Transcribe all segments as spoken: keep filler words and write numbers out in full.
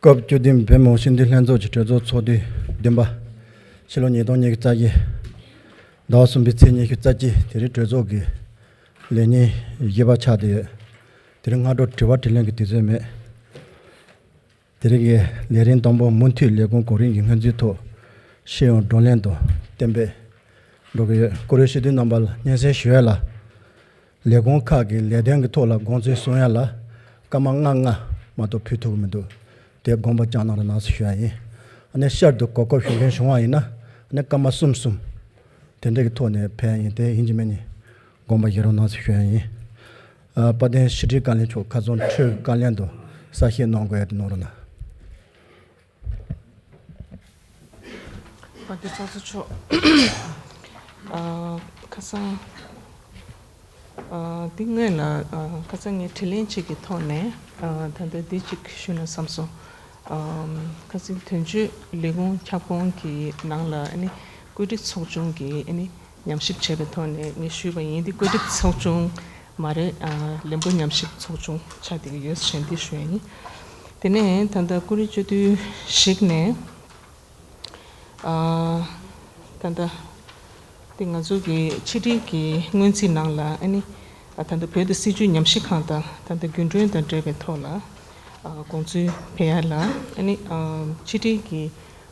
སྐབས་བཅུ་བདུན་བོད་མི་སྤྱི་འཐུས་ལྷན་ཚོགས་ཀྱི་གྲོས་ཚོགས་ཚོགས་དུས་བདུན་པ། ཕྱི་ལོ་ཉིས་སྟོང་ཉི་ཤུ་རྩ་བཞི། ཟླ་བ་གསུམ་པའི་ཚེས་ཉི་ཤུ་རྩ་གཅིག་དེ་རིང་གྲོས་ཚོགས་ཀྱི་ལས་ཉིན་བཞི་པ་ཆགས་བསྡད་ཡོད། དེ་རིང་སྔ་དྲོ་དྲི་བ་དྲིས་ལན་གྱི་དུས་ཚོད་མེད། དེ་རིང་གི་ལས་རིམ་དང་པོ་མུ་མཐུད་ལས་ཁུངས་གོ་རིམ་གྱི་སྔོན་རྩིས་ཐོག་ཤེས་ཡོན་བགྲོ་གླེང་དང་གཏན་འབེབས་འགྲོ་གི་ཡོད། བཀུར་འོས་སྤྱི་འཐུས་རྣམ་པ་ལ་སྙན་སེང་ཞུ་ཡ་ལ། ལས་ཁུངས་ཁག་གི་ལས་དོན་གྱི་ཐོག་ལ་དགོངས་ཚུལ་གསུང་ཡ་ལ་སྐར་མ་ལྔ་ལྔ་མ་གཏོགས་ཕུལ་ཐུབ་ཀྱི་མི་འདུག། དེ་དགོངས་པ་བཅངས་གནང་རོགས་གནང་ཟེར་ཞུ་ཡ་ཡིན། ཨ་ནི་ཤར་དུ་གོ་སྐབས་ཞུ་མཁན་བྱུང་བ་ཡིན་ན་ཨ་ནི་སྐར་མ་གསུམ་གསུམ་དེ་འདྲ་གི་ཐོག་ནས་ཕན་ཡིན་དེ་ཡིན་གཅིག་མིན་གཉིས་དགོངས་པ་བཞེས་རོགས་གནང་ཟེར་ཞུ་ཡ་ཡིན། ཨ་དཔལ་ལྡན་ཕྱི་དྲིལ་བཀའ་བློན་མཆོག་ཁ་རྩང་ཁྲོས་བཀའ་བློན་དུ་གསལ་བཤད་གནང་དགོས་ཡ་དེ་གནང་རོགས་གནང་། དཔལ་ལྡན་ཚོགས་གཙོ་མཆོག་ཨ་ཁ་སང་ཨ་འདི་སྔོན་ལ་ཨ་ཁ་སང་ངས་དྲིས་ལན་གཅིག་གི་ཐོག་ནས་ཨ་ད་ལྟ་འདི་གཅིག་ཞུས་ན་བསམ་སོང་། ཨ་ཁ་སང་དོན་གཅོད་ལས་ཁུངས་ཁྱབ་ཁོངས་ཀྱི་ནང་ལ་ཨ་ནི་བཀོད་སྒྲིག་ཚོགས་ཆུང་གི་ཨ་ནི་ཉམས་ཞིབ་བྱས་པའི་ཐོག་ནས་ངས་ཞུས་པ་ཡིན། འདི་བཀོད་སྒྲིག་ཚོགས་ཆུང་མ་རེད། ཨ་ལན་འབུར་ཉམས་ཞིབ་ཚོགས་ཆུང་ཆགས་བསྡད་ཀྱི་ཡོད་ཟེར་འདི་ཞུ་ཡ་ཡིན། དེ་ནས་ད་ལྟ་བཀུར་འོས་སྤྱི་འཐུས་ཞིག་ནས་ཨ་ད་ལྟ་དེ་ང་ཚོ་གི་ཕྱི་དྲིལ་གྱི་སྔོན་རྩིས་ནང་ལ་ཨ་ནི་ཨ་ད་ལྟ་བོད་དང་སྲིད་བྱུས་ཉམས་ཞིབ་ཁང་དང་ད་ལྟ་རྒྱུན་གྲོན་དང་འབྲེལ་བའི་ཐོག་ལ་ཨ་དགོངས་ཚུལ་སྤེལ་ཡ་ལ་ཨ་ནི་ཨ་ཕྱི་དྲིལ་གྱི་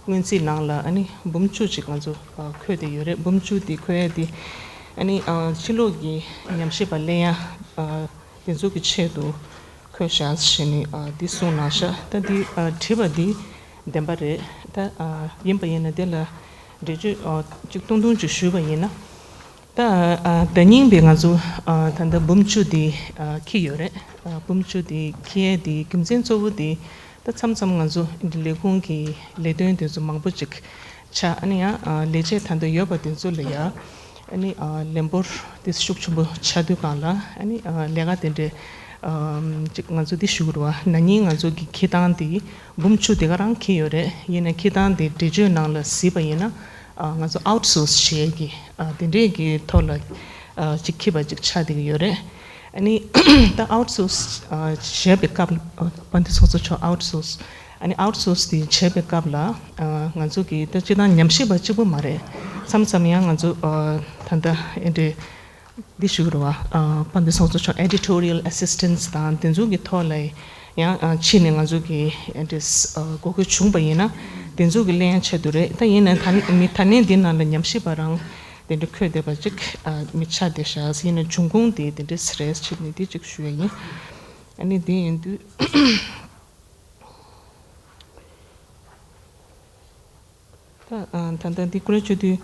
སྔོན་རྩིས་ནང་ལ་ཨ་ནི་འབུམ་བཅུ་ཅིག་ང་ཚོ་ཨ་འཁོད་བསྡད་ཡོད་རེད། འབུམ་བཅུ་དེ་འཁོད་ཡ་དེ་ཨ་ནི་ཨ་ཕྱི་ལོགས་ཀྱི་ཉམས་ཞིབ་པ་གླེང་ཡ་ཨ་དེ་ཚོ་གི་ཆེད་དུ་འཁོད་བཞག་ཟེར་ནས་ཨ་འདི་གསུངས་གནང་ཤག། ད་འདི་ཨ་བྲིས་པ་འདི་བདེན་པ་རེད། ད་ཨ་ཡིན་པ་ཡིན་ན་དེ་ལ་འགྲེལ་བརྗོད་ཨ་ཅིག་ཐུང་ཐུང་ཅིག་ཞུས་པ་ཡིན་ན། ད་ཨ་ཟླ་རྙིང་པའི་ང་ཚོ་ཨ་ད་ལྟ་འབུམ་བཅུ་འདི་ཨ་འཁྱེར་ཡོད་རེད། ཨ་འབུམ་བཅུ་འདི་འཁྱེར་ཡས་འདི་རྒྱུ་མཚན་གཙོ་བོ་འདི་ད་མཚམས་མཚམས་ང་ཚོ་འདི་ལས་ཁུངས་ཀྱི་ལས་དོན་དེ་ཚོ་མང་པོ་ཅིག་ཆགས། ཨ་ནི་ཡང་ཨ་ལས་བྱེད་ད་ལྟ་ཡོད་པ་དེ་ཚོ་ལ་ཡང་ཨ་ནི་ཨ་ལན་འབོར་དེ་ཤུགས་ཆེན་པོ་ཆགས་དུས་སྒང་ལ་ཨ་ནི་ཨ་ལས་ཀ་དེ་འདྲའི་ཨ་ཅིག་ང་ཚོ་འདི་ཞུ་དགོས་རེད་བ། ན་ནིང་ང་ཚོ་གི་འཁྱེར་སྟངས་དེ་འབུམ་བཅུ་དེ་ག་རང་འཁྱེར་ཡོད་རེད། ཡིན་ན་འཁྱེར་སྟངས་དེ་འགྲེལ་བརྗོད་ནང་ལ་གཟིགས་པ་ཡིན་ན་ཨ་ང་ཚོ་outsource་བྱེད་ཀྱི་ཨ་དེ་འདྲའི་གི་ཐོག་ལ་ཨ་ཅིག་འཁྱེར་པ་ཅིག་ཆགས་བསྡད་ཀྱི་ཡོད་རེད། ཨ་ནི་ད་outsource་ཨ་བྱས་པའི་སྐབས་ཨ་དཔལ་ལྡན་ཚོགས་གཙོ་མཆོག་outsource། ཨ་ནི་outsource་དེ་བྱས་པའི་སྐབས་ལ་ཨ་ང་ཚོ་གི་ད་སྤྱིར་བཏང་ཉམས་ཞིབ་པ་གཅིག་པུ་མ་རེད། མཚམས་མཚམས་ཡང་ང་ཚོ་ཨ་ད་ལྟ་ཨེ་འདྲའི་འདི་ཞུ་གི་རེད་བ། ཨ་དཔལ་ལྡན་ཚོགས་གཙོ་མཆོག་editorial assistance་དང་དེ་ཚོ་གི་ཐོག་ལ་ཡང་ཨ་ཕྱིན་ནས་ང་ཚོ་གི་ཨེ་འདྲའི་ཨ་དགོས་མཁོ་བྱུང་པ་ཡིན་ན་དེ་ཚོ་གི་གླེང་ཡ་ཆེད་དུ་རེད། ད་ཡིན་ན་ད་ནི་མི་ད་ནི་འདི་ནང་ལ་ཉམས་ཞིབ་པ་རང་དེ་འདྲ་འཁོད་བསྡད་པ་ཅིག་ཨ་མི་ཆགས་བསྡད་ཤག། ཡིན་ན་འབྱུང་ཁུངས་དེ་དེ་འདྲ་རེད་ཟེར་ནས་འདི་ཅིག་ཞུ་ཡ་ཡིན། ཨ་ནི་དེ་ཡིན་དུས། ད་ཨ་ད་ལྟ་འདི་བཀུར་འོས་སྤྱི་འཐུས་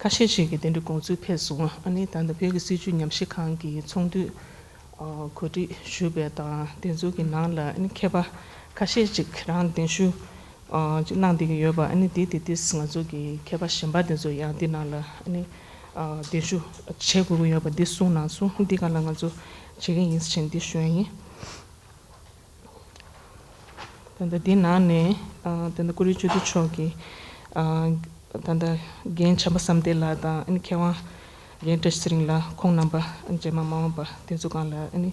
ཁ་ཤས་ཤིག་གིས་དེ་འདྲའི་དགོངས་ཚུལ་ཕེབས་སོང་། ཨ་ནི་ད་ལྟ་བོད་ཀྱི་སྲིད་བྱུས་ཉམས་ཞིབ་ཁང་གི་ཚོགས་འདུས་ཨ་གོ་སྒྲིག་ཞུས་པའི་དང་དེ་ཚོ་གི་ནང་ལ་ཨ་ནི་མཁས་པ་ཁ་ཤས་ཤིག་རང་གདན་ཞུ་ཨ་ཅིག་གནང་བསྡད་ཀྱི་ཡོད་པ། ཨ་ནི་དེ་དེ་དེ་ང་ཚོ་གི་མཁས་པ་གཞན་པ་དེ་ཚོ་ཡང་འདི་ནང་ལ་ཨ་ནི་ཨ་གདན་ཞུ་བྱེད་དགོས་ཀྱི་ཡོད་པ་འདི་གསུངས་གནང་སོང་། འདི་ག་ལ་ང་ཚོ་བྱེད་ཀྱི་ཡིན་ཟེར་འདི་ཞུ་ཡ་ཡིན། ད་ལྟ་འདི་ནང་ནས་ཨ་ད་ལྟ་བཀུར་འོས་སྤྱི་འཐུས་མཆོག་གིས་ཨ་ད་ལྟ་རྒན་བྱམས་པ་བསམ་གཏན་ལགས་དང་ཨ་ནི་མཁས་དབང་རྒན་བཀྲ་ཤིས་ཚེ་རིང་ལགས། ཁོང་རྣམ་པ་རྗེས་མ་མ་འོངས་པ་དེ་ཚོ་སྒང་ལ་ཨ་ནི་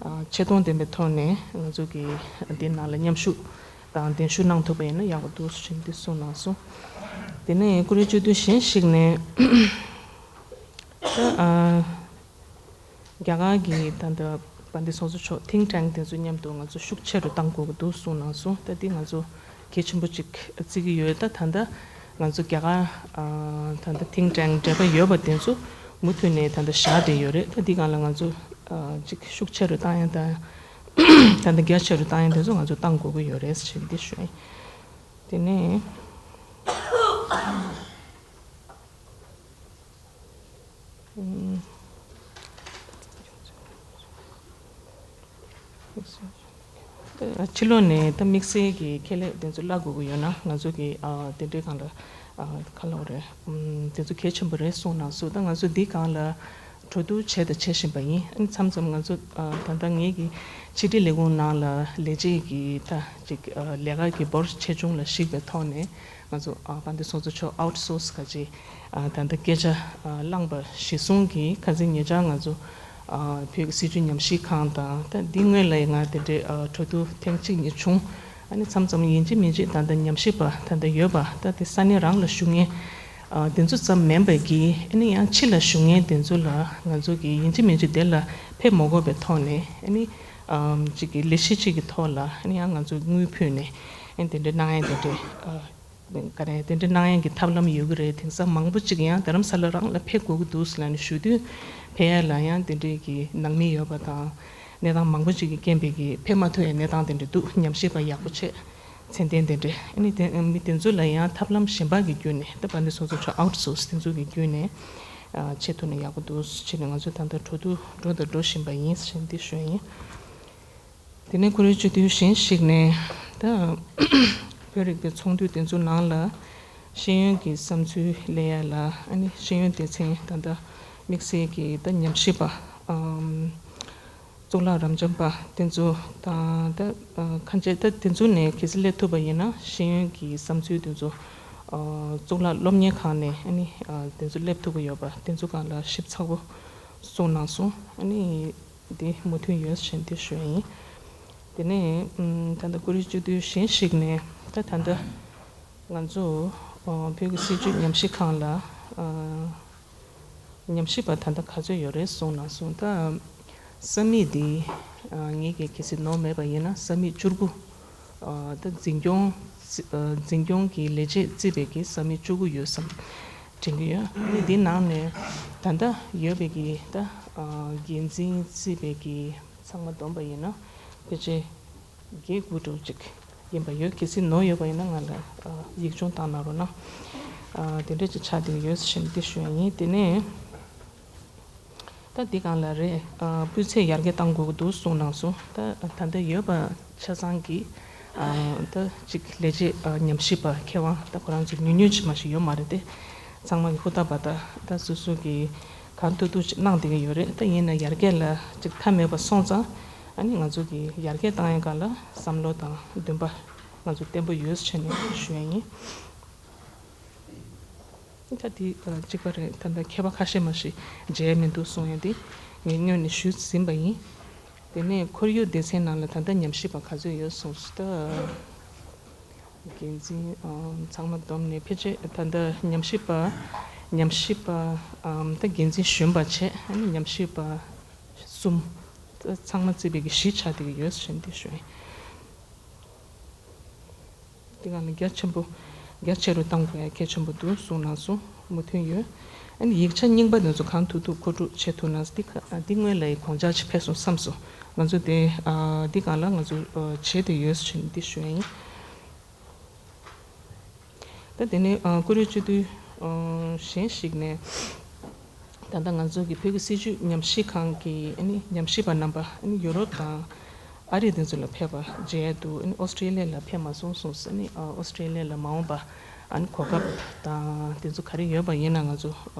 ཨ་ཆེ་མཐོང་ལྡན་པའི་ཐོག་ནས་ང་ཚོ་གི་འདི་ནང་ལ་མཉམ་ཞུགས་དང་གདན་ཞུ་གནང་ཐུབ་པ་ཡིན་ན་ཡག་པོ་འདུག་ཟེར་འདི་གསུངས་གནང་སོང་། དེ་ནས་བཀུར་འོས་སྤྱི་འཐུས་གཞན་ཞིག་ནས་ད་ཨ། རྒྱ་གར་གྱི་ད་ལྟ་དཔལ་ལྡན་ཚོགས་གཙོ་མཆོག་think tank་དེ་ཚོ་མཉམ་དུ་ང་ཚོ་ཤུགས་ཆེ་རུ་གཏང་དགོས་ཀྱི་འདུག་གསུངས་གནང་སོང་། ད་འདི་ང་ཚོ་གལ་ཆེན་པོ་ཅིག་བརྩི་གི་ཡོད། ད་ད་ལྟ་ང་ཚོ་རྒྱ་གར་ཨ་ད་ལྟ་think tank་འབྲེལ་བ་ཡོད་པ་དེ་ཚོ་མུ་མཐུད་ནས་ད་ལྟ་བཞག་བསྡད་ཡོད་རེད། ད་འདི་སྒང་ལ་ང་ཚོ་ཨ་ཅིག་ཤུགས་ཆེ་རུ་གཏང་ཡ་དང་ད་ལྟ་རྒྱ་ཆེ་རུ་གཏང་ཡ་དེ་ཚོ་ང་ཚོ་གཏང་དགོས་ཀྱི་ཡོད་རེད་ཟེར་འདི་ཞུ་ཡ་ཡིན། དེ་ནས། ཕྱི་ལོགས་ནས་ད་དམིགས་བསལ་གྱི་ཁེ་ལས་དེ་ཚོ་གླ་དགོས་ཀྱི་ཡོད་ན་ང་ཚོ་གི་ཨ་དེ་འདྲའི་སྒང་ལ་ཨ་ག་ལབ་དགོས་རེད། ཨམ་དེ་ཚོ་གལ་ཆེན་པོ་རེད་གསུངས་གནང་སོང་། ད་ང་ཚོ་འདི་སྒང་ལ་གྲོས་བསྡུར་བྱས་དང་བྱེད་བཞིན་པ་ཡིན། ཨ་ནི་མཚམས་མཚམས་ང་ཚོ་ཨ་ད་ལྟ་ངེད་ཀྱི་ཕྱི་དྲིལ་ལས་ཁུངས་ནང་ལ་ལས་བྱེད་ཀྱི་ད་ཅིག་ཨ་ལས་ཀ་གི་འབོར་ཆེ་ཆུང་ལ་གཞིགས་པའི་ཐོག་ནས། ང་ཚོ་ཨ་དཔལ་ལྡན་ཚོགས་གཙོ་མཆོག་outsource་ག་ཅིག་ཨ་ད་ལྟ་སྐད་ཆ་ཨ་བླངས་པ་གཞི་བཟུང་གིས་ཁ་སང་ཉེ་ཆར་ང་ཚོ་ཨ་བོད་ཀྱི་སྲིད་བྱུས་ཉམས་ཞིབ་ཁང་དང་ད་འདི་སྔོན་ལ་ཡང་ང་དེ་འདྲའི་ཨ་གྲོས་བསྡུར་ཐེངས་གཅིག་གཉིས་བྱུང་ ཨ་ནི་མཚམས་མཚམས་ཡིན་གཅིག་མིན་གཅིག་ད་ལྟ་ཉམས་ཞིབ་པ་ད་ལྟ་ཡོད་པ་ད་དེ་ས་གནས་རང་ལ་བཞུགས་མཁན་ཨ་དེ་ཚོ་ཙམ་མིན་པའི་གི་ཨ་ནི་ཡང་ཕྱི་ལ་བཞུགས་མཁན་དེ་ཚོ་ལ་ང་ཚོ་གི་ཡིན་གཅིག་མིན་གཅིག་དེ་ལ་ཕེབས་མ་དགོས་པའི་ཐོག་ནས་ཨ་ནི་ཨམ་གཅིག་གི་ལས་གཞི་གཅིག་གི་ཐོག་ལ་ཨ་ནི་ཡང་ང་ཚོ་དངུལ་ཕུལ་ནས་ཨ་ནི་དེ་འདྲའི་གནང་ཡ་དེ་འདྲའི་ཨ། ག་རེ་དེ་འདྲ་གནང་ཡག་གི་ཐབས་ལམ་ཡོད་ཀྱི་རེད། དེང་སང་མང་པོ་ཅིག་ཡང་རྡ་རམ་ས་ལ་རང་ལ་ཕེབས་དགོས་ཀྱི་འདུག་ཟེར་ལབ་ནས་ཞུ་དུས་ཕེབས་ཡ་ལ་ཡང་དེ་འདྲའི་གི་ནང་མི་ཡོད་པ་དང་གནས་སྟངས་མང་པོ་ཅིག་གི་རྐྱེན་པས་གི་ཕེབས་མ་ཐུབ་ཡ་གནས་སྟངས་དེ་འདྲ་འདུག་ཉམས་ཞིབ་པ་ཡག་པོ་བྱས་ཚད་ལྡན་དེ་འདྲ་ཨ་ནི་དེ་མི་དེ་ཚོ་ལ་ཡང་ཐབས་ལམ་གཞན་པ་གི་བརྒྱུད་ནས་ད་བར་འདི་སོ་སོ་ཆོག་ཨའུ་ཊི་སོར་སི་དེ་ཚོ་གི་བརྒྱུད་ནས་ཨ་བྱེད་ཐུབ་ན་ཡག་པོ་འདུག་བྱས་ནས་ང་ཚོ་ད་ལྟ་འགྲོ་དུས་འགྲོ་དང་འགྲོ་བཞིན་པ་ཡིན་ཟེར་འདི་ཞུ་ཡ་ཡིན། དེ་ནས་ཁོ་རའི་སྤྱི་འཐུས་གཞན་ཞིག་ནས་ད་བོད་རིག་པའི་ཚོགས་འདུ་དེ་ཚོ་ནང་ལ་ཤེས་ཡོན་གྱི་བསམ་ཚུལ་གླེང་ཡ་ལ་ཨ་ནི་ཤེས་ཡོན་སྡེ་ཚན་ད་ལྟ་དམིགས་བསལ་གྱི་ད་ཉམས་ཞིབ་པ་ཨམ་གཙུག་ལག་རབ་འབྱམས་པ་དེ་ཚོ་དང་ད་ཁ་འབྱེད་ད་དེ་ཚོ་ནས་གལ་སྲིད་སླེབས་ཐུབ་པ་ཡིན་ན་ཤེས་ཡོན་གྱི་བསམ་ཚུལ་དེ་ཚོ་གཙུག་ལག་སློབ་གཉེར་ཁང་ནས་ཨ་ནི་དེ་ཚོ་སླེབས་ཐུབ་ཀྱི་ཡོད་པ་དེ་ཚོ་སྒང་ལ་ཞིབ་ཚགས་པོ་གསུངས་གནང་སོང་ཨ་ནི། དེ་མོས་མཐུན་ཡོད་ཟེར་འདི་ཞུ་ཡ་ཡིན། དེ་ནས་ཨམ་ད་ལྟ་ཀུ་རེ་སྤྱི་འཐུས་གཞན་ཞིག་ནས་ད་ད་ལྟ་ང་ཚོ་ཨ་བོད་ཀྱི་སྲིད་བྱུས་ཉམས་ཞིབ་ཁང་ལ་ཨ་ཉམས་ཞིབ་པ་ད་ལྟ་ག་ཚོད་ཡོད་རེད་གསུངས་གནང་སོང་། ད་ས་མིག་འདི་ཨ་ངེད་ཀྱིས་གལ་སྲིད་ནོར་མེད་པ་ཡིན་ན་ས་མིག་བཅུ་དགུ་ཨ་ད་འཛིན་སྐྱོང་ཨ་འཛིན་སྐྱོང་གི་ལས་བྱེད་བརྩིས་པའི་གི་ས་མིག་བཅུ་དགུ་ཡོད་བསམ་དྲན་གྱི་ཡོད། ཨ་ནི་འདི་ནང་ནས་ད་ལྟ་ཡོད་པའི་གི་ད་ཨ་འགན་འཛིན་བརྩིས་པའི་གི་ཚང་མ་བསྡོམས་པ་ཡིན་ན་ཕལ་ཆེར་བརྒྱད་དགུ་འདྲ་བོ་ཅིག་ཡིན་པ་ཡོད། གལ་སྲིད་ནོར་ཡོད་པ་ཡིན་ན་ང་ལ་ཨ་ཡིག་ཆུང་བཏང་གནང་རོགས་གནང་། ཨ་དེ་འདྲ་ཅིག་ཆགས་བསྡད་ཡོད་ཟེར་ནས་འདི་ཞུ་ཡ་ཡིན། དེ་ནས། ད་འདི་སྒང་ལ་རེད། ཨ་སྤུས་ཚད་ཡར་རྒྱས་གཏང་དགོས་ཀྱི་འདུག་གསུངས་གནང་སོང་། ད་ད་ལྟ་ཡོད་པ་ཆ་ཚང་གི་ཨ་ད་ཅིག་ལས་བྱེད་ཨ་ཉམས་ཞིབ་པ་མཁས་དབང་ད་ཁོ་རང་ཚོ་ཉུང་ཉུང་ཅིག་མ་ཞིག་ཡོད་མ་རེད་དེ། ཚང་མ་གི་ཧུར་ཐག་པ་ད་ད་སོ་སོ་གི་གང་ཐུབ་ཐུབ་ཅིག་གནང་བསྡད་ཀྱི་ཡོད་རེད། ད་ཡིན་ན་ཡར་རྒྱས་ལ་ཅིག་མཐའ་མེད་པ་སོང་ཙང་ཨ་ནི་ང་ཚོ་གི་ཡར་རྒྱས་གཏང་ཡ་སྒང་ལ་བསམ་བློ་དང་འདུན་པ་ང་ཚོ་བརྟན་པོ་ཡོད་ཟེར་ནས་ཞུ་ཡ་ཡིན། ད་དེ་གཅིག་པ་རེད། ད་ལྟ་མཁས་པ་ཁ་ཤས་མ་ཞིག་མཇལ་མི་འདུག་གསུང་ཡ་དེ་ངས་སྔོན་ནས་ཞུས་ཟིན་པ་ཡིན། དེ་ནས་ཁོར་ཡུག་སྡེ་ཚན་ནང་ལ་ད་ལྟ་ཉམས་ཞིབ་པ་ག་ཚོད་ཡོད་གསུངས་སོང་། ད་འགན་འཛིན་ཚང་མ་བསྡོམས་ནས་ཕལ་ཆེར་ད་ལྟ་ཉམས་ཞིབ་པ་ཉམས་ཞིབ་པ་ད་འགན་འཛིན་གཞོན་པ་བྱས་ཨ་ནི་ཉམས་ཞིབ་པ་གསུམ་ཚང་མ་བརྩིས་པའི་གི་བཞི་ཆགས་བསྡད་ཀྱི་ཡོད་ཟེར་འདི་ཞུ་ཡིན། དེ་ག་ནི་རྒྱ་ཆེན་པོ་རྒྱ་ཆེ་རུ་གཏང་དགོས་ཡ་གལ་ཆེན་པོ་འདུག་གསུངས་གནང་སོང་། མོས་མཐུན་ཡོད། ཨ་ནི་ཡིག་ཆ་རྙིང་པ་དེ་ཚོ་གང་ཐུབ་ཐུབ་མཁོ་སྒྲུབ་བྱེད་ཐུབ་ན་འདི་ག་འདི་སྔོན་ལ་ཡི་དགོངས་འཆར་ཅིག་ཕེབས་སོང་བསམ་སོང་། ང་ཚོ་དེ་འདི་སྒང་ལ་ང་ཚོ་བྱེད་དེ་ཡོད་ཟེར་འདི་ཞུ་ཡ་ཡིན། ད་དེ་ནས་ཀུ་རེ་སྤྱི་འཐུས་གཞན་ཞིག་ནས། ད་ལྟ་ང་ཚོ་གི་བོད་ཀྱི་སྲིད་བྱུས་ཉམས་ཞིབ་ཁང་གི་ཨ་ནི་ཉམས་ཞིབ་པ་རྣམ་པ་ཨ་ནི་ཡུ་རོབ་དང་ཨ་རི་དེ་ཚོ་ལ་ཕེབས་པ་མཇལ་འདུག་ཨ་ནི་ཨོ་སི་ཀྲི་ལི་ཡ་ལ་ཕེབས་མ་སོང་གསུངས། ཨ་ནི་ཨོ་སི་ཀྲི་ལི་ཡ་ལ་མ་འོངས་པ་ཨ་ནི་གོ་སྐབས་དང་དེ་ཚོ་ག་རེ་ཡོད་པ་ཡིན་ན་ང་ཚོ་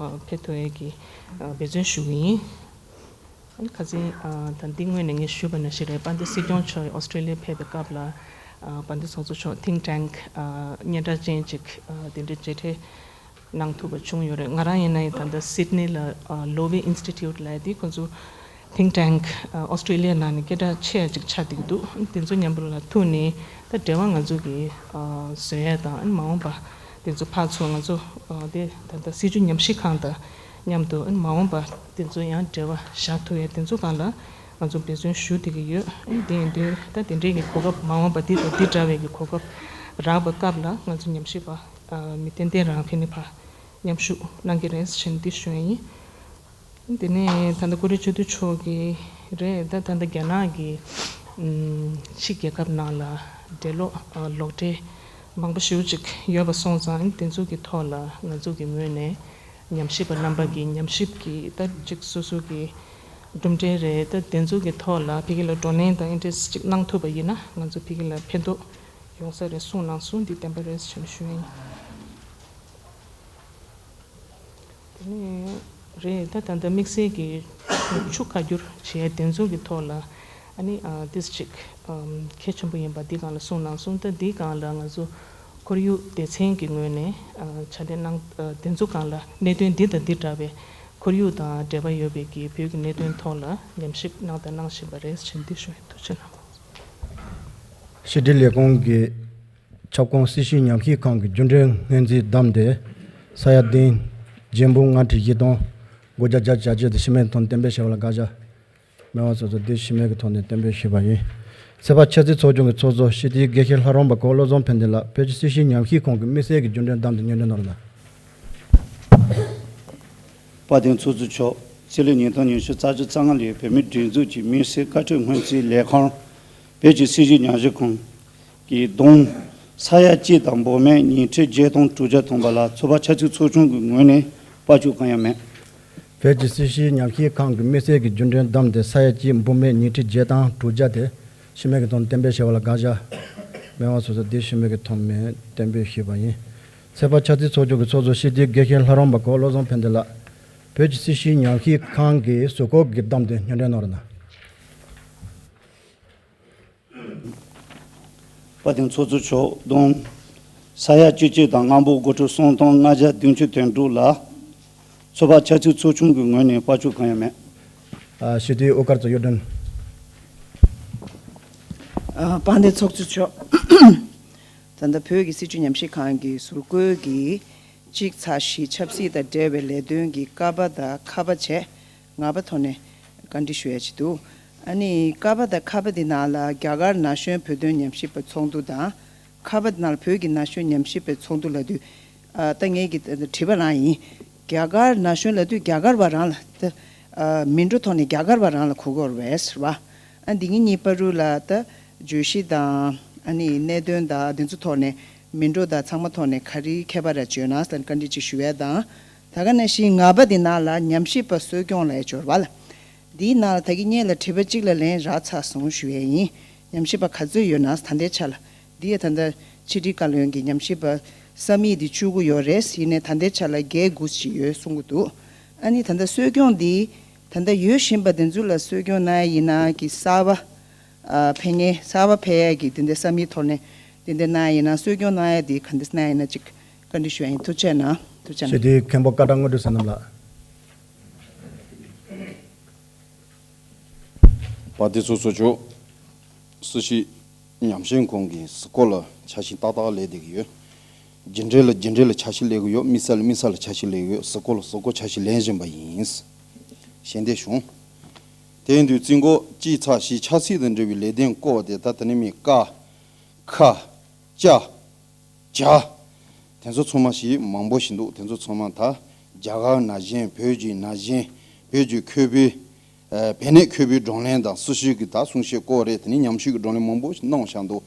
ཕེབས་ཐུབ་ཡས་ཀྱི་འབད་བརྩོན་ཞུ་གི་ཡིན། ཨ་ནི་ཁ་སང་ད་འདི་སྔོན་ནས་ངས་ཞུས་པ་ནང་བཞིན་རེད། དཔལ་ལྡན་སྲིད་སྐྱོང་མཆོག་ཨོ་སི་ཀྲི་ལི་ཡ་ཕེབས་པའི་སྐབས་ལ་དཔལ་ལྡན་ཚོགས་གཙོ་མཆོག་think tank སྙན་གྲགས་ཅན་ཅིག་དེ་འདྲའི་མཇལ་འཕྲད་གནང་ཐུབ་པ་བྱུང་ཡོད་རེད། ང་རང་ཡིན་ན་ཡང་ད་ལྟ་སིད་ནི་ལ་Lowy Institute ལབ་ཡ་དེ་ཁོ་ཚོ་think tank ཨོ་སི་ཀྲི་ལི་ཡ་ནང་ནས་སྐད་གྲགས་ཆེ་ཡ་ཅིག་ཆགས་བསྡད་ཀྱི་འདུག་དེ་ཚོ་མཉམ་པོ་ལ་ཐུག་ནས་ད་འབྲེལ་བ་ང་ཚོ་གི་བཟོ་ཡ་དང་མ་འོངས་པ་དེ་ཚོ་ཕར་ཚུར་ང་ཚོ་དེ་ད་ལྟ་སྲིད་བྱུས་ཉམས་ཞིབ་ཁང་དང་མཉམ་དུ་མ་འོངས་པ་དེ་ཚོ་ཡང་འབྲེལ་བ་བཞག་ཐུབ་ཡ་དེ་ཚོ་སྒང་ལ་ང་ཚོ་འབད་བརྩོན་ཞུ་བསྡད་ཀྱི་ཡོད། དེ་ཡིན་དུས་ད་དེ་འདྲའི་གི་གོ་སྐབས་མ་འོངས་པ་འདི་དང་འདི་འདྲ་བའི་གི་གོ་སྐབས་རག་པའི་སྐབས་ལ་ང་ཚོ་ཉམས་ཞིབ་པ་མི་ཏན་ཏན་རང་ཕན་ནི་ཕར་མཉམ་ཞུགས་གནང་གི་རེད་ཟེར་འདི་ཞུ་ཡ་ཡིན། དེ་ནས་ད་ལྟ་ཀུ་རེ་སྤྱི་འཐུས་མཆོག་གིས་རེད། ད་ད་ལྟ་རྒྱ་ནག་གི་ཕྱི་རྒྱལ་ཁབ་ནང་ལ་འབྲེལ་ལོག་ལོག་འབྲེལ་མང་པོ་ཞེ་པོ་ཅིག་ཡོད་པ་སོང་ཙང་དེ་ཚོ་གི་ཐོག་ལ་ང་ཚོ་གི་ངོས་ནས་ཉམས་ཞིབ་པ་རྣམ་པ་གི་ཉམས་ཞིབ་ཀྱི་ད་ཅིག་སོ་སོ་གི་གྲུབ་འབྲས་རེད། ད་དེ་ཚོ་གི་ཐོག་ལ་ཕ་གི་ལ་བགྲོ་གླེང་དང་ཨིན་ཊརེ་སི་ཊི་ཅིག་གནང་ཐུབ་པ་ཡིན་ན་ང་ཚོ་ཕ་གི་ལ་ཕན་ཐོགས་ཡོང་ས་རེད་གསུངས་གནང་སོང་། འདི་བདེན་པ་རེད་ཟེར་ནས་ཞུ་ཡ་ཡིན། དེ་ནས་རེད། ད་ད་ལྟ་དམིགས་བསལ་གྱི་ཆུ་ཁ་བསྒྱུར་བྱེད་ཡ་དེ་ཚོ་གི་ཐོག་ལ་ཨ་ནི་ཨ་ཏིས་ཅིག་ཨམ་གལ་ཆེན་པོ་ཡིན་པ་འདི་སྒང་ལ་གསུངས་གནང་སོང་། ད་འདི་སྒང་ལ་ང་ཚོ་ཁོར་ཡུག་སྡེ་ཚན་གྱི་ངོས་ནས་ཨ་ཕྱག་ལས་གནང་ཨ་དེ་ཚོ་སྒང་ལ་གནད་དོན་འདི་དང་འདི་འདྲ་བའི་ཁོར་ཡུག་དང་འབྲེལ་བ་ཡོད་པའི་གི་བོད་ཀྱི་གནད་དོན་ཐོག་ལ་ཉམས་ཞིབ་གནང་དང་གནང་བཞིན་པ་རེད་ཟེར་འདི་ཞུ་ཡ། ཐུགས་རྗེ་གནང་། ཕྱི་དྲིལ་ལས་ཁུངས་ཀྱི་ཁྱབ་ཁོངས་སྲིད་ཞུའི་ཉམས་ཞིབ་ཁང་གི་རྒྱུན་གྲོན་སྔོན་རྩིས་བདམས་ཏེ། ས་ཡ་བདུན། རྒྱན་འབུམ་ལྔ་ཁྲི་བཞི་སྟོང་སྒོ་བརྒྱ་བརྒྱ་ཆ་བརྒྱད་དེ་ཕྱི་མའི་ཐོག་གཏན་འབེབས་བྱས་པ་ལ་དགག་བྱ་མེད་པ་སོ་སོ་དེ་ཕྱི་མའི་གི་ཐོག་ནས་གཏན་འབེབས་ཞུས་པ་ཡིན། ཚོད་དཔག་ཆ་རྩིས་ཚོགས་ཆུང་གི་ཚོགས་གཙོ་སྤྱི་འཐུས་དགེ་བཤེས་ལྷ་རམས་པ་གོ་བློ་བཟང་ཕན་བདེ་ལགས་བོད་ཀྱི་སྲིད་ཞུའི་ཉམས་ཞིབ་ཁང་གི་དམིགས་བསལ་གྱི་རྒྱུན་གྲོན་བདམས་ཏེ་སྙན་སྒྲོན་གནང་རོགས་གནང་། དཔལ་ལྡན་ཚོགས་གཙོ་མཆོག་ཕྱི་ལོ་ཉིས་སྟོང་ཉི་ཤུ་རྩ་བཅུ་རྩ་ལྔ་ལོའི་བོད་མིའི་སྒྲིག་འཛུགས་ཀྱི་དམིགས་བསལ་བཀའ་འཁྲོལ་སྔོན་རྩིས་ལས་ཁང་། བོད་ཀྱི་སྲིད་ཞུའི་ཉམས་ཞིབ་ཁང་གི་བསྡོམས་ས་ཡ་གཅིག་དང་འབུམ་མེད་ཉིས་ཁྲི་བརྒྱད་སྟོང་དྲུག་བརྒྱ་ཐམ་པ་ལ་ཚོད་དཔག་ཆ་རྩིས་ཚོགས་ཆུང་གི་ངོས་ནས་དཔལ་འབྱོར་གང་ཡང་མེད། བོད་ཀྱི་སྲིད་ཞུའི་ཉམས་ཞིབ་ཁང་གི་དམིགས་བསལ་གྱི་རྒྱུན་གྲོན་བདམས་ཏེ་ས་ཡ་གཅིག་འབུམ་མེད་ཉིས་ཁྲི་བརྒྱད་དང་དྲུག་བརྒྱ་དེ་ཕྱི་མའི་གི་ཐོག་གཏན་འབེབས་བྱས་པ་ལ་དགག་བྱ་མེད་པ་སོ་སོ་དེ་ཕྱི་མའི་གི་ཐོག་མེད་གཏན་འབེབས་ཞུས་པ་ཡིན། ཚོད་དཔག་ཆ་རྩིས་ཚོགས་ཆུང་གི་ཚོགས་གཙོ་སྤྱི་འཐུས་དགེ་བཤེས་ལྷ་རམས་པ་གོ་བློ་བཟང་ཕན་བདེ་ལགས་བོད་ཀྱི་སྲིད་ཞུའི་ཉམས་ཞིབ་ཁང་གི་གཟུགས་སྐོར་གྱི་བདམས་ཏེ་སྙན་སྒྲོན་གནང་རོགས་གནང་། དཔལ་ལྡན་ཚོགས་གཙོ་མཆོག་བསྡོམས་ས་ཡ་བཅུ་གཅིག་དང་ལྔ་འབུམ་དགུ་ཁྲི་སུམ་སྟོང་ལྔ་བརྒྱ་བདུན་ཅུ་དོན་དྲུག་ལ། ཚོད་དཔག་ཆ་རྩིས་ཚོགས་ཆུང་གི་ངོས་ནས་དཔལ་འབྱོར་གང་ཡང་མེད། ཨ། སྤྱི་འཐུས་དབུ་དཀར་གཙོ་གཡུ་སྒྲོན། ཨ། དཔལ་ལྡན་ཚོགས་གཙོ་མཆོག་ད་ལྟ་བོད་ཀྱི་སྲིད་བྱུས་ཉམས་ཞིབ་ཁང་གི་ཟུར་བཀོད་ཀྱི་གཅིག་ཚེག་བཞི་ཆབ་སྲིད་དང་འབྲེལ་བའི་ལས་དོན་གྱི་ཀ་པ་དང་ཁ་པ་བཅས་ལྔ་པ་ཐོག་ནས་བཀའ་འདྲི་ཞུ་ཡ་ཅིག་འདུག་ཨ་ནི་ཀ་པ་དང་ཁ་པ་འདི་ནང་ལ་རྒྱ་གར་ན་གཞོན་བོད་དོན་ཉམས་ཞིབ་པའི་ཚོགས་འདུ་དང་། ཁ་པ་འདི་ནང་ལ་བོད་ཀྱི་ན་གཞོན་ཉམས་ཞིབ་པའི་ཚོགས་འདུ་ལབ་དུས། ཨ། ད་ངས་ཀྱི་དྲི་བ་རང་ཡིན། རྒྱ་གར་ན་གཞོན་ལབ་དུས་རྒྱ་གར་བ་རང་ལ་ད་ཨ་མི་འགྲོ་ཐོག་ནས་རྒྱ་གར་བ་རང་ལ་གོ་གི་ཡོད་རེད་ཟེར་བ། ཨ། འདི་གཉིས་གཉིས་བར་དུ་ལ་ད་བརྗོད་གཞི་དང་ཨ་ནི་གནད་དོན་དང་འདི་ཚོ་ཐོག་ནས་མི་འགྲོ་དང་ཚང་མ་ཐོག་ནས་ག་རེ་ཁྱད་པར་ར་བརྗོད་ན་ཟེར་བཀའ་འདྲི་ཅིག་ཞུ་ཡ་དང་། ད་ག་ནང་བཞིན་ལྔ་པ་འདི་ནང་ལ་ཉམས་ཞིབ་པ་གསོ་སྐྱོང་ལ་ཡ་འབྱོར་བ་ལ། འདིའི་ནང་ལ་ད་གིན་སྔོན་ལ་དྲི་བ་གཅིག་ལ་ལན་རག་ཚར་སོང་ཞུ་ཡས་ཡིན། ཉམས་ཞིབ་པ་ག་ཚོད་ཡོད་ན་ད་ལྟའི་ཆ་ལ། འདི་ཡ་ད་ལྟ་ཕྱི་དྲིལ་བཀའ་བློན་གྱི་ཉམས་ཞིབ་པ་ས་མིག་འདི་བཅུ་དགུ་ཡོད་རེད། ཡིན་ནའི་ད་ལྟའི་ཆ་ལ་བརྒྱད་དགུ་ཅིག་ཡོད་གསུང་གི་འདུག་ཨ་ནི་ད་ལྟ་གསོ་སྐྱོང་འདི་ད་ལྟ་ཡོད་བཞིན་པ་འདི་ཚོ་ལ་གསོ་སྐྱོང་གནང་ཡ་ཡིན་ན་གི་གསར་པ། ཨ། ཕེབས་མཁན་གསར་པ་ཕེབས་ཡ་གི་འདི་འདྲའི་ས་མིག་ཐོག་ནས་འདི་འདྲ་གནང་ཡ་ཡིན་ན་གསོ་སྐྱོང་གནང་ཡ་འདི་ག་འདྲ་གནང་ཡ་ཡིན་ན་ཅིག་བཀའ་འདྲི་ཞུ་ཡ་ཡིན། ཐུགས་རྗེ་གནང་། ཐུགས་རྗེ་གནང་། ཞི་བདེའི་མཁན་པོ་ཀ་ཊ་དངོས་གྲུབ་བསོད་ནམས་ལགས། དཔལ་ལྡན་ཚོགས་གཙོ་མཆོག་སྲིད་ཞུའི་ཉམས་ཞིབ་ཁང་གི་གཟུགས་སྐོར་ལ་འཆར་གཞི་ཏག་ཏག་ལས་བསྡད་ཀྱི་ཡོད། རྒྱུན་གྲོན་ལ་རྒྱུན་གྲོན་ལ་འཆར་གཞི་ལས་ཀྱི་ཡོད། དམིགས་བསལ་ལ་དམིགས་བསལ་ལ་འཆར་གཞི་ལས་ཀྱི་ཡོད། གཟུགས་སྐོར་ལ་གཟུགས་སྐོར་འཆར་གཞི་ལེན་བཞིན་པ་ཡིན། ཞལ་འདེབས་ཞུ། དེ་ཡིན་དུས་རྩིས་འགོ་གཅིག་ཚེག་བཞི་ཆབ་སྲིད་དང་འབྲེལ་བའི་ལས་དོན་སྐོར་དེ་ད་དེ་ནས་མི་ཀ། ཁ། ཅ། ཇ། དེ་ཚོ་ཚང་མ་ཞིག་མང་པོ་ཞིག་འདུག་དེ་ཚོ་ཚང་མ་ད་རྒྱ་གར་ན་གཞོན་བོད་ཀྱི་ན་གཞོན་བོད་ཀྱི་ཁོལ་པོའི་ཨ་བེད་ནད་ཁོལ་པོའི་བགྲོ་གླེང་དང་སྲི་ཞུ་གི་ད་གསུང་བཤད་སྐོར་རེད། དེ་ནས་ཉམས་ཞིབ་ཀྱི་བགྲོ་གླེང་མང་པོ་ཞིག་གནང་བཞག་འདུག་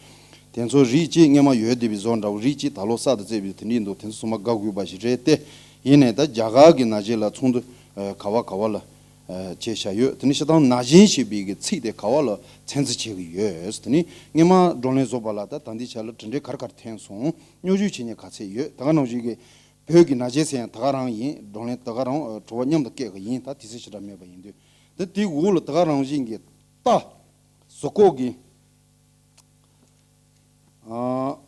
དེ་ཚོ་རིགས་གཅིག་སྔོན་མ་ཡོད་བསྡད་པའི་བཟོ་འདྲ་བོ་རིགས་གཅིག་ད་ལོ་གསར་དུ་བཙལ་བའི་དེ་འདྲ་འདུག་དེ་ཚོ་ཚང་མ་དགའ་དགོས་པ་ཞིག་རེད་དེ། ཡིན་ནའི་ད་རྒྱ་གར་གྱི་ན་གཞོན་ལ་ཚོགས་འདུ་ཨ་ག་བ་ག་བ་ལ་ཨ་བྱས་བཞག་ཡོད། དེ་ནས་སྤྱིར་བཏང་ན་གཞོན་ཞེས་པའི་གི་ཚིག་དེ་ག་བ་ལ་ཚད་འཛིན་བྱེད་ཀྱི་ཡོད། དེ་ནས་སྔོན་མ་བགྲོ་གླེང་བཟོ་བ་ལ་ད་ད་ལྟའི་ཆ་ལ་གྲུབ་འབྲས་ག་རེ་ག་རེ་ཐོན་སོང་། སྙོབ་བསྡུས་བྱེད་མཁན་ག་ཚད་ཡོད། ད་ག་ནང་བཞིན་གྱི་བོད་ཀྱི་ན་གཞོན་ཟེར་ཡང་ད་ག་རང་ཡིན། བགྲོ་གླེང་ད་ག་རང་ཨ་དྲི་བ་མཉམ་དུ་བཀོད་ཀྱི་ཡིན། ད་དུས་ཚོད་ཞེ་དྲག་མེད་པ་ཡིན་དུས། ད་དེའི་འོག་ལ་ད་ག་རང་བཞིན་གྱི་ཏ། གཟུགས་སྐོར་གྱི་ཨ་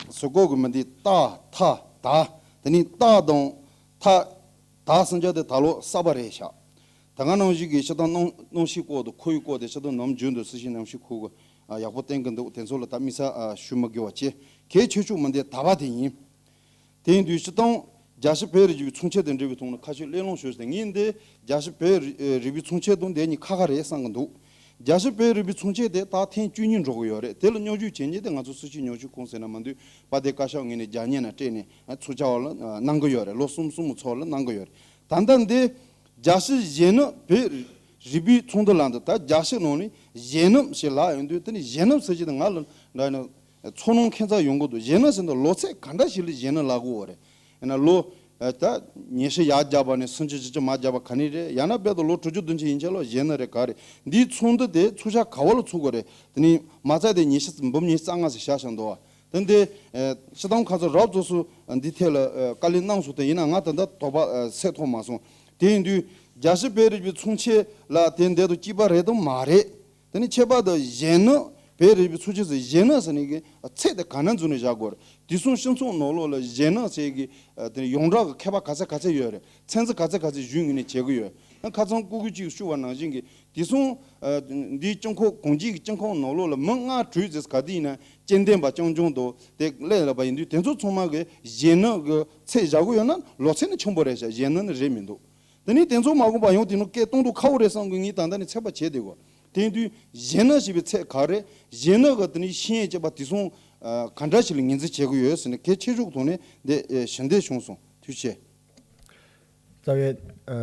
གཟུགས་སྐོར་གྱི་མི་འདི་ཏ་ཐ་ད། དེ་ནས་ཏ་དང་ཐ་ད་གསུམ་ཆ་དེ་ད་ལོ་གསར་པ་རེད་ཤག་ད་ག་ནང་བཞིན་གྱི་སྤྱིར་བཏང་གནམ་གནམ་གཤིས་སྐོར་དང་ཁོར་ཡུག་སྐོར་དེ་སྤྱིར་བཏང་ནམ་རྒྱུན་དུ་སྲི་ཞུ་ནང་བཞིན་ཁུར་གི་ཨ་ཡག་པོ་བསྟན་གྱི་འདུག་དེ་ཚོ་ལ་ད་དམིགས་བསལ་ཨ་ཞུ་མི་དགོས་པ་བྱས། གལ་ཆེ་ཤོས་མི་འདི་ད་བ་དེ་ཡིན། དེ་ཡིན་དུས་སྤྱིར་བཏང་རྒྱལ་སྤྱིའི་བོད་རིག་པའི་ཚོགས་ཆེན་དང་འབྲེལ་བའི་ཐོག་ནས་ཁ་ཤས་གླེང་སློང་ཞུས་ཏེ། ངས་འདི་རྒྱལ་སྤྱིའི་བོད་རིག་རིག་པའི་ཚོགས་ཆེན་དང་འདི་གཉིས་ཁ་ཁ་རེད་བསམ་གྱི་འདུག་རྒྱལ་སྤྱིའི་བོད་རིག་པའི་ཚོགས་ཆེན་དེ་ད་ཐེངས་བཅུ་གཉིས་འགྲོ་གི་ཡོད་རེད། དེ་ལ་སྙོབ་བསྡུས་བྱེད་མཁན་དེ་ང་ཚོ་སྲི་ཞུའི་ཉམས་ཞིབ་ཁང་ཟེར་ན་མ་འདུག་དཔལ་ལྡན་བཀའ་ཤག་ངོས་ནས་རྒྱ་སྙན་ནས་སྤྲད་ནས་ཚོགས་བཅར་བ་ལ་གནང་གི་ཡོད་རེད། ལོ་གསུམ་གསུམ་ཚོགས་ལ་གནང་གི་ཡོད་རེད། ད་ལྟ་འདི་རྒྱལ་སྤྱིའི་གཞོན་ནུ་བོད་རིག་པའི་ཚོགས་འདུ་ལབ་འདུག་ད་རྒྱལ་སྤྱི་ནང་ནས་གཞོན་ནུ་ཞེས་ལབ་ཡོང་དུས། དེ་ནི་གཞོན་ནུ་ཟེར་གྱི་འདུག་ང་ལ་འདྲ་ན་ཚོར་སྣང་ཁྱད་མཚར་ཡོང་གི་འདུག་གཞོན་ནུ་ཟེར་འདུག་ལོ་ཚད་ག་འདྲ་ཞིག་ལ་གཞོན་ནུ་ལབ་དགོས་པ་རེད། ཡིན་ན་ལོ་ཨ་ད་ཉི་ཤུ་ཡར་བརྒྱབ་པ་ནས་སུམ་ཅུ་བཞི་ཅུ་མར་བརྒྱབ་པ་ག་ནས་རེད། ཡང་ན་རྦད་དེ་ལོ་དྲུག་ཅུ་བདུན་ཅུ་ཡན་ཆད་ལ་གཞོན་ནུ་རེད་ག་རེད། འདིའི་ཚོགས་འདུ་དེ་ཚོགས་བཅར་ག་བ་ལ་ཚོགས་དགོས་རེད། དེ་ནི་མ་རྩ་དེ་ཉི་ཤུ་འབུམ་ཉི་ཤུ་རྩ་ལྔ་ཟེར་བཞག་བཞག་འདུག་བ། དེ་འདི་ཨ་སྤྱིར་བཏང་ཁ་སང་རབ་ཚོགས་སུ་འདི་ཐད་ལ་ཨ་བཀའ་ལན་གནང་སོང་། དེ་ཡིན་ན་ང་ད་ལྟ་དོགས་པ་ཨ་སེལ་ཐུབ་མ་སོང་། དེ་ཡིན་དུས་རྒྱལ་སྤྱིའི་བོད་རིག་པའི་ཚོགས་ཆེན་ལ་དེ་འདི་དང་གཅིག་པ་རེད་དམ་མ་རེད། དེ་ནི་ཁྱད་པར་དུ་གཞོན་ནུ་བོད་རིག་པའི་ཚོགས་ཆེན་ཟེར་གཞོན་ནུ་ཟེར་ནས་ཀྱི་ཚད་དེ་ག་ནས་འཛུགས་ནས་བཞག་དགོས་རེད། དེང་སང་སྤྱི་ཚོགས་ནང་ལོགས་ལ་གཞོན་ནུ་ཟེར་གྱི་ཨ་དེ་ནི་ཡོངས་གྲགས་ཀྱི་མཁས་པ་ག་ཚད་ག་ཚད་ཡོད་རེད། ཚད་འཛིན་ག་ཚད་ག་ཚད་གཞུང་ངོས་ནས་བྱེད་ཀྱི་ཡོད། ཁ་སང་སྐུ་སྒེར་གཅིག་ཞུ་བ་ནང་བཞིན་གྱི་དེ་སོང་། འདིའི་སྤྱི་ཁོག་གོང་འཇིག་གི་སྤྱི་ཁོག་ནང་ལོགས་ལ་མི་ལྔ་དྲུག་ཙམ་ག་དུས་ཡིན་ན་སྐྱེ་ལྡན་པ་རྐྱང་རྐྱང་དང་དེ་སླེབས་ལ་བ་ཡིན་དུས། དེ་ཚོ་ཚང་མ་གི་གཞས་སྣ་གི་ཚད་བཞག་གི་ཡོད་ན་ལོ་ཚད་ནི་ཆེན་པོ་རེད་ཤག་གཞས་སྣ་ནི་རེད་མི་འདུག་དེ་ནས་དེ་ཚོ་མ་གོམས་པ་ཡང་དེ་ནང་སྐད་གཏོང་དུ་ཁག་པོ་རེད་བསམ་གི་ངས་ད་ལྟ་ནས་ཚད་པ་བྱས་བསྡད་གོ། དེ་དུས་གཞས་སྣ་ཞེས་པའི་ཚད་ག་རེ། གཞས་སྣ་གི་དེ་ནས་ཤེས་ཡོན་བྱས་པ་དེ་སོང་ག་འདྲ་ཞིག་ལ་ངོས་འཛིན་བྱེད་ཀྱི་ཡོད་ཟེར་ནས་གལ་ཆེ་ཤོས་ཀྱི་ཐོག་ནས་འདི་ཞུ་འདོད་བྱུང་སོང་། ཐུགས་རྗེ་ཆེ། རྩ་བའི་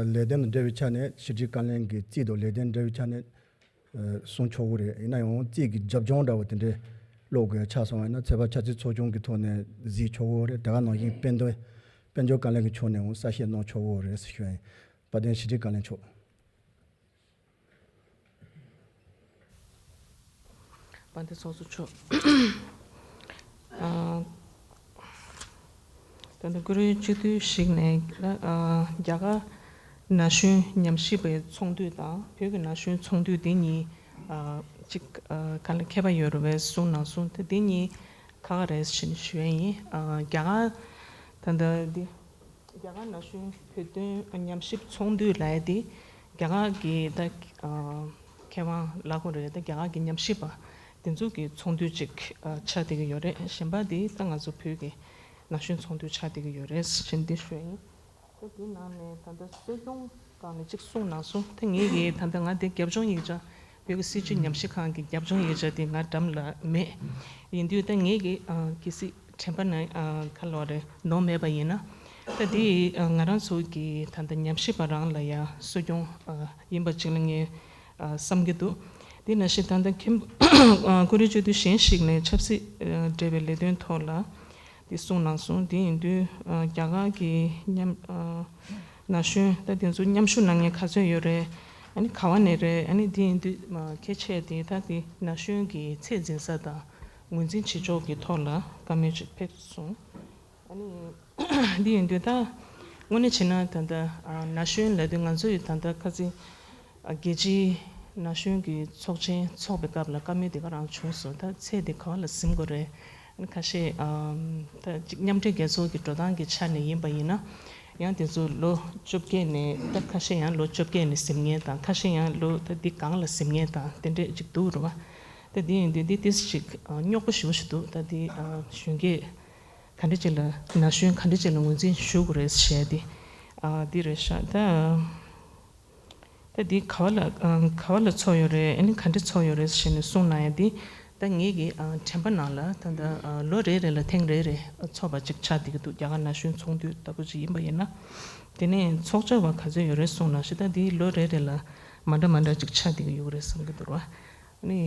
ལས་དོན་དང་འབྲེལ་བའི་ཆ་ནས་ཕྱི་དྲིལ་བཀའ་བློན་གྱི་རྩིས་དང་ལས་དོན་འབྲེལ་བའི་ཆ་ནས་གསུང་ཆོག་གི་རེད། ཡིན་ན་ཡང་རྩིས་ཀྱི་རྒྱབ་ལྗོངས་འདྲ་བོ་དེ་འདྲའི་ཀློག་དགོས་ཆགས་སོང་བ་ཡིན་ན་ཚོད་དཔག་འཆར་རྩིས་ཚོགས་ཆུང་གི་ཐོག་ནས་གཟིགས་ཆོག་གི་རེད། དེ་ག་ནང་བཞིན་དཔལ་འབྱོར་དཔལ་འབྱོར་བཀའ་བློན་གྱི་ཕྱོགས་ནས་ཡང་གསལ་བཤད་གནང་ཆོག་གི་རེད་ཟེར་ཞུ་ཡ་ཡིན། དཔལ་ལྡན་ཕྱི་དྲིལ་བཀའ་བློན་མཆོག་དཔལ་ལྡན་ཚོགས་གཙོ་མཆོག་ཨ། ད་ལྟ་ཀུ་རེ་སྤྱི་འཐུས་ཤིག་ནས་ཨ། རྒྱ་གར་ན་གཞོན་ཉམས་ཞིབ་པའི་ཚོགས་འདུ་དང་བོད་ཀྱི་ན་གཞོན་ཚོགས་འདུ་འདི་གཉིས་ཨ། གཅིག་ཨ། ག་ལ་ཁྱད་པར་ཡོད་རེད་པས་གསུངས་གནང་སོང་། ད་འདི་གཉིས་ག་ག་རེད་ཟེར་ནས་ཞུ་ཡ་ཡིན། ཨ། རྒྱ་གར་ད་ལྟ་འདི། རྒྱ་གར་ན་གཞོན་བོད་དོན་ཉམས་ཞིབ་ཚོགས་འདུ་ལབ་ཡ་དེ་རྒྱ་གར་གྱི་ད་མཁས་དབང་ལབ་དགོས་རེད། ད་རྒྱ་གར་གྱི་ཉམས་ཞིབ་པ་དེ་ཚོ་གི་ཚོགས་འདུ་ཅིག་ཆགས་བསྡད་ཀྱི་ཡོད་རེད། གཞན་པ་དེ་ད་ང་ཚོ་བོད་ཀྱི་ན་གཞོན་ཚོགས་འདུ་ཆགས་བསྡད་ཀྱི་ཡོད་རེད་ཟེར་འདི་ཞུ་ཡ་ཡིན། ད་དེའི་ནང་ནས་ད་ལྟ་གསོ་སྐྱོང་སྒང་ནས་ཅིག་གསུངས་གནང་སོང་། ད་ངེད་ཀྱིས་ད་ལྟ་ང་དེ་རྒྱབ་ལྗོངས་ཡིག་ཆ་བོད་ཀྱི་སྲིད་བྱུས་ཉམས་ཞིབ་ཁང་གི་རྒྱབ་ལྗོངས་ཡིག་ཆ་དེ་ང་འགྲམ་ལ་མེད། ཡིན་དུས་ད་ངེད་ཀྱི་ཨ། གལ་སྲིད་དྲན་པ་ན་ཨ། ག་ལབ་རེད་ནོར་མེད་པ་ཡིན་ན། ད་དེ་ཨ། ང་རང་ཚོ་གི་ད་ལྟ་ཉམས་ཞིབ་པ་རང་ལ་ཡང་གསོ་སྐྱོང་ཨ། ཡིན་པ་ཅིག་ལ་ངས་ཨ། བསམ་གྱི་འདུག་དེ་ནང་བཞིན་ད་ལྟ་མཁན་པོ་ཨ། ཀུ་རེ་སྤྱི་འཐུས་གཞན་ཞིག་ནས་ཆབ་སྲིད་ཨ། འབྲེལ་བའི་ལས་དོན་ཐོག་ལ་དེ་གསུངས་གནང་སོང་། དེ་ཡིན་དུས་ཨ། རྒྱ་གར་གྱི་མཉམ་ཨ། ན་གཞོན་ད་དེ་ཚོ་མཉམ་ཞུགས་གནང་མཁན་ག་ཚོད་ཡོད་རེད། ཨ་ནི་ག་བ་ནས་རེད། ཨ་ནི་དེ་ཡིན་དུས་གལ་ཆེ་དེ་ད་དེ་ན་གཞོན་གྱི་ཚད་འཛིན་ས་དང་ངོས་འཛིན་བྱེད་ཕྱོགས་ཀྱི་ཐོག་ལ་བཀའ་མོལ་ཅིག་ཕེབས་སོང་། ཨ་ནི་དེ་ཡིན་དུས་ད་དངོས་གནས་བྱས་ན་ད་ལྟ་ན་གཞོན་ལབ་དུས་ང་ཚོ་ཡི་ད་ལྟ་ཁ་སང་རྒྱལ་སྤྱིའི་ན་གཞོན་གྱི་ཚོགས་ཆེན་འཚོགས་པའི་སྐབས་ལ་བཀའ་མོལ་དེ་ག་རང་བྱུང་སོང་། ད་ཚད་དེ་ག་བ་ལ་ཟིན་དགོས་རེད། ཁ་ཤས་ཨམ། ད་ཅིག་མཉམ་འབྲེལ་རྒྱལ་ཚོགས་ཀྱི་འགྲོ་སྟངས་ཀྱི་ཆ་ནས་ཡིན་པ་ཡིན་ན། ཡང་དེ་ཚོ་ལོ་བཅོ་བརྒྱད་ནས་ད་ཁ་ཤས་ཡང་ལོ་བཅོ་བརྒྱད་ནས་ཟིན་མཁན་དང་ཁ་ཤས་ཡང་ལོ་ད་འདི་སྒང་ལ་ཟིན་མཁན་དང་དེ་འདྲས་ཅིག་འདུག་རེད་བ། ད་འདི་ཡིན་དུས་འདི་ཏིས་ཅིག་ཨ། རྙོག་པོ་ཞེ་པོ་ཞིག་འདུག་ད་འདི་ཨ། གཞོན་སྐྱེས་ག་འདྲས་ཅིག་ལ་ན་གཞོན་ག་འདྲས་ཅིག་ལ་ངོས་འཛིན་ཞུ་དགོས་རེད་ཟེར་ཏེ་ཨ། འདི་རེད་ཤག་ད། ད་འདི་ག་བ་ལ་ཨ། ག་བ་ལ་ཚོགས་ཡོད་རེད། ཨ་ནི་ག་འདྲ་ཚོགས་ཡོད་རེད་ཟེར་ནས་གསུངས་གནང་ཡ་འདི་ད་ངེད་ཀྱི་ཨ། དྲན་པ་ནང་ལ་ད་ལྟ་ཨ། ལོ་རེ་རེ་ལ་ཐེངས་རེ་རེ་ཚོགས་པ་ཅིག་ཆགས་བསྡད་ཀྱི་འདུག་རྒྱ་གར་ན་གཞོན་ཚོགས་འདུ་ལྟ་བུ་ཅིག་ཡིན་པ་ཡིན་ན། དེ་ནས་ཚོགས་བཅར་བ་ག་ཚོད་ཡོད་རེད་གསུངས་གནང་ཞིག་ད་འདི་ལོ་རེ་རེ་ལ་མ་འདྲ་མ་འདྲ་ཅིག་ཆགས་བསྡད་ཀྱི་ཡོད་རེད་བསམ་གྱི་འདུག་ར། ཨ་ནི་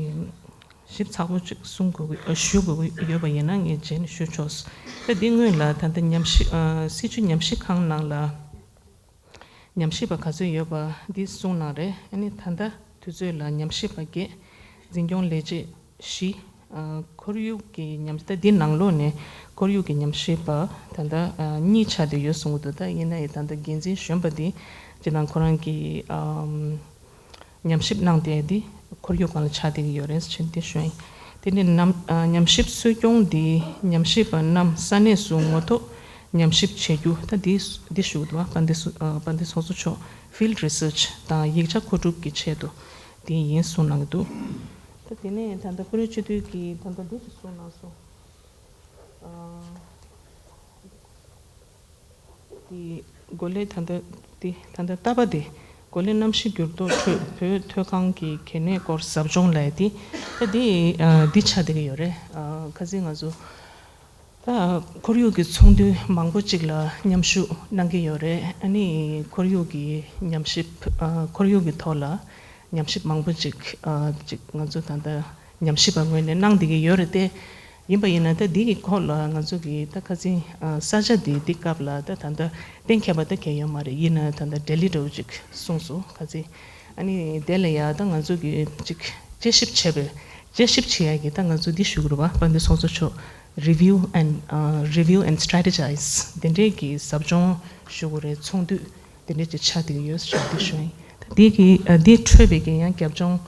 ཞིབ་ཚགས་པོ་ཅིག་གསུང་དགོས་ཀྱི་ཨ། ཞུ་དགོས་ཀྱི་ཡོད་པ་ཡིན་ན་ངས་རྗེས་ནས་ཞུ་ཆོག་ད་འདི་སྔོན་ལ་ད་ལྟ་ཉམས་ཞིབ་ཨ། སྲིད་བྱུས་ཉམས་ཞིབ་ཁང་ནང་ལ། ཉམས་ཞིབ་པ་ག་ཚོད་ཡོད་པ་འདི་གསུངས་གནང་རེད། ཨ་ནི་ད་ལྟ་དུས་ཚོད་ལ་ཉམས་ཞིབ་པ་བརྒྱད། འཛིན་སྐྱོང་ལས་བྱེད་བཞི། ཨ། ཁོར་ཡུག་གི་ཉམས་ད་འདི་ནང་ལོགས་ནས་ཁོར་ཡུག་གི་ཉམས་ཞིབ་པ་ད་ལྟ་ཨ། གཉིས་ཆགས་བསྡད་ཡོད་གསུང་གི་འདུག་ད་ཡིན་ན་ཡང་ད་ལྟ་འགན་འཛིན་གཞོན་པ་འདི་སྤྱིར་བཏང་ཁོ་རང་གི་ཨམ། ཉམས་ཞིབ་གནང་བསྡད་དེ་ཁོར་ཡུག་སྒང་ལ་ཆགས་བསྡད་ཀྱི་ཡོད་རེད་ཟེར་འདི་ཞུ་ཡིན། དེ་ནས་ནམ་ཨ། ཉམས་ཞིབ་གསོ་སྐྱོང་འདི་ཉམས་ཞིབ་པ་རྣམས་ས་གནས་སུ་ངོ་ཐོག་ཉམས་ཞིབ་བྱེད་རྒྱུ་ད་འདི་འདི་ཞུ་གི་འདུག་བ། དཔལ་ལྡན་སུ་ཨ། དཔལ་ལྡན་ཚོགས་གཙོ་མཆོག་field research་དང་ཡིག་ཆ་མཁོ་སྒྲུབ་ཀྱི་ཆེད་དུ་འདི་ཡིན་གསུངས་གནང་གི་འདུག་ད་དེ་ནས་ད་ལྟ་ཀུ་རེ་སྤྱི་འཐུས་ཀྱིས་ད་ལྟ་འདི་ཅིག་གསུངས་གནང་སོང་། ཨ། དེ་གོ་ལའི་ད་ལྟ་དེ་ད་ལྟ་ལྟ་བ་དེ་གོ་ལའི་གནམ་གཤིས་འགྱུར་ལྡོག་ཁྲོད་བོད་མཐོ་སྒང་གི་གལ་གནད་སྐོར་ཟབ་སྦྱོང་ལབ་ཡ་དེ་ད་དེ་ཨ། འདི་ཆགས་བསྡད་ཀྱི་ཡོད་རེད། ཨ། ཁ་སང་ང་ཚོ་ད་ཁོར་ཡུག་གི་ཚོགས་འདུ་མང་པོ་ཅིག་ལ་མཉམ་ཞུགས་གནང་གི་ཡོད་རེད། ཨ་ནི་ཁོར་ཡུག་གི་ཉམས་ཞིབ་ཨ། ཁོར་ཡུག་གི་ཐོག་ལ་ཉམས་ཞིབ་མང་པོ་ཅིག་ཨ། ཅིག་ང་ཚོ་ད་ལྟ་ཉམས་ཞིབ་པ་ངོས་ནས་གནང་བསྡད་ཀྱི་ཡོད་རེད་དེ། ཡིན་པ་ཡིན་ན་ད་འདི་གི་སྐོར་ལ་ང་ཚོ་གི་ད་ཁ་སང་ཨ། ས་ཆ་འདི་འདི་སྐབས་ལ་ད་ད་ལྟ་གཏན་འཁེལ་བ་ད་གང་ཡོད་མ་རེད། ཡིན་ན་ད་ལྟ་ལྡི་ལི་འདྲ་བོ་ཅིག་གསུངས་སོང་ཁ་སང་། ཨ་ནི་དེ་ལ་ཡ་ད་ང་ཚོ་གི་ཅིག་དཔྱད་ཞིབ་བྱས་པའི་དཔྱད་ཞིབ་བྱེད་ཡ་གི་ད་ང་ཚོ་འདི་ཞུ་གི་རེད་བ། དཔལ་ལྡན་ཚོགས་གཙོ་མཆོག review and ཨ། review and strategize དེ་འདྲའི་གི་ཟབ་སྦྱོང་ཞུ་དགོས་རེད། ཚོགས་འདུ་དེ་འདྲའི་ཅིག་ཆགས་བསྡད་ཀྱི་ཡོད་ཞུ་འདི་ཞུ་ཡིན། ད་འདི་གི་ཨ། འདི་འཕྲོས་པའི་གི་ཡང་རྒྱབ་ལྗོངས་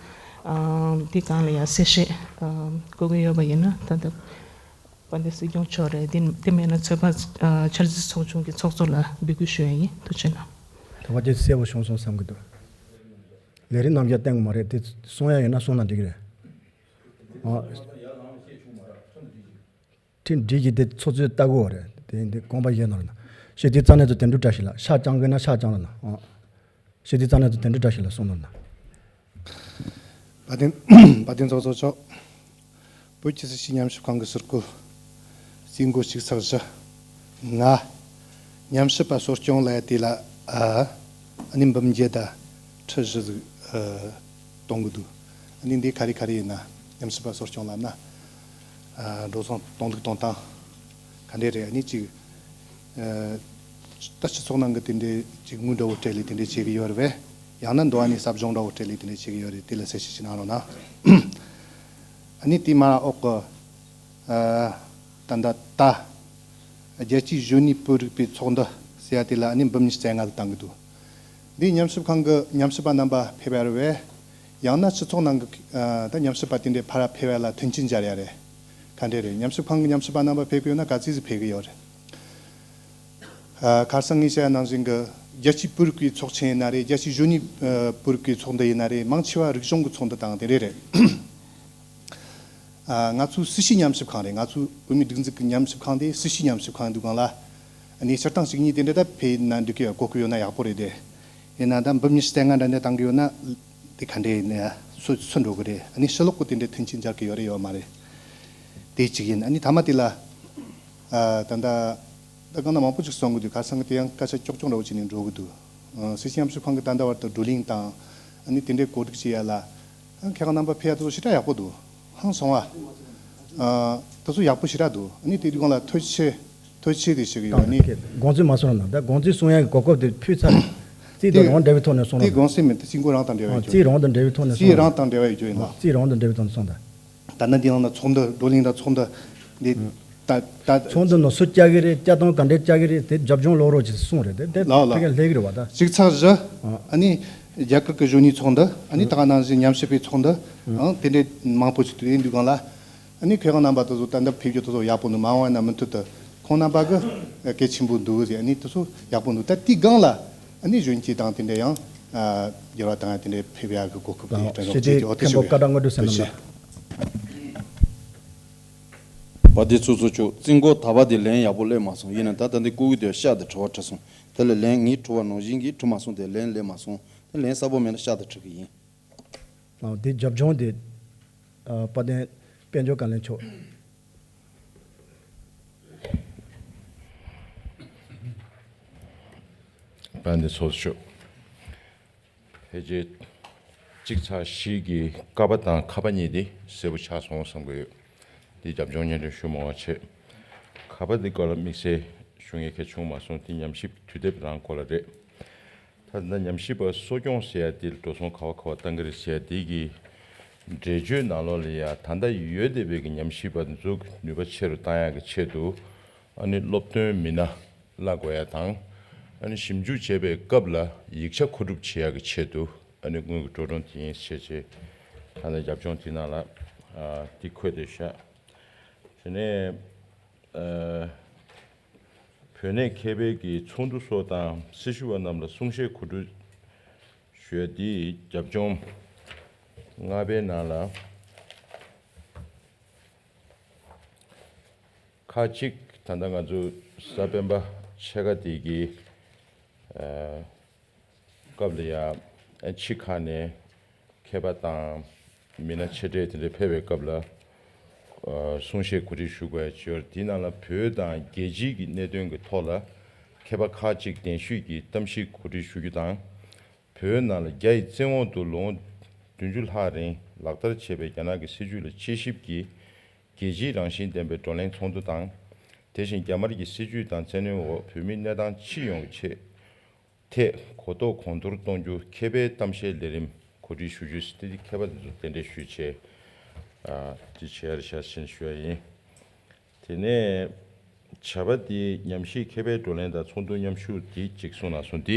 ཨ། འདི་སྒང་ལ་ཡང་གསལ་བཤད་ཨ། དགོས་ཀྱི་ཡོད་པ་ཡིན་ན་ད་ལྟ་དཔལ་ལྡན་སྲིད་སྐྱོང་མཆོག་རེད། འདི་འདི་མེད་ན་ཚོད་དཔག་ཨ། འཆར་རྩིས་ཚོགས་ཆུང་གི་ཚོགས་གཙོ་ལ་འབོད་སྐུལ་ཞུ་ཡ་ཡིན། ཐུགས་རྗེ་གནང་། ད་བར་དེ་གསལ་པོ་བྱུང་སོང་བསམ་གྱི་འདུག་ལས་རིམ་རྣམ་གཞག་བསྟན་གི་མ་རེད། དེ་གསུང་ཡ་ཡོད་ན་གསུང་ན་འགྲིག་གི་རེད། ཨ། ཁྲིམས་སྒྲིག་གི་དེ་ཚོ་ཚོས་ལྟ་དགོས་རེད། དེ་འདི་དགོངས་པ་བཞེས་གནང་རོགས་གནང་། ཞི་བདེ་རྩ་གནད་དུ་དོན་གྲུབ་བཀྲ་ཤིས་ལགས། ཕྱག་བརྐྱང་གི་ན་ཕྱག་བརྐྱང་རོགས་གནང་། ཨ། ཞི་བདེ་རྩ་གནད་དུ་དོན་གྲུབ་བཀྲ་ཤིས་ལགས་གསུང་གནང་། དཔལ་ལྡན་དཔལ་ལྡན་ཚོགས་གཙོ་མཆོག་བོད་ཀྱི་སྲིད་བྱུས་ཉམས་ཞིབ་ཁང་གི་ཟུར་བཀོད། རྩིས་འགོ་གཅིག་ཚེག་བཞི། ང་ཉམས་ཞིབ་པ་གསོ་སྐྱོང་ལ་དེ་ལ་ཨ་ནི་འབུམ་བརྒྱད་དང་ཁྲི་བཞི་ཟིག་ཨ་གཏོང་གི་འདུག་ཨ་ནི་འདི་ག་རེ་ག་རེ་ཡིན་ན། ཉམས་ཞིབ་པ་གསོ་སྐྱོང་ལབ་ན་ཨ་འགྲོ་སོང་གཏོང་ལུགས་གཏོང་སྟངས་ག་འདྲས་རེད། ཨ་ནི་གཅིག་ཨ་ད་སྤྱི་ཚོགས་ནང་གི་དེ་འདྲའི་གཅིག་དངུལ་འདྲ་བོ་སྤྲད་ལས་དེ་འདྲས་བྱེད་ཀྱི་ཡོད་རེད་པས། ཡང་ན་འགྲོ་བ་མིའི་ཟབ་སྦྱོང་འདྲ་བོ་སྤྲད་ལས་དེ་འདྲས་བྱེད་ཀྱི་ཡོད་རེད། དེ་ལ་གསལ་བཤད་ཅིག་གནང་རོགས་གནང་། ཨ་ནི་དེ་མ་འོག་གི་ཨ་ད་ད་ད་རྒྱལ་སྤྱིའི་གཞོན་ནུའི་བོད་རིག་པའི་ཚོགས་འདུ་ཟེར་ཡ་དེ་ལ་ཨ་ནི་འབུམ་གཉིས་བརྩེགས་ལྔ་ལ་བཏང་གི་འདུག་འདིའི་ཉམས་ཞིབ་ཁང་གི་ཉམས་ཞིབ་པ་རྣམ་པ་ཕེབས་ཡ་རེད་པས། ཡང་ན་སྤྱི་ཚོགས་ནང་གི་ཨ་ད་ཉམས་ཞིབ་པ་དེ་འདྲའི་ཕར་ཕེབས་ཡ་ལ་མཐུན་རྐྱེན་སྦྱར་ཡ་རེད། ག་འདྲས་རེད། ཉམས་ཞིབ་ཁང་གི་ཉམས་ཞིབ་པ་རྣམ་པ་ཕེབས་གི་ཡོད་ན་ག་ཚོད་ཟིག་ཕེབས་གི་ཡོད་རེད། ཨ་ཁ་སང་ངས་བཤད་ཡ་ནང་བཞིན་གི་རྒྱལ་སྤྱིའི་བོད་རིག་པའི་ཚོགས་ཆེན་ཡིན་ན་རེད། རྒྱལ་སྤྱིའི་གཞོན་ནུའི་ཨ་བོད་རིག་པའི་ཚོགས་འདུ་ཡིན་ན་རེད། མང་ཆེ་བ་རིག་གཞུང་གི་ཚོགས་འདུ་དང་དེ་འདྲས་རེད། ཨ་ང་ཚོའི་སྲིད་བྱུས་ཉམས་ཞིབ་ཁང་རེད། ང་ཚོའི་བོད་མིའི་སྒྲིག་འཛུགས་ཀྱི་ཉམས་ཞིབ་ཁང་དེ་སྲིད་བྱུས་ཉམས་ཞིབ་ཁང་འདུག་གང་ལ། ཨ་ནི་སྤྱིར་བཏང་ཞིག་གཉིས་དེ་འདྲ་ད་ཕེབས་ན་འགྲིག་གི་ཡོད། གོ་སྐབས་ཡོད་ན་ཡག་པོ་རེད་དེ། ཡིན་ན་ད་འབུམ་གཉིས་བརྩེགས་ལྔ་འདྲ་འདྲ་བཏང་གི་ཡོད་ན་དེ་ག་འདྲས་ཡིན་ན་སུ་སུ་འགྲོ་གི་རེད། ཨ་ནི་ཕྱི་ལོགས་ཀྱི་དེ་འདྲའི་མཐུན་རྐྱེན་སྦྱར་གི་ཡོད་རེད་ཡོད་མ་རེད། དེ་གཅིག་ཡིན། ཨ་ནི་མཐའ་མ་དེ་ལ་ཨ་ད་ད་ད་གང་ན་མང་པོ་ཅིག་གསུང་གི་འདུག་ཁ་སང་གི་དེ་ཡང་སྐད་ཆ་ཀྱོག་ཀྱོག་འདྲ་བོ་བྱས་ནས་འགྲོ་གི་འདུག་ཨ་སྲིད་བྱུས་ཉམས་ཞིབ་ཁང་གི་ད་ལྟ་བར་དུ་བགྲོ་གླེང་དང་ཨ་ནི་དེ་འདྲའི་གོ་སྒྲིག་བྱེད་ཡ་ལ། མཁས་དབང་རྣམ་པ་ཕེབས་ཡ་དེ་ཚོ་ཞེ་དྲག་ཡག་པོ་འདུག་ཧང་སང་བ། ཨ་དེ་ཚོ་ཡག་པོ་ཞེ་དྲག་འདུག་ཨ་ནི་དེ་དུས་གང་ལ་ཐུགས་རྗེ་ཆེ་ཐུགས་རྗེ་ཆེ་དེ་ཞུ་གི་ཡོད། ཨ་ནི་དགོངས་ཚུལ་མ་གསུངས་ན་ད་དགོངས་ཚུལ་གསུང་ཡ་གི་གོ་སྐབས་དེ་ཕུལ་ཚར། རྩིས་དེ་དང་རང་འབྲེལ་བའི་ཐོག་ནས་གསུང་དེ་རོགས། དགོངས་ཚུལ་མིན། དེ་རྩིས་འགོ་རང་དང་འབྲེལ་བའི་རྩིས་རྒྱུ། རང་དང་འབྲེལ་བའི་ཐོག་ནས་གསུང་། རྩིས་རང་དང་འབྲེལ་བའི་རྒྱུ་ཡིན་ལ། རྩིས་རང་དང་འབྲེལ་བའི་ཐོག་ནས་གསུང་དང་། ད་ནི་འདི་ནང་ན་ཚོགས་འདུ་བགྲོ་གླེང་དང་ཚོགས་འདུ་འདི་ད་ད་ཚོགས་འདུ་ནང་སུ་བཅར་གི་རེད། བཅར་སྟངས་ག་འདྲས་བཅར་གི་རེད། དེ་རྒྱབ་ལྗོངས་ལོག་རོགས་ཅིག་གསུངས་རེད། དེ་དེ་ལགས་ལགས། ཕ་གིར་སླེབས་གི་རེད་བ་ད། གཅིག་ཚེག་བཞི། ཨ་ནི་རྒྱ་གར་གྱི་གཞོན་ནུའི་ཚོགས་འདུ། ཨ་ནི་ད་ག་ནང་བཞིན་ཉམས་ཞིབ་པའི་ཚོགས་འདུ། ཨང་དེ་འདྲས་མང་པོ་ཞིག་ཏུ་ཡིན་དུས་གང་ལ། ཨ་ནི་མཁས་དབང་རྣམ་པ་དེ་ཚོ་ད་ལྟ་ཕེབས་རྒྱུ་དེ་ཚོ་ཡག་པོ་འདུག་མ་འོངས་ན་མུ་མཐུད་དུ་ཁོང་རྣམ་པ་གི་གལ་ཆེན་པོ་འདུག་ཟེར། ཨ་ནི་དེ་ཚོ་ཡག་པོ་འདུག་ད་དེའི་སྒང་ལ་ཨ་ནི་གཞོན་སྐྱེས་དང་དེ་འདྲས་ཡང་ཨ་འགྱུར་བ་བཏང་ཡ་དེ་འདྲས་ཕེབས་ཡ་གི་གོ་སྐབས་དེ་ལགས། སྤྲད་རོགས་ཞུ་རྒྱུ། ཞུ་རྒྱུ། ཨོ་དེ་མཁན་པོ་ཞུ་བཀའ་བྲག་དངོས་གྲུབ་བསོད་ནམས་ལགས། བཀྲ་ཤིས། དཔལ་ལྡན་ཚོགས་གཙོ་མཆོག་རྩིས་འགོ་ད་བར་དེ་ལན་ཡག་པོ་སླེབས་མ་སོང་། ཡིན་ན་ད་ད་འདི་སྐུ་གུ་དེ་ཤག་དེ་དྲི་བ་དྲི་སོང་། དེ་ལ་ལན་ངས་དྲི་བ་ནང་བཞིན་གྱིས་དྲི་མ་སོང་། དེ་ལན་སླེབས་མ་སོང་། དེ་ལན་གསལ་པོ་མེད་ན་ཤག་དེ་དྲི་གི་ཡིན། ཨ་དེ་རྒྱབ་ལྗོངས་དེ་ཨ་དཔལ་ལྡན་དཔལ་འབྱོར་བཀའ་བློན་མཆོག་དཔལ་ལྡན་ཚོགས་གཙོ་མཆོག་ཕལ་ཆེར་གཅིག་ཚེག་བཞི་གི་ཀ་པ་དང་ཁ་པ་གཉིས་དེ་གསལ་པོ་ཆགས་སོང་བསམ་གྱི་ཡོད། དེ་རྒྱབ་ལྗོངས་སྙན་སྒྲོན་ཞུ་མང་བ་བྱས། ཁ་པ་དེ་སྐོར་ལ་དམིགས་བསལ་ཞུ་མཁན་གལ་བྱུང་མ་སོང་། དེ་ཉམས་ཞིབ་དུས་དེབ་རང་སྐོར་ལ་རེད། ད་ལྟ་ཉམས་ཞིབ་པ་གསོ་སྐྱོང་ཟེར་ཡ་དེ་ལ་འགྲོ་སོང་ག་བ་ག་བ་བཏང་གི་རེད་ཟེར་ཡ་དེ་གི་འགྲེལ་བརྗོད་ནང་ལོགས་ལ་ཡ་ད་ལྟ་ཡོད་བསྡད་པའི་གི་ཉམས་ཞིབ་པ་དེ་ཚོ་ནུས་པ་ཆེ་རུ་བཏང་ཡ་གི་ཆེད་དུ་ཨ་ནི་སློབ་སྟོན་མི་སྣ་བླ་དགོས་ཡ་དང་། ཨ་ནི་ཞིབ་འཇུག་བྱེད་པའི་སྐབས་ལ་ཡིག་ཆ་མཁོ་སྒྲུབ་བྱེད་ཡ་གི་ཆེད་དུ་ཨ་ནི་དངུལ་གྱི་འགྲོ་གྲོན་དེ་ཡིན་ཟེར་བྱས་ད་ལྟ་རྒྱབ་ལྗོངས་དེ་ནང་ལ་ཨ་དེ་འཁོད་བསྡད་ཤག་དེ་ནས་ཨ་བོད་གནས་མཁས་པའི་གི་ཚོགས་འདུ་སོགས་དང་སྲི་ཞུ་བ་རྣམས་ལ་གསུང་བཤད་གོ་སྒྲིག་ཞུ་ཡ་དེ་རྒྱབ་ལྗོངས་ལྔ་པའི་ནང་ལ། ཁག་གཅིག་ད་ལྟ་ང་ཚོ་གཟའ་སྤེན་པ་ཕྱེད་ཀ་དེ་གི་ཨ་སྐབས་ལ་ཡ་ཨ་ཕྱི་ཁག་ནས་མཁས་པ་དང་མི་སྣ་ཆེ་གྲས་དེ་འདྲ་ཕེབས་པའི་སྐབས་ལ་ཨ་གསུང་བཤད་གོ་སྒྲིག་ཞུ་དགོས་ཡ་ཅིག་ཡོད་རེད། དེའི་ནང་ལ་བོད་དང་རྒྱལ་སྤྱིའི་གི་གནད་དོན་གྱི་ཐོག་ལ་མཁས་པ་ཁག་ཅིག་གདན་ཞུས་ཀྱིས་གཏམ་བཤད་གོ་སྒྲིག་ཞུ་རྒྱུ་དང་། བོད་ནང་ལ་རྒྱ་ཡི་བཙན་འོག་ཏུ་ལོ་ངོ་བདུན་ཅུ་ལྷག་རིང་ལག་བསྟར་བྱས་པའི་རྒྱ་ནག་གི་སྲིད་བྱུས་ལ་དཔྱད་ཞིབ་ཀྱིས་རྒྱལ་སྤྱིའི་རང་བཞིན་ལྡན་པའི་བགྲོ་གླེང་ཚོགས་འདུ་དང་། དེ་བཞིན་རྒྱ་དམར་གྱི་སྲིད་བྱུས་དང་བཙན་གནོན་འོག་བོད་མིའི་གནས་སྟངས་སྤྱི་ཡོངས་ཀྱི་ཆེད་ཐད་གོ་རྟོགས་གོང་མཐོར་གཏོང་རྒྱུ་མཁས་པའི་གཏམ་བཤད་ལས་རིམ་གོ་སྒྲིག་ཞུ་རྒྱུ་ཟེར་ཏེ་མཁས་པ་དེ་ཚོ་གདན་འདྲེན་ཞུས་བྱས་ཨ་དེ་བྱས་རེ་ཤག་ཟེར་ཞུ་ཡ་ཡིན། དེ་ནས་བྱ་བ་དེའི་ཉམས་ཞིབ་མཁས་པའི་བགྲོ་གླེང་དང་ཚོགས་འདུ་མཉམ་ཞུགས་དེ་གཅིག་གསུངས་ན་སོང་། དེ་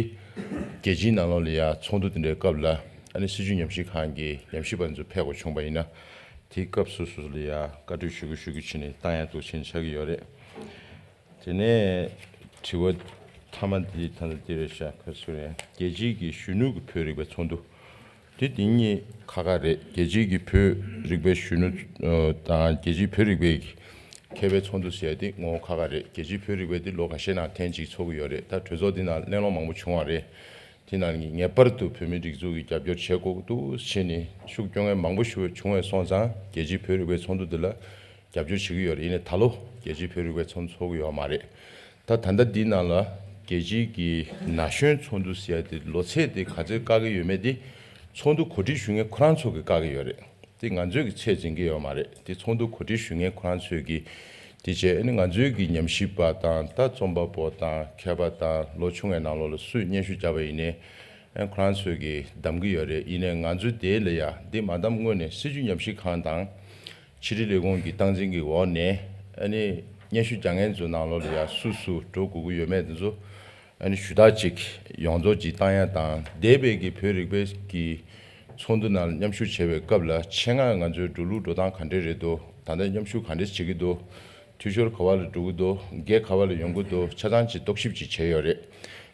རྒྱལ་སྤྱིའི་ནང་ལོགས་ལ་ཡ་ཚོགས་འདུ་དེ་འདྲའི་སྐབས་ལ་ཨ་ནི་སྲིད་བྱུས་ཉམས་ཞིབ་ཁང་གི་ཉམས་ཞིབ་པ་ཚོ་ཕེབས་དགོས་བྱུང་བ་ཡིན་ན་དེའི་སྐབས་སུ་སོ་སོ་ལ་ཡ་བཀའ་འཁྲོལ་ཞུ་རྒྱུ་ཞུ་རྒྱུ་བྱས་ནས་བཏང་ཡ་འདུག་ཕྱིན་ཆགས་ཀྱི་ཡོད་རེད། དེ་ནས་དྲི་བ་མཐའ་མ་འདི་ད་ལྟ་འདི་རེད་ཤག་ཁ་སུ་རེད། རྒྱལ་སྤྱིའི་གི་གཞོན་ནུ་གི་བོད་རིག་པའི་ཚོགས་འདུ། དེ་དེ་གཉིས་ཁ་ཁ་རེད། རྒྱལ་སྤྱིའི་གི་བོད་རིག་པའི་གཞོན་ནུ་ཨ་དང་རྒྱལ་སྤྱིའི་བོད་རིག་པའི་མཁས་པའི་ཚོགས་འདུ་ཟེར་ཡ་དེ་ངོ་བོ་ཁ་ཁ་རེད། རྒྱལ་སྤྱིའི་བོད་རིག་པའི་དེ་ལོ་ཁ་ཤས་ནང་ཐེངས་གཅིག་ཚོགས་ཀྱི་ཡོད་རེད། ད་གྲོས་ཚོགས་འདི་ནང་གླེང་སློང་མང་པོ་བྱུང་བ་རེད། དེ་ནང་ངེས་པར་དུ་བོད་མི་སྒྲིག་འཛུགས་ཀྱི་རྒྱབ་སྐྱོར་བྱེད་དགོས་འདུག་ཟེར་ནས་ཤུགས་སྐྱོན་མང་པོ་ཞིག་བྱུང་བའི་སོང་ཙང་རྒྱལ་སྤྱིའི་བོད་རིག་པའི་ཚོགས་འདུ་འདི་ལ་རྒྱབ་སྐྱོར་བྱེད་ཀྱི་ཡོད་རེད། ཡིན་ནའི་ད་ལོ་རྒྱལ་སྤྱིའི་བོད་རིག་པའི་ཚོགས་འདུ་ཚོགས་ཀྱི་ཡོད་མ་རེད། ད་ད་ལྟ་འདི་ནང་ལ་རྒྱལ་སྤྱིའི་གི་ན་གཞོན་ཚོགས་འདུ་ཟེར་ཡ་དེ་ལོ་ཚད་དེ་ག་ཚོད་བཀག་གི་ཡོད་མེད་དེ་ཚོགས་འདུ་གོ་སྒྲིག་ཞུ་མཁན་ཁོ་རང་ཚོ་གིས་བཀག་གི་ཡོད་རེད། དེ་ང་ཚོས་ཀྱི་ཚད་འཛིན་གྱི་ཡོད་མ་རེད། དེ་ཚོགས་འདུ་གོ་སྒྲིག་ཞུ་མཁན་ཁོ་རང་ཚོས་ཀྱི་དེ་བྱས་ཨ་ནི་ང་ཚོའི་གི་ཉམས་ཞིབ་པ་དང་ད་རྩོམ་པ་པོ་དང་མཁས་པ་དང་ལོ་ཆུང་བའི་ནང་ལོགས་ལ་སུས་སྙན་ཞུ་བརྒྱབ་པ་ཡིན་ནའི་ཨ་ཁོ་རང་ཚོས་ཀྱི་གདམ་གྱི་ཡོད་རེད། ཡིན་ནའི་ང་ཚོས་དེ་ལ་ཡ་འདི་མ་གདམ་སྔོན་ནས་སྲིད་བྱུས་ཉམས་ཞིབ་ཁང་དང་ཕྱི་དྲིལ་ལས་ཁུངས་ཀྱི་སྟངས་འཛིན་གྱི་འོག་ནས་ཨ་ནི་སྙན་ཞུ་རྒྱག་མཁན་ཚོའི་ནང་ལོགས་ལ་ཡ་སུ་སུ་འགྲོ་དགོས་ཀྱི་ཡོད་མེད་དེ་ཚོ་ཨ་ནི་ཞུ་དག་ཅིག་ཡོངས་རྫོགས་ཅིག་བཏང་ཡ་དང་། འདས་པའི་གི་བོད་རིག་པའི་གི་ཚོགས་འདུ་ནང་ལ་མཉམ་ཞུགས་བྱེད་པའི་སྐབས་ལ་ཆེད་མངགས་ང་ཚོའི་འགྲོ་ལུགས་འགྲོ་སྟངས་ག་འདྲས་རེད་འདུག་ད་ལྟ་མཉམ་ཞུགས་ག་འདྲས་བྱེད་ཀྱི་འདུག་འཐུས་ཤོར་ག་བ་ལ་འགྲོ་གི་འདུག་སྒེར་ག་བ་ལ་ཡོང་གི་འདུག་ཆ་ཚང་ཅིག་རྟོག་ཞིབ་ཅིག་བྱས་ཡོད་རེད།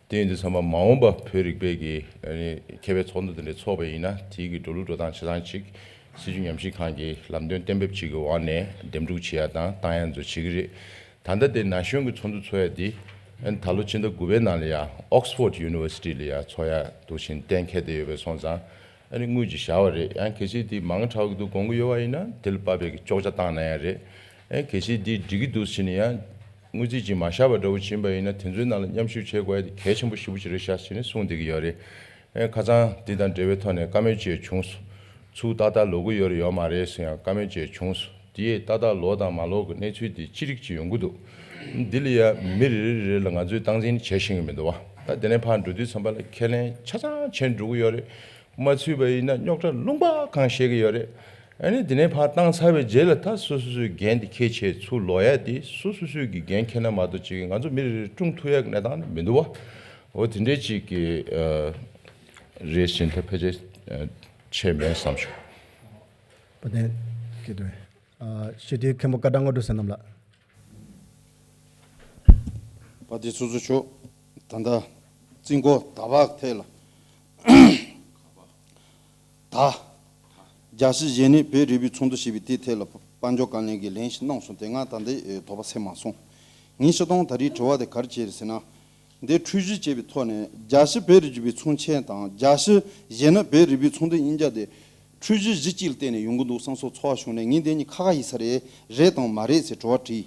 དེ་ཡིན་དུས་ཙམ་པ་མ་འོངས་པ་བོད་རིག་པའི་གི་ཨ་ནི་མཁས་པའི་ཚོགས་འདུ་དེ་འདྲས་ཚོགས་པ་ཡིན་ན་དེའི་གི་འགྲོ་ལུགས་འགྲོ་སྟངས་ཆ་ཚང་ཅིག་སྲིད་བྱུས་ཉམས་ཞིབ་ཁང་གི་ལམ་སྟོན་གཏན་འབེབས་ཅིག་གི་འོག་ནས་འདེམས་སྒྲུག་བྱེད་ཡ་དང་བཏང་ཡ་ཚོ་བྱེད་ཀྱི་རེད། ད་ལྟ་དེ་ན་གཞོན་གྱི་ཚོགས་འདུ་ཚོགས་ཡ་དེ་ཨ་ནི་ད་ལོ་ཕྱི་ཟླ་དགུ་པའི་ནང་ལ་ཡ་Oxford University ལ་ཡ་ཚོགས་ཡ་འདུག་བཞིན་གཏན་འཁེལ་བསྡད་ཡོད་པའི་སོང་ཙང་ཨ་ནི་དངུལ་ཅིག་བཞག་པ་རེད། ཡང་གལ་སྲིད་དེ་མང་དྲགས་ཀྱི་འདུག་དགོངས་ཀྱི་ཡོད་པ་ཡིན་ན་དེ་ལ་དཔག་པའི་གི་གཅོག་ཆ་བཏང་གནང་ཡ་རེད། ཨ་གལ་སྲིད་དེ་འགྲིག་གི་འདུག་ཟེར་ནས་ཡང་དངུལ་རྩིས་ཅིག་མ་བཞག་པ་འདྲ་བོ་ཕྱིན་པ་ཡིན་ན་དེ་ཚོའི་ནང་ལ་མཉམ་ཞུགས་བྱེད་དགོས་ཡ་དེ་གལ་ཆེན་པོ་ཞེ་པོ་ཅིག་རེད་ཤག་ཟེར་ནས་གསུངས་བསྡད་ཀྱི་ཡོད་རེད། ཨ་ཁ་སང་དེ་དང་འབྲེལ་བའི་ཐོག་ནས་བཀའ་མོལ་ཅིག་བྱུང་སོང་། ཚུར་ཏག་ཏག་ལོག་གི་ཡོད་རེད་ཡོད་མ་རེད་ཟེར་ཡང་བཀའ་མོལ་ཅིག་བྱུང་སོང་། དེ་ཏག་ཏག་ལོག་དང་མ་ལོག་གི་གནས་ཚུལ་དེ་ཅི་རིགས་ཅིག་ཡོང་གི་འདུག་འདི་ལ་ཡ་མི་རེ་རེ་རེ་ལ་ང་ཚོས་སྟངས་འཛིན་བྱེད་ཤེས་ཀྱི་མི་འདུག་བ། ད་དེ་ནས་ཕར་འགྲོ་དུས་ཙམ་པ་ལ་ཁས་ལེན་ཆ་ཚང་བྱས་འགྲོ་གི་ཡོད་རེད། མ་ཚུད་པ་ཡིན་ན་རྙོག་དྲ་ལུང་པ་གང་བཤད་ཀྱི་ཡོད་རེད། ཨ་ནི་དེ་ནས་ཕར་བཏང་ཚར་བའི་རྗེས་ལ་ད་སོ་སོ་སོའི་འགན་དེ་འཁྱེར་བྱས་ཚུར་ལོག་ཡ་དེ་སོ་སོ་སོའི་གི་འགན་འཁྱེར་ན་མ་གཏོགས་ཅིག་ང་ཚོ་མི་རེ་རེ་སྲུང་ཐུབ་ཡ་གི་གནས་སྟངས་ནི་མི་འདུག་བ། འོ་དེ་འདྲའི་ཅིག་གི་ཨ་རེད་ཟེར་ད་ཕལ་ཆེར་ཨ་ཆད་མེད་བསམ་བྱུང་། བ་དན་སྐྱིད་དོན། ཨ་ཕྱི་དྲིལ་མཁན་པོ་སྐར་གྲངས་དངོས་གྲུབ་བསོད་ནམས་ལགས། བ་དེ་སོ་སོ་ཆོག་ད་ལྟ་རྩིས་འགོ་ད་བག་ཐད་ལ། ད། རྒྱལ་སྤྱི་གཞོན་ནུ་བོད་རིག་པའི་ཚོགས་འདུ་ཞེས་པའི་དེའི་ཐད་ལ་དཔལ་འབྱོར་བཀའ་བློན་གྱིས་ལན་ཞིག་གནང་སོང་སྟེ་ང་ད་ལྟའི་དོགས་པ་སེལ་མ་སོང་། ངས་སྤྱིར་བཏང་ད་རེས་དྲི་བ་དེ་ག་རེ་བྱས་རེད་ཟེར་ན། འདི་འཁྲུལ་ཞིབ་བྱས་པའི་ཐོག་ནས་རྒྱལ་སྤྱི་བོད་རིག་པའི་ཚོགས་ཆེན་དང་རྒྱལ་སྤྱི་གཞོན་ནུ་བོད་རིག་པའི་ཚོགས་འདུ་གཉིས་ཆ་དེ་འཁྲུལ་ཞིབ་གཞི་གཅིག་ལ་བརྟེན་ནས་ཡོང་གི་འདུག་བསམ་སོགས་ཚོར་བ་བྱུང་ནས་ངས་འདི་གཉིས་ཁ་ཁ་ཡིན་ས་རེད་རེད་དང་མ་རེད་ཟེར་དྲི་བ་དྲིས།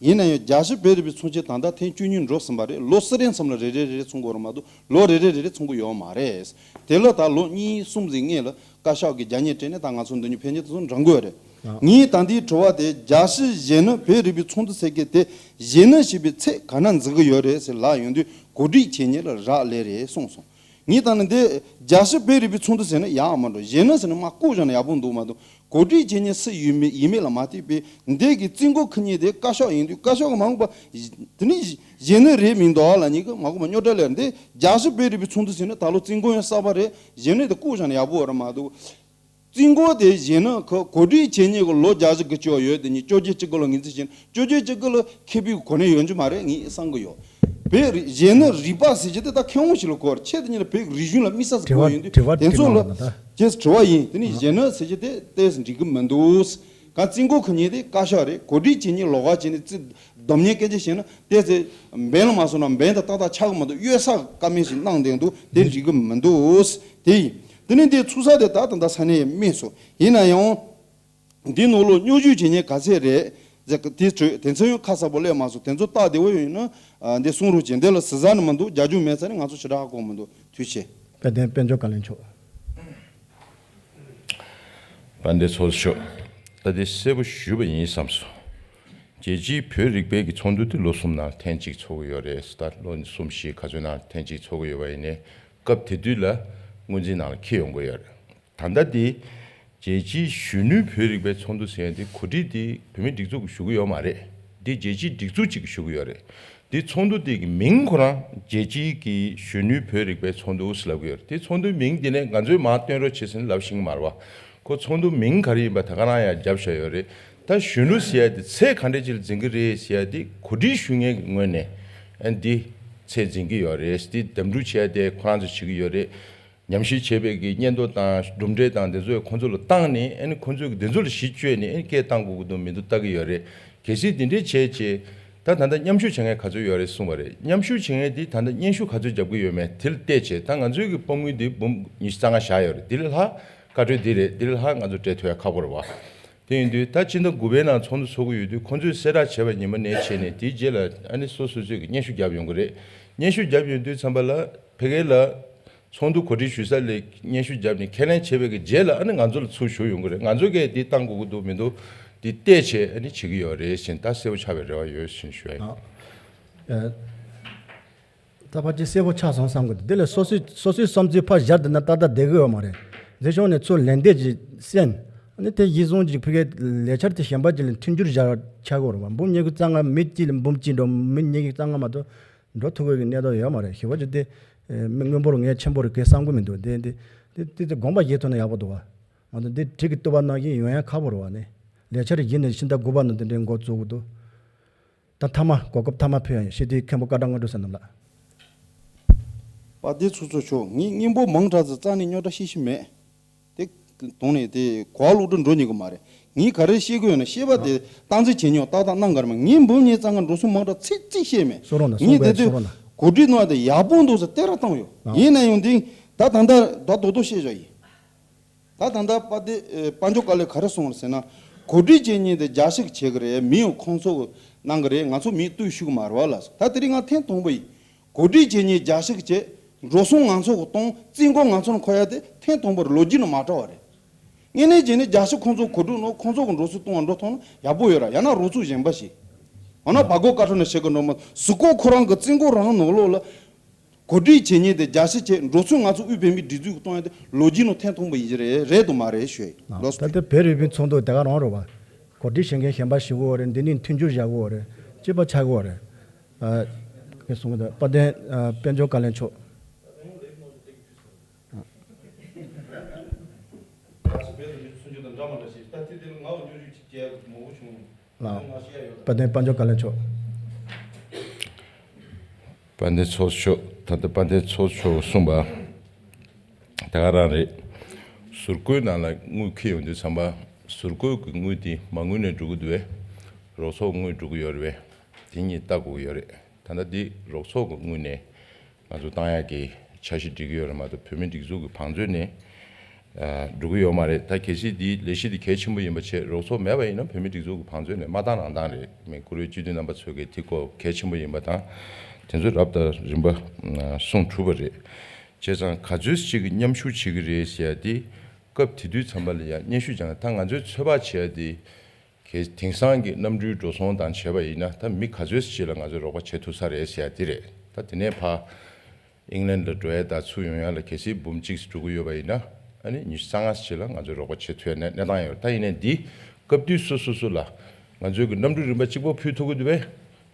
ཡིན་ན་ཡང་རྒྱལ་སྤྱི་བོད་རིག་པའི་ཚོགས་ཆེན་ད་ལྟ་ཐེངས་བཅུ་གཉིས་འགྲོ་ཟིན་པ་རེད། ལོ་གསུམ་རེའི་མཚམས་ལ་རེ་རེ་རེ་རེ་ཚོགས་དགོས་རེད་མ་གཏོགས་ལོ་རེ་རེ་རེ་རེ་ཚོགས་ཀྱི་ཡོད་མ་རེད། དེ་ལ་ད་ལོ་གཉིས་གསུམ་ཟིན་སྔོན་ལ་བཀའ་ཤག་གིས་རྒྱ་སྙན་སྤྲད་ནས་ད་ང་ཚོ་འདི་ཉིད་ཕན་ཆད་དུ་སོང་འགྲོ་དགོས་རེད། ངས་ད་ལྟའི་དྲི་བ་དེ་རྒྱལ་སྤྱི་གཞོན་ནུ་བོད་རིག་པའི་ཚོགས་འདུ་ཟེར་མཁན་དེ་གཞོན་ནུ་ཞེས་པའི་ཚད་ག་ན་འཛིན་གྱི་ཡོད་རེད་ཟེར་ལབ་ཡོང་དུས་གོ་སྒྲིག་བྱེད་མཁན་ལ་རག་ལས་རེད་གསུངས་སོང་། ངས་ད་ནི་འདི་རྒྱལ་སྤྱི་བོད་རིག་པའི་ཚོགས་འདུ་ཟེར་ན་ཡག་མ་འགྲོ། གཞོན་ནུ་ཟེར་ན་མ་བཀོད་བཞག་ན་ཡག་པོ་འདུག་མ་གཏོགས་གོ་སྒྲིག་བྱེད་མཁན་སུ་ཡིན་མིན་ཡིན་མིན་ལ་མ་ལྟོས་པའི་འདི་གི་རྩིས་འགོ་ཁུར་མཁན་དེ་བཀའ་ཤག་ཡིན་དུས་བཀའ་ཤག་གི་མ་འོངས་པ་དེ་ནི་གཞོན་ནུ་རེད་མིན་འདུག་ལ་ཉིད་ཀྱི་མ་གོ་མ་རྙོག་དྲ་ལས་འདི་རྒྱལ་སྤྱི་བོད་རིག་པའི་ཚོགས་འདུ་ཟེར་ན་ད་ལོ་རྩིས་འགོ་ཡང་གསར་པ་རེད། གཞོན་ནུ་དེ་བཀོད་བཞག་ན་ཡག་པོ་རེད་མ་གཏོགས། རྩིས་འགོ་དེ་གཞོན་ནུ་ཁོ་གོ་སྒྲིག་བྱེད་མཁན་གྱི་ལོ་བརྒྱད་ཅུ་གི་བཅུ་ཡོད་དེ་ཉིད་བཅོ་བརྒྱད་བཅུ་དགུ་ལ་ངོས་འཛིན་བྱས་ན་བཅོ་བརྒྱད་བཅུ་དགུ་ལ་མཁས་པའི་གོ་གནས་ཡོང་རྒྱུ་མ་རེད་ངས་བསམ་གི་ཡོད། བོད་རིགས་གཞོན་ནུ་རིག་པ་ཟེར་གྱི་དེ་ད་མཁས་དབང་ཞིག་ལ་གོ་བར་ཆེད་དུ་ཉིད་ལ་བོད་རིག་གཞུང་ལ་དམིགས་བསལ་ཟེར་དྲི་བ་གོ་ཡོང་དུས་དྲི་བ་དེ་དྲི་ཚོ་གནང་ལ་བ་ད། ཁྱེད་དྲི་བ་ཡིན། དེ་ནི་གཞོན་ནུ་ཟེར་གྱི་དེ་ཏོག་ཙམ་འགྲིག་གི་མི་འདུག་ག་རྩིས་འགོ་ཁུར་མཁན་དེ་བཀའ་ཤག་རེད། གོ་སྒྲིག་བྱེད་མཁན་ལོགས་ཀ་བྱས་ནས་རྩིས་བསྡོམས་མཁན་སྐད་ཆ་བཤད་ན་ཏོག་ཙམ་འབེན་ལ་མ་སོང་ན་འབེན་དང་ཏག་ཏག་ཆགས་གི་མ་འདུག་གཡོལ་ས་བཀའ་མོལ་ཞིག་གནང་བསྡད་འདུག་དེ་འགྲིག་གི་མི་འདུག་དེ་ཡིན། དེ་ནས་འདི་ཚུགས་ས་དེ་ད་ད་ལྟ་ས་གནས་ཡང་སྨྲས་སོང་། ཡིན་ན་ཡང་། འདི་ནང་ལོགས་སྙོབ་བསྡུར་བྱེད་མཁན་ག་ཚད་རེད། ཟེར་གི་དེ་དྲིས་དེ་ཚོ་ཡང་ཁ་གསལ་པོ་སླེབས་མ་སོང་། དེ་ཚོ་རྟགས་བདེ་བོ་ཡོད་ན་འདི་གསུང་རོགས་བྱེད། འདི་ལ་ཟི་ཟ་ནི་མི་འདུག་རྒྱབ་ལྗོངས་མེད་ས་ནི་ང་ཚོ་ཞེ་དྲག་ཧ་གོ་མི་འདུག་ཐུགས་རྗེ་ཆེ། དཔལ་ལྡན་དཔལ་འབྱོར་བཀའ་བློན་མཆོག་དཔལ་ལྡན་ཚོགས་གཙོ་མཆོག་ད་དེ་གསལ་པོ་ཞུས་པ་ཡིན་བསམ་སོང་། རྒྱལ་སྤྱིའི་བོད་རིག་པའི་གི་ཚོགས་འདུ་དེ་ལོ་གསུམ་ནང་ཐེངས་གཅིག་ཚོགས་ཀྱི་ཡོད་རེད། ད་ལོ་གསུམ་བཞི་ག་ཚོད་ནང་ཐེངས་གཅིག་ཚོགས་ཀྱི་ཡོད་པ་ཡིན་ནའི་སྐབས་དེ་དུས་ལ་སྔོན་རྩིས་ནང་ལ་འཁྱེར་ཡོང་གི་ཡོད་རེད། ད་ལྟ་དེ་རྒྱལ་སྤྱིའི་གཞོན་ནུའི་བོད་རིག་པའི་ཚོགས་འདུ་ཟེར་ཡ་དེ་གོ་སྒྲིག་དེ་བོད་མིའི་སྒྲིག་འཛུགས་ཀྱིས་ཞུ་གི་ཡོད་མ་རེད། འདི་རྒྱལ་སྤྱིའི་སྒྲིག་འཛུགས་གཅིག་གིས་ཞུ་གི་ཡོད་རེད། འདི་ཚོགས་འདུ་དེ་གི་མིང་ཁོ་རང་རྒྱལ་སྤྱིའི་གི་གཞོན་ནུའི་བོད་རིག་པའི་ཚོགས་འདུ་ཟེར་ལབ་གི་ཡོད་རེད། དེ་ཚོགས་འདུའི་མིང་དེ་ནས་ང་ཚོས་མར་སྟོན་རོགས་བྱེད་ཟེར་ནས་ལབ་ཤེས་ཀྱི་མ་རེད་བ། ཁོ་ཚོགས་འདུ་མིང་ག་རེ་ཡིན་པ་ད་ག་རང་ཡང་བརྒྱབ་བཞག་ཡོད་རེད། ད་གཞོན་ནུ་ཟེར་ཡ་དེ་ཚད་ག་འདྲས་ཅིག་ལ་འཛིན་གི་རེད་ཟེར་ཡ་དེ་གོ་སྒྲིག་ཞུ་མཁན་གྱི་ངོས་ནས་ཨ་འདི་ཚད་འཛིན་གི་ཡོད་རེད། འདི་འདེམས་སྒྲུག་བྱེད་ཡ་དེ་ཁོ་རང་ཚོ་བྱེད་ཀྱི་ཡོད་རེད། ཉམས་ཞིབ་བྱས་པའི་གི་སྙན་ཐོ་དང་གྲུབ་འབྲས་དང་དེ་ཚོ་ཁོང་ཚོ་ལ་བཏང་ནས། ཨ་ནི་ཁོང་ཚོས་གི་དེ་ཚོ་ལ་གཞི་བཅོལ་ནས། ཨ་ནི་སྐད་བཏང་དགོས་ཀྱི་འདུག་མི་འདུག་ལྟ་གི་ཡོད་རེད། གལ་སྲིད་དེ་འདྲས་བྱས་བྱས། ད་ད་ལྟ་མཉམ་ཞུགས་བྱེད་མཁན་ག་ཚོད་ཡོད་རེད་གསུངས་པ་རེད། མཉམ་ཞུགས་བྱེད་མཁན་དེ་ད་ལྟ་སྙན་ཞུ་ག་ཚོད་བརྒྱབ་ཀྱི་ཡོད་མེད་དེ་ལ་བལྟས་བྱས། ད་ང་ཚོའི་གི་དཔང་དངུལ་དེ་འབུམ་ཉི་ཤུ་རྩ་ལྔ་བཞག་ཡོད་རེད། དེ་ལས་ལྷག་བཀའ་འཁྲོལ་དེ་རེད། དེ་ལས་ལྷག་ང་ཚོ་སྤྲད་ཐུབ་ཡ་ཁག་པོ་རེད་བ། དེ་ཡིན་དུས་ད་སྤྱི་ཟླ་དགུ་པའི་ནང་ཚོགས་འདུ་ཚོགས་ཀྱི་ཡོད་དུས། ཁོང་ཚོས་གསལ་བསྒྲགས་བྱས་པ་ཉིན་མ་ནས་བྱས་ནས་དེའི་རྗེས་ལ་ཨ་ནི་སོ་སོ་སོས་ཀྱི་སྙན་ཞུ་བརྒྱབ་ཡོང་གི་རེད། སྙན་ཞུ་བརྒྱབ་ཡོང་དུས་ཙམ་པ་ལ་ཕ་གི་ལ་ཚོགས་འདུ་གོ་སྒྲིག་ཞུ་ས་ལ་སྙན་ཞུ་བརྒྱབ་ནས་ཁས་ལེན་བྱས་པའི་གི་རྗེས་ལ་ཨ་ནི་ང་ཚོ་ལ་ཚུར་ཞུ་ཡོང་གི་རེད། ང་ཚོ་གིས་འདི་བཏང་དགོས་ཀྱི་འདུག་མི་འདུག་འདི་བལྟས་བྱས་ཨ་ནི་བྱེད་ཀྱི་ཡོད་རེད་ཟེར། ད་གསལ་པོ་ཆགས་པའི་རེ་བ་ཡོད་ཟེར་ཞུ་ཡ་ཡིན། ཨ། ད་ཕལ་ཆེར་གསལ་པོ་ཆགས་སོང་བསམ་གི་འདུག་དེ་ལས་སོ་སོའི་སོ་སོའི་བསམ་ཚུལ་ཕར་སྦྱར་བསྡད་ན་ཏག་ཏག་བསྡད་གི་ཡོད་མ་རེད། མཛད་གཞུང་ནས་ཚུར་ལན་འདེབས་ཅིག་གསན། ཨ་ནི་དེ་གཞི་བཟུང་ཅིག་ཕ་གིའི་ལས་འཆར་དེ་གཞན་པ་ཅིག་ལ་མཐུན་འགྱུར་བྱ་ཆགས་ཀྱི་ཡོད་རེད་བ། འབུམ་ཉི་ཤུ་རྩ་ལྔ་མི་གཅིག་ལ་འབུམ་གཅིག་འགྲོ། མི་ཉི་ཤུ་རྩ་ལྔ་མ་གཏོགས་འགྲོ་ཐུབ་ཀྱི་གནས་སྟངས་ཡོད་མ་རེད། ཞེ་པོ་ཅིག་དེ་མི་དངོས་པོར་ངས་ཆེན་པོ་རེད་གས་བསམ་གི་མི་འདུག་དེ་དེ་དེ་དེ་དགོངས་པ་བཞེས་ཐུབ་ན་ཡག་པོ་འདུག་བ། མ་གཏོགས་འདི་བྲིས་ཀྱི་བཏུབ་པ་ནང་བཞིན་ཡོང་ཡ་ཁག་པོ་རེད་བ། ནི་ལས་འཆར་གཞི་ནས་ཕྱི་ཟླ་དགུ་པ་ནང་དེ་འདྲའི་འགོ་བཙུགས་ཀྱི་འདུག་ད་མཐའ་མ་གོ་སྐབས་མཐའ་མ་ཕུལ་ཡ་ཡིན། ཞི་བདེའི་མཁན་པོ་བཀའ་དྲིན་དངོས་གྲུབ་བསོད་ནམས་ལགས། པ་དེ་ཚོ་ཚོ་ཆོག་ངས་སྙིང་པོ་མང་དྲགས་ཙང་རྩ་ནས་རྙོག་དྲ་བཤད་ཤེས་མེད། དེ་དོང་ནས་དེ་གོ་བ་ལོག་འགྲོ་འགྲོ་ཉེ་གི་མ་རེད། ངས་ག་རེ་བཤད་གི་ཡོད་ན་བཤད་པ་དེ་སྟངས་འཛིན་བྱེད་མྱོང་ཏག་ཏག་གནང་གར་མ། ངས་འབུམ་ཉི་ཤུ་རྩ་ལྔ་འགྲོ་སོང་མང་དྲགས་ཚིག་གཅིག་བཤད་མེད། གསུང་རོགས་གནང་། ངས་དེ་དུས་གསུང་རོགས་གནང་། གོ་སྒྲིག་གནང་བ་དེ་ཡག་པོ་འདུག་ཟེར་སྟེར་ར་བཏང་ཡོད། ཡིན་ན་ཡང་དེ་ད་ད་ད་ད་རྡོག་རྡོག་བཤད་བཞག་ཡིན། ད་ད་ལྟ་དཔལ་ལྡན་ཨེ་དཔལ་འབྱོར་བཀའ་བློན་ག་རེ་གསུངས་རེད་ཟེར་ན། གོ་སྒྲིག་བྱེད་མཁན་དེ་རྒྱ་ཞིག་བྱེད་ཀྱི་རེད། མི་ཡང་ཁོང་ཚོ་གི་གནང་གི་རེད། ང་ཚོ་མིས་གཏུག་ཤུགས་མ་རེད་བ་ལ། ད་དེ་རིང་ང་ཐེངས་དང་པོ་ཡིན། གོ་སྒྲིག་བྱེད་མཁན་རྒྱ་ཞིག་བྱེད། འགྲོ་སོང་ང་ཚོ་གི་གཏོང་། རྩིས་འགོ་ང་ཚོ་ནས་འཁོར་ཡ་དེ་ཐེངས་དང་པོ་རེད། ལོ་རྒྱུས་ནང་མ་གྲགས་པ་རེད། དངོས་གནས་བྱས་ན་རྒྱ་ཞིག་ཁོང་ཚོ་གོ་སྒྲིག་ནང་ཁོང་ཚོ་གི་འགྲོ་སོང་གཏོང་བ་འགྲོ་ཐུབ་ན་ཡག་པོ་ཡོད་ར། ཡང་ན་རོགས་ཚོགས་གཞན་པ་ཞིག་ཡང་ན་བར་སྐོར་བཀའ་འཁྲོལ་ནང་བྱེད་དགོས་འགྲོ་མ། གཟུགས་སྐོར་ཁོ་རང་གི་རྩིས་འགོ་རང་ནང་ལོགས་ལ། གོ་སྒྲིག་བྱེད་མཁན་དེ་རྒྱ་ཞིག་བྱེད། འགྲོ་སོང་ང་ཚོ་དབུས་བོད་མིའི་སྒྲིག་འཛུགས་ཀྱིས་གཏོང་ཡ་དེ་ལོ་རྒྱུས་ནང་ཐེངས་དང་པོ་ཡིན་གྱི་རེད། རེད་དང་མ་རེད་ཞུ་ཡ་ཡིན། ལོ་ད་ལྟ་བོད་རིག་པའི་ཚོགས་འདུ་དེ་ག་རང་རེད་བ། གོ་སྒྲིག་བྱེད་མཁན་གཞན་པ་ཞིག་དགོས་རེད། འདི་ནས་མཐུན་འགྱུར་བྱ་དགོས་རེད། གཅིག་པ་ཆགས་དགོས་རེད། ཨ། ཁྱེད་གསུང་གི་འདུག་དཔལ་ལྡན་ཨ་དཔལ་འབྱོར་བཀའ་བློན་མཆོག་ལགས། དཔལ་ལྡན་དཔལ་འབྱོར་བཀའ་བློན་མཆོག་དཔལ་ལྡན་ཚོགས་གཙོ་མཆོག་ད་ལྟ་དཔལ་ལྡན་ཚོགས་གཙོ་མཆོག་གསུངས་པ། ད་ག་རང་རེད། ཟུར་བཀོལ་ནང་ལ་དངུལ་འཁྱེར་ཡོང་དུས་ཙམ་པ། ཟུར་བཀོལ་གྱི་དངུལ་དེ་མ་དངུལ་ནས་འགྲོ་གི་འདུག་བས། རོགས་ཚོགས་དངུལ་འགྲོ་གི་ཡོད་རེད་བས། དེ་གཉིས་ལྟ་དགོས་ཀྱི་ཡོད་རེད། ད་ལྟ་འདི་རོགས་ཚོགས་ཀྱི་དངུལ་ནས་ང་ཚོ་བཏང་ཡག་གི་འཆར་གཞི་སྒྲིག་གི་ཡོད་རེད་མ་གཏོགས། བོད་མིའི་སྒྲིག་འཛུགས་ཀྱི་བང་མཛོད་ནས་ཨ་འགྲོ་གི་ཡོད་མ་རེད། ད་གལ་སྲིད་འདི་ལས་གཞི་འདི་གལ་ཆེན་པོ་ཡིན་པ་བྱས། རོགས་ཚོགས་མེད་པ་ཡིན་ན་བོད་མིའི་སྒྲིག་འཛུགས་ཀྱི་བང་མཛོད་ནས་མ་བཏང་རང་བཏང་རེད། མི་བཀུར་འོས་སྤྱི་འཐུས་རྣམ་པ་ཚོས་ཀྱིས་དེ་སྐོར་གལ་ཆེན་པོ་ཡིན་པ་དང་དེ་ཚོ་རབ་དང་རིམ་པ་གསུངས་གྲུབ་པ་རེད། བྱས་ཙང་ག་ཚོད་ཅིག་གིས་མཉམ་ཞུགས་བྱེད་ཀྱི་རེད་ཟེར་ཡ་དེ། སྐབས་དེ་དུས་ཙམ་པ་ལ་ཡ་སྙན་ཞུ་སྦྱང་། ད་ང་ཚོས་ཚོད་དཔག་བྱེད་ཡ་དེ། གལ་དེང་སང་གི་གནམ་གྲུའི་འགྲོ་སོང་དང་བྱས་པ་ཡིན་ན། ད་མི་ག་ཚོད་ཅིག་ལ་ང་ཚོས་རོགས་པ་བྱེད་ཐུབ་ས་རེད་ཟེར་ཡ་དེ་རེད། ད་དེ་ནས་ཕར་ཨིང་ལན་ལ་འགྲོ་ཡ་དང་ཚུར་ཡོང་ཡ་ལ་གལ་སྲིད་འབུམ་གཅིག་འགྲོ་གི་ཡོད་པ་ཡིན་ན། ཨ་ནི་ཉི་ཤུ་རྩ་ལྔ་ཅིག་ལ་ང་ཚོས་རོགས་པ་བྱེད་ཐུབ་ཡ་གནས་གནས་སྟངས་ཡོད། ད་ཡིན་ནའི་འདི་སྐབས་དུས་སོ་སོ་སོ་ལ་ང་ཚོས་ཀྱི་གནམ་གྲུ་རིམ་པ་གཅིག་པོ་ཕུལ་ཐུབ་ཀྱི་འདུག་པས།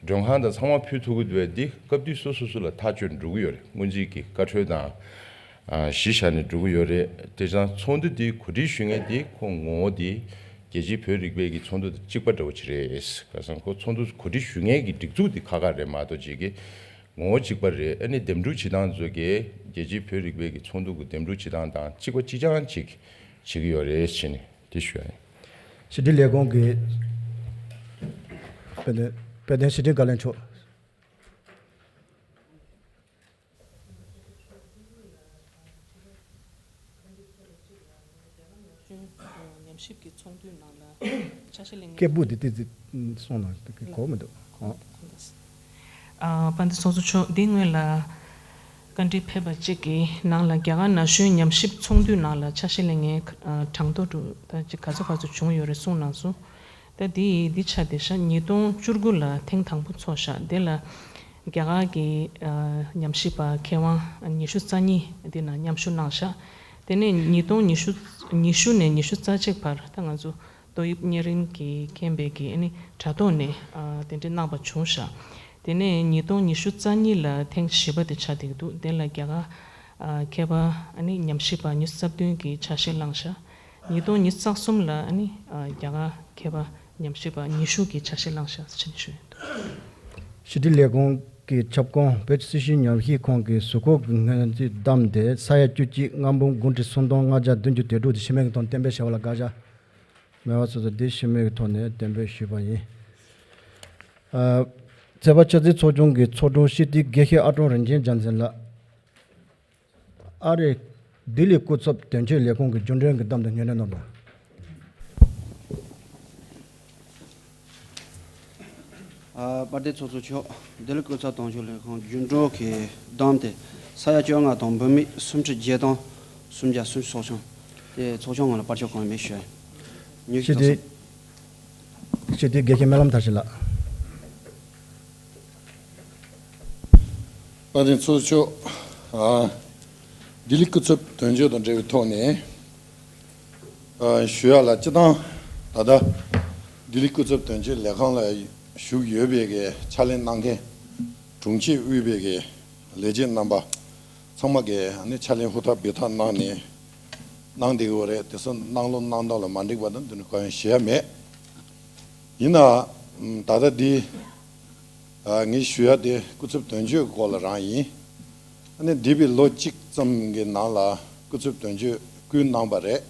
མགྲོན་ཁང་དང་ཚང་མ་ཕུལ་ཐུབ་ཀྱི་འདུག་པས། འདི་སྐབས་དུས་སོ་སོ་སོ་ལ་ཐག་གཅོད་འགྲོ་གི་ཡོད་རེད། སྔོན་རྩིས་ཀྱི་བཀའ་འཁྲོལ་དང་། ཨ་གཞི་བཞག་ནས་འགྲོ་གི་ཡོད་རེད། དེ་ཙང་ཚོགས་འདུ་འདི་གོ་སྒྲིག་ཞུ་མཁན་དེ་ཁོ་ངོ་བོ་དེ་རྒྱལ་སྤྱིའི་བོད་རིག་པའི་གི་ཚོགས་འདུ་དང་གཅིག་པ་འདྲ་བོ་ཅིག་རེད། ག་ཟེར་ན་ཁོ་ཚོགས་འདུ་གོ་སྒྲིག་ཞུ་མཁན་གྱི་སྒྲིག་འཛུགས་དེ་ཁག་ཁག་རེད་མ་གཏོགས། ཅིག་གི་ངོ་བོ་གཅིག་པ་རེད། ཨ་ནི་འདེམས་སྒྲུག་བྱེད་སྟངས་ཚོ་གིས་རྒྱལ་སྤྱིའི་བོད་རིག་པའི་གི་ཚོགས་འདུ་གི་འདེམས་སྒྲུག་བྱེད་སྟངས་དང་གཅིག་པ་གཅིག་རྐྱང་ཅིག་བྱེད་ཀྱི་ཡོད་རེད་ཟེར་ནས་དེ་ཞུ་ཡ་ཡིན། ཕྱི་དྲིལ་ལས་ཁུངས་ཀྱི་དཔལ་ལྡན་དཔལ་ལྡན་ཕྱི་དྲིལ་བཀའ་བློན་མཆོག་ཉམས་ཞིབ་ཀྱི་ཚོགས་འདུའི་ནང་ལ་ཆ་ཤས་ལེན་མཁན། སྐད་སྦུག་དེ་ཏི་ཙི་སོང་ན་གོ་མི་འདུག་ཨ། ཨ། དཔལ་ལྡན་ཚོགས་གཙོ་མཆོག་འདིའི་སྔོན་ལ་བཀའ་འདྲི་ཕེབས་པ་གཅིག་གི་ནང་ལ་རྒྱ་གར་ན་གཞོན་ཉམས་ཞིབ་ཚོགས་འདུའི་ནང་ལ་ཆ་ཤས་ལེན་མཁན་གྲངས་ཐོ་དྲུག་ད་ཅིག་ག་ཚོད་ག་ཚོད་བྱུང་ཡོད་རེད་གསུངས་གནང་སོང་། ད་འདི་འདི་ཆ་དེ་ཤག་ཉིས་སྟོང་བཅུ་དགུ་ལ་ཐེངས་དང་པོ་ཚོགས་ཤག་དེ་ལ་རྒྱ་གར་གྱི་ཨ་ཉམས་ཞིབ་པ་མཁས་དབང་ཉི་ཤུ་རྩ་གཉིས་འདི་ན་མཉམ་ཞུགས་གནང་ཤག་དེ་ནས་ཉིས་སྟོང་ཉི་ཤུ་ཉི་ཤུ་ནས་ཉི་ཤུ་རྩ་གཅིག་བར་ད་ང་ཚོ་ཏོག་དབྱིབས་གཉན་རིམས་ཀྱི་རྐྱེན་པས་ཀྱི་ཨ་ནི་དྲ་ཐོག་ནས་ཨ་གདན་འདྲེན་གནང་བ་བྱུང་ཤག་དེ་ནས་ཉིས་སྟོང་ཉི་ཤུ་རྩ་གཉིས་ལ་ཐེངས་བཞི་པ་དེ་ཆགས་བསྡད་ཀྱི་འདུག་དེ་ལ་རྒྱ་གར་ཨ་མཁས་པ་ཨ་ནི་ཉམས་ཞིབ་པ་ཉི་ཤུ་རྩ་བདུན་གྱིས་ཕྱག་བཞེས་གནང་ཤག་ཉིས་སྟོང་ཉི་ཤུ་རྩ་གསུམ་ལ་ཨ་ནི་ཨ་རྒྱ་གར་མཁས་པ་ཉམས་ཞིབ་པ་ཉི་ཤུ་གིས་ཕྱག་བཞེས་གནང་ཤག་ཟེར་ནས་ཞུ་ཡི་འདུག་ཕྱི་དྲིལ་ལས་ཁུངས་ གི་ཁྱབ་ཁོངས་བོད་སྲིད་ཞུའི་ཉམས་ཞིབ་ཁང་གི་གཟུགས་སྐོར་གྱི་སྔོན་རྩིས་བདམས་ཏེ་ས་ཡ་བཅུ་གཅིག་ལྔ་འབུམ་དགུ་ཁྲི་སུམ་སྟོང་ལྔ་བརྒྱ་བདུན་ཅུ་དོན་དྲུག་དེ་ཤི་མེད་ཀྱི་ཐོག་གཏན་འབེབས་བྱས་པ་ལ་དགག་བྱ་མེད་པ་སོ་སོ་དེ་ཤི་མེད་ཀྱི་ཐོག་ནས་གཏན་འབེབས་ཞུས་པ་ཡིན། ཨ། ཚད་པ་ཆབ་སྲིད་ཚོགས་ཆུང་གི་ཚོགས་དྲུང་སྤྱི་འཐུས་དགེ་བཤེས་ཨ་ཀྲོང་རིན་ཆེན་རྒྱལ་མཚན་ལགས། ཨ་རེ། ལྡི་ལི་སྐུ་ཚབ་དོན་གཅོད་ལས་ཁུངས་ཀྱི་རྒྱུན་གྲོན་གྱི་བདམས་ཏེ་སྙན་སྒྲོན་གནང་དང་། ཨ། དཔལ་ལྡན་ཚོགས་གཙོ་མཆོག་ལྡི་ལི་སྐུ་ཚབ་དོན་གཅོད་ལས་ཁུངས་རྒྱུན་གྲོན་གྱི་བདམས་ཏེ་ས་ཡ་བཅོ་ལྔ་དང་འབུམ་མི་སུམ་ཁྲི་བརྒྱད་དང་སུམ་བརྒྱ་སུམ་ཅུ་སོགས་བྱུང་སྟེ་ཚོགས་ཆུང་ངོས་ལ་བར་ཆད་གང་ཡང་མེད་ཞུ་ཡ་ཡིན། ཉུལ་ཞིག་སྤྱི་འཐུས། སྤྱི་འཐུས་དགེ་བཤེས་སྨོན་ལམ་མཐར་ཕྱིན་ལགས། དཔལ་ལྡན་ཚོགས་གཙོ་མཆོག་ཨ། ལྡི་ལི་སྐུ་ཚབ་དོན་གཅོད་དང་འབྲེལ་བའི་ཐོག་ནས་ཨ། ཞུ་ཡ་ལ་སྤྱི་བཏང་ད་ལྟ་ལྡི་ལི་སྐུ་ཚབ་དོན་གཅོད་ལས་ཁང་ལ་བཞུགས་ཡོད་པའི་གི་ཕྱག་ལས་གནང་མཁན་དྲུང་ཆེ་དབུས་པའི་གི་ལས་བྱེད་རྣམ་པ་ཚང་མ་གིས་ཨ་ནི་ཕྱག་ལས་ཧུར་ཐག་འབད་ཐག་གནང་ནས་གནང་བསྡད་ཡོད་རེད། དེ་ཚོ་གནང་ལུགས་གནང་སྟངས་ལ་མ་འགྲིག་པ་དང་དེ་འདྲ་གང་ཡང་ཞུ་ཡ་མེད། ཡིན་ནའང་ད་ལྟ་འདི་ཨ། ངས་ཞུ་ཡ་དེ་སྐུ་ཚབ་དོན་གཅོད་ཀྱི་སྐོར་ལ་རང་ཡིན། ཨ་ནི་འདས་པའི་ལོ་གཅིག་ཙམ་གྱི་ནང་ལ་སྐུ་ཚབ་དོན་གཅོད་བསྐོས་གནང་པ་རེད།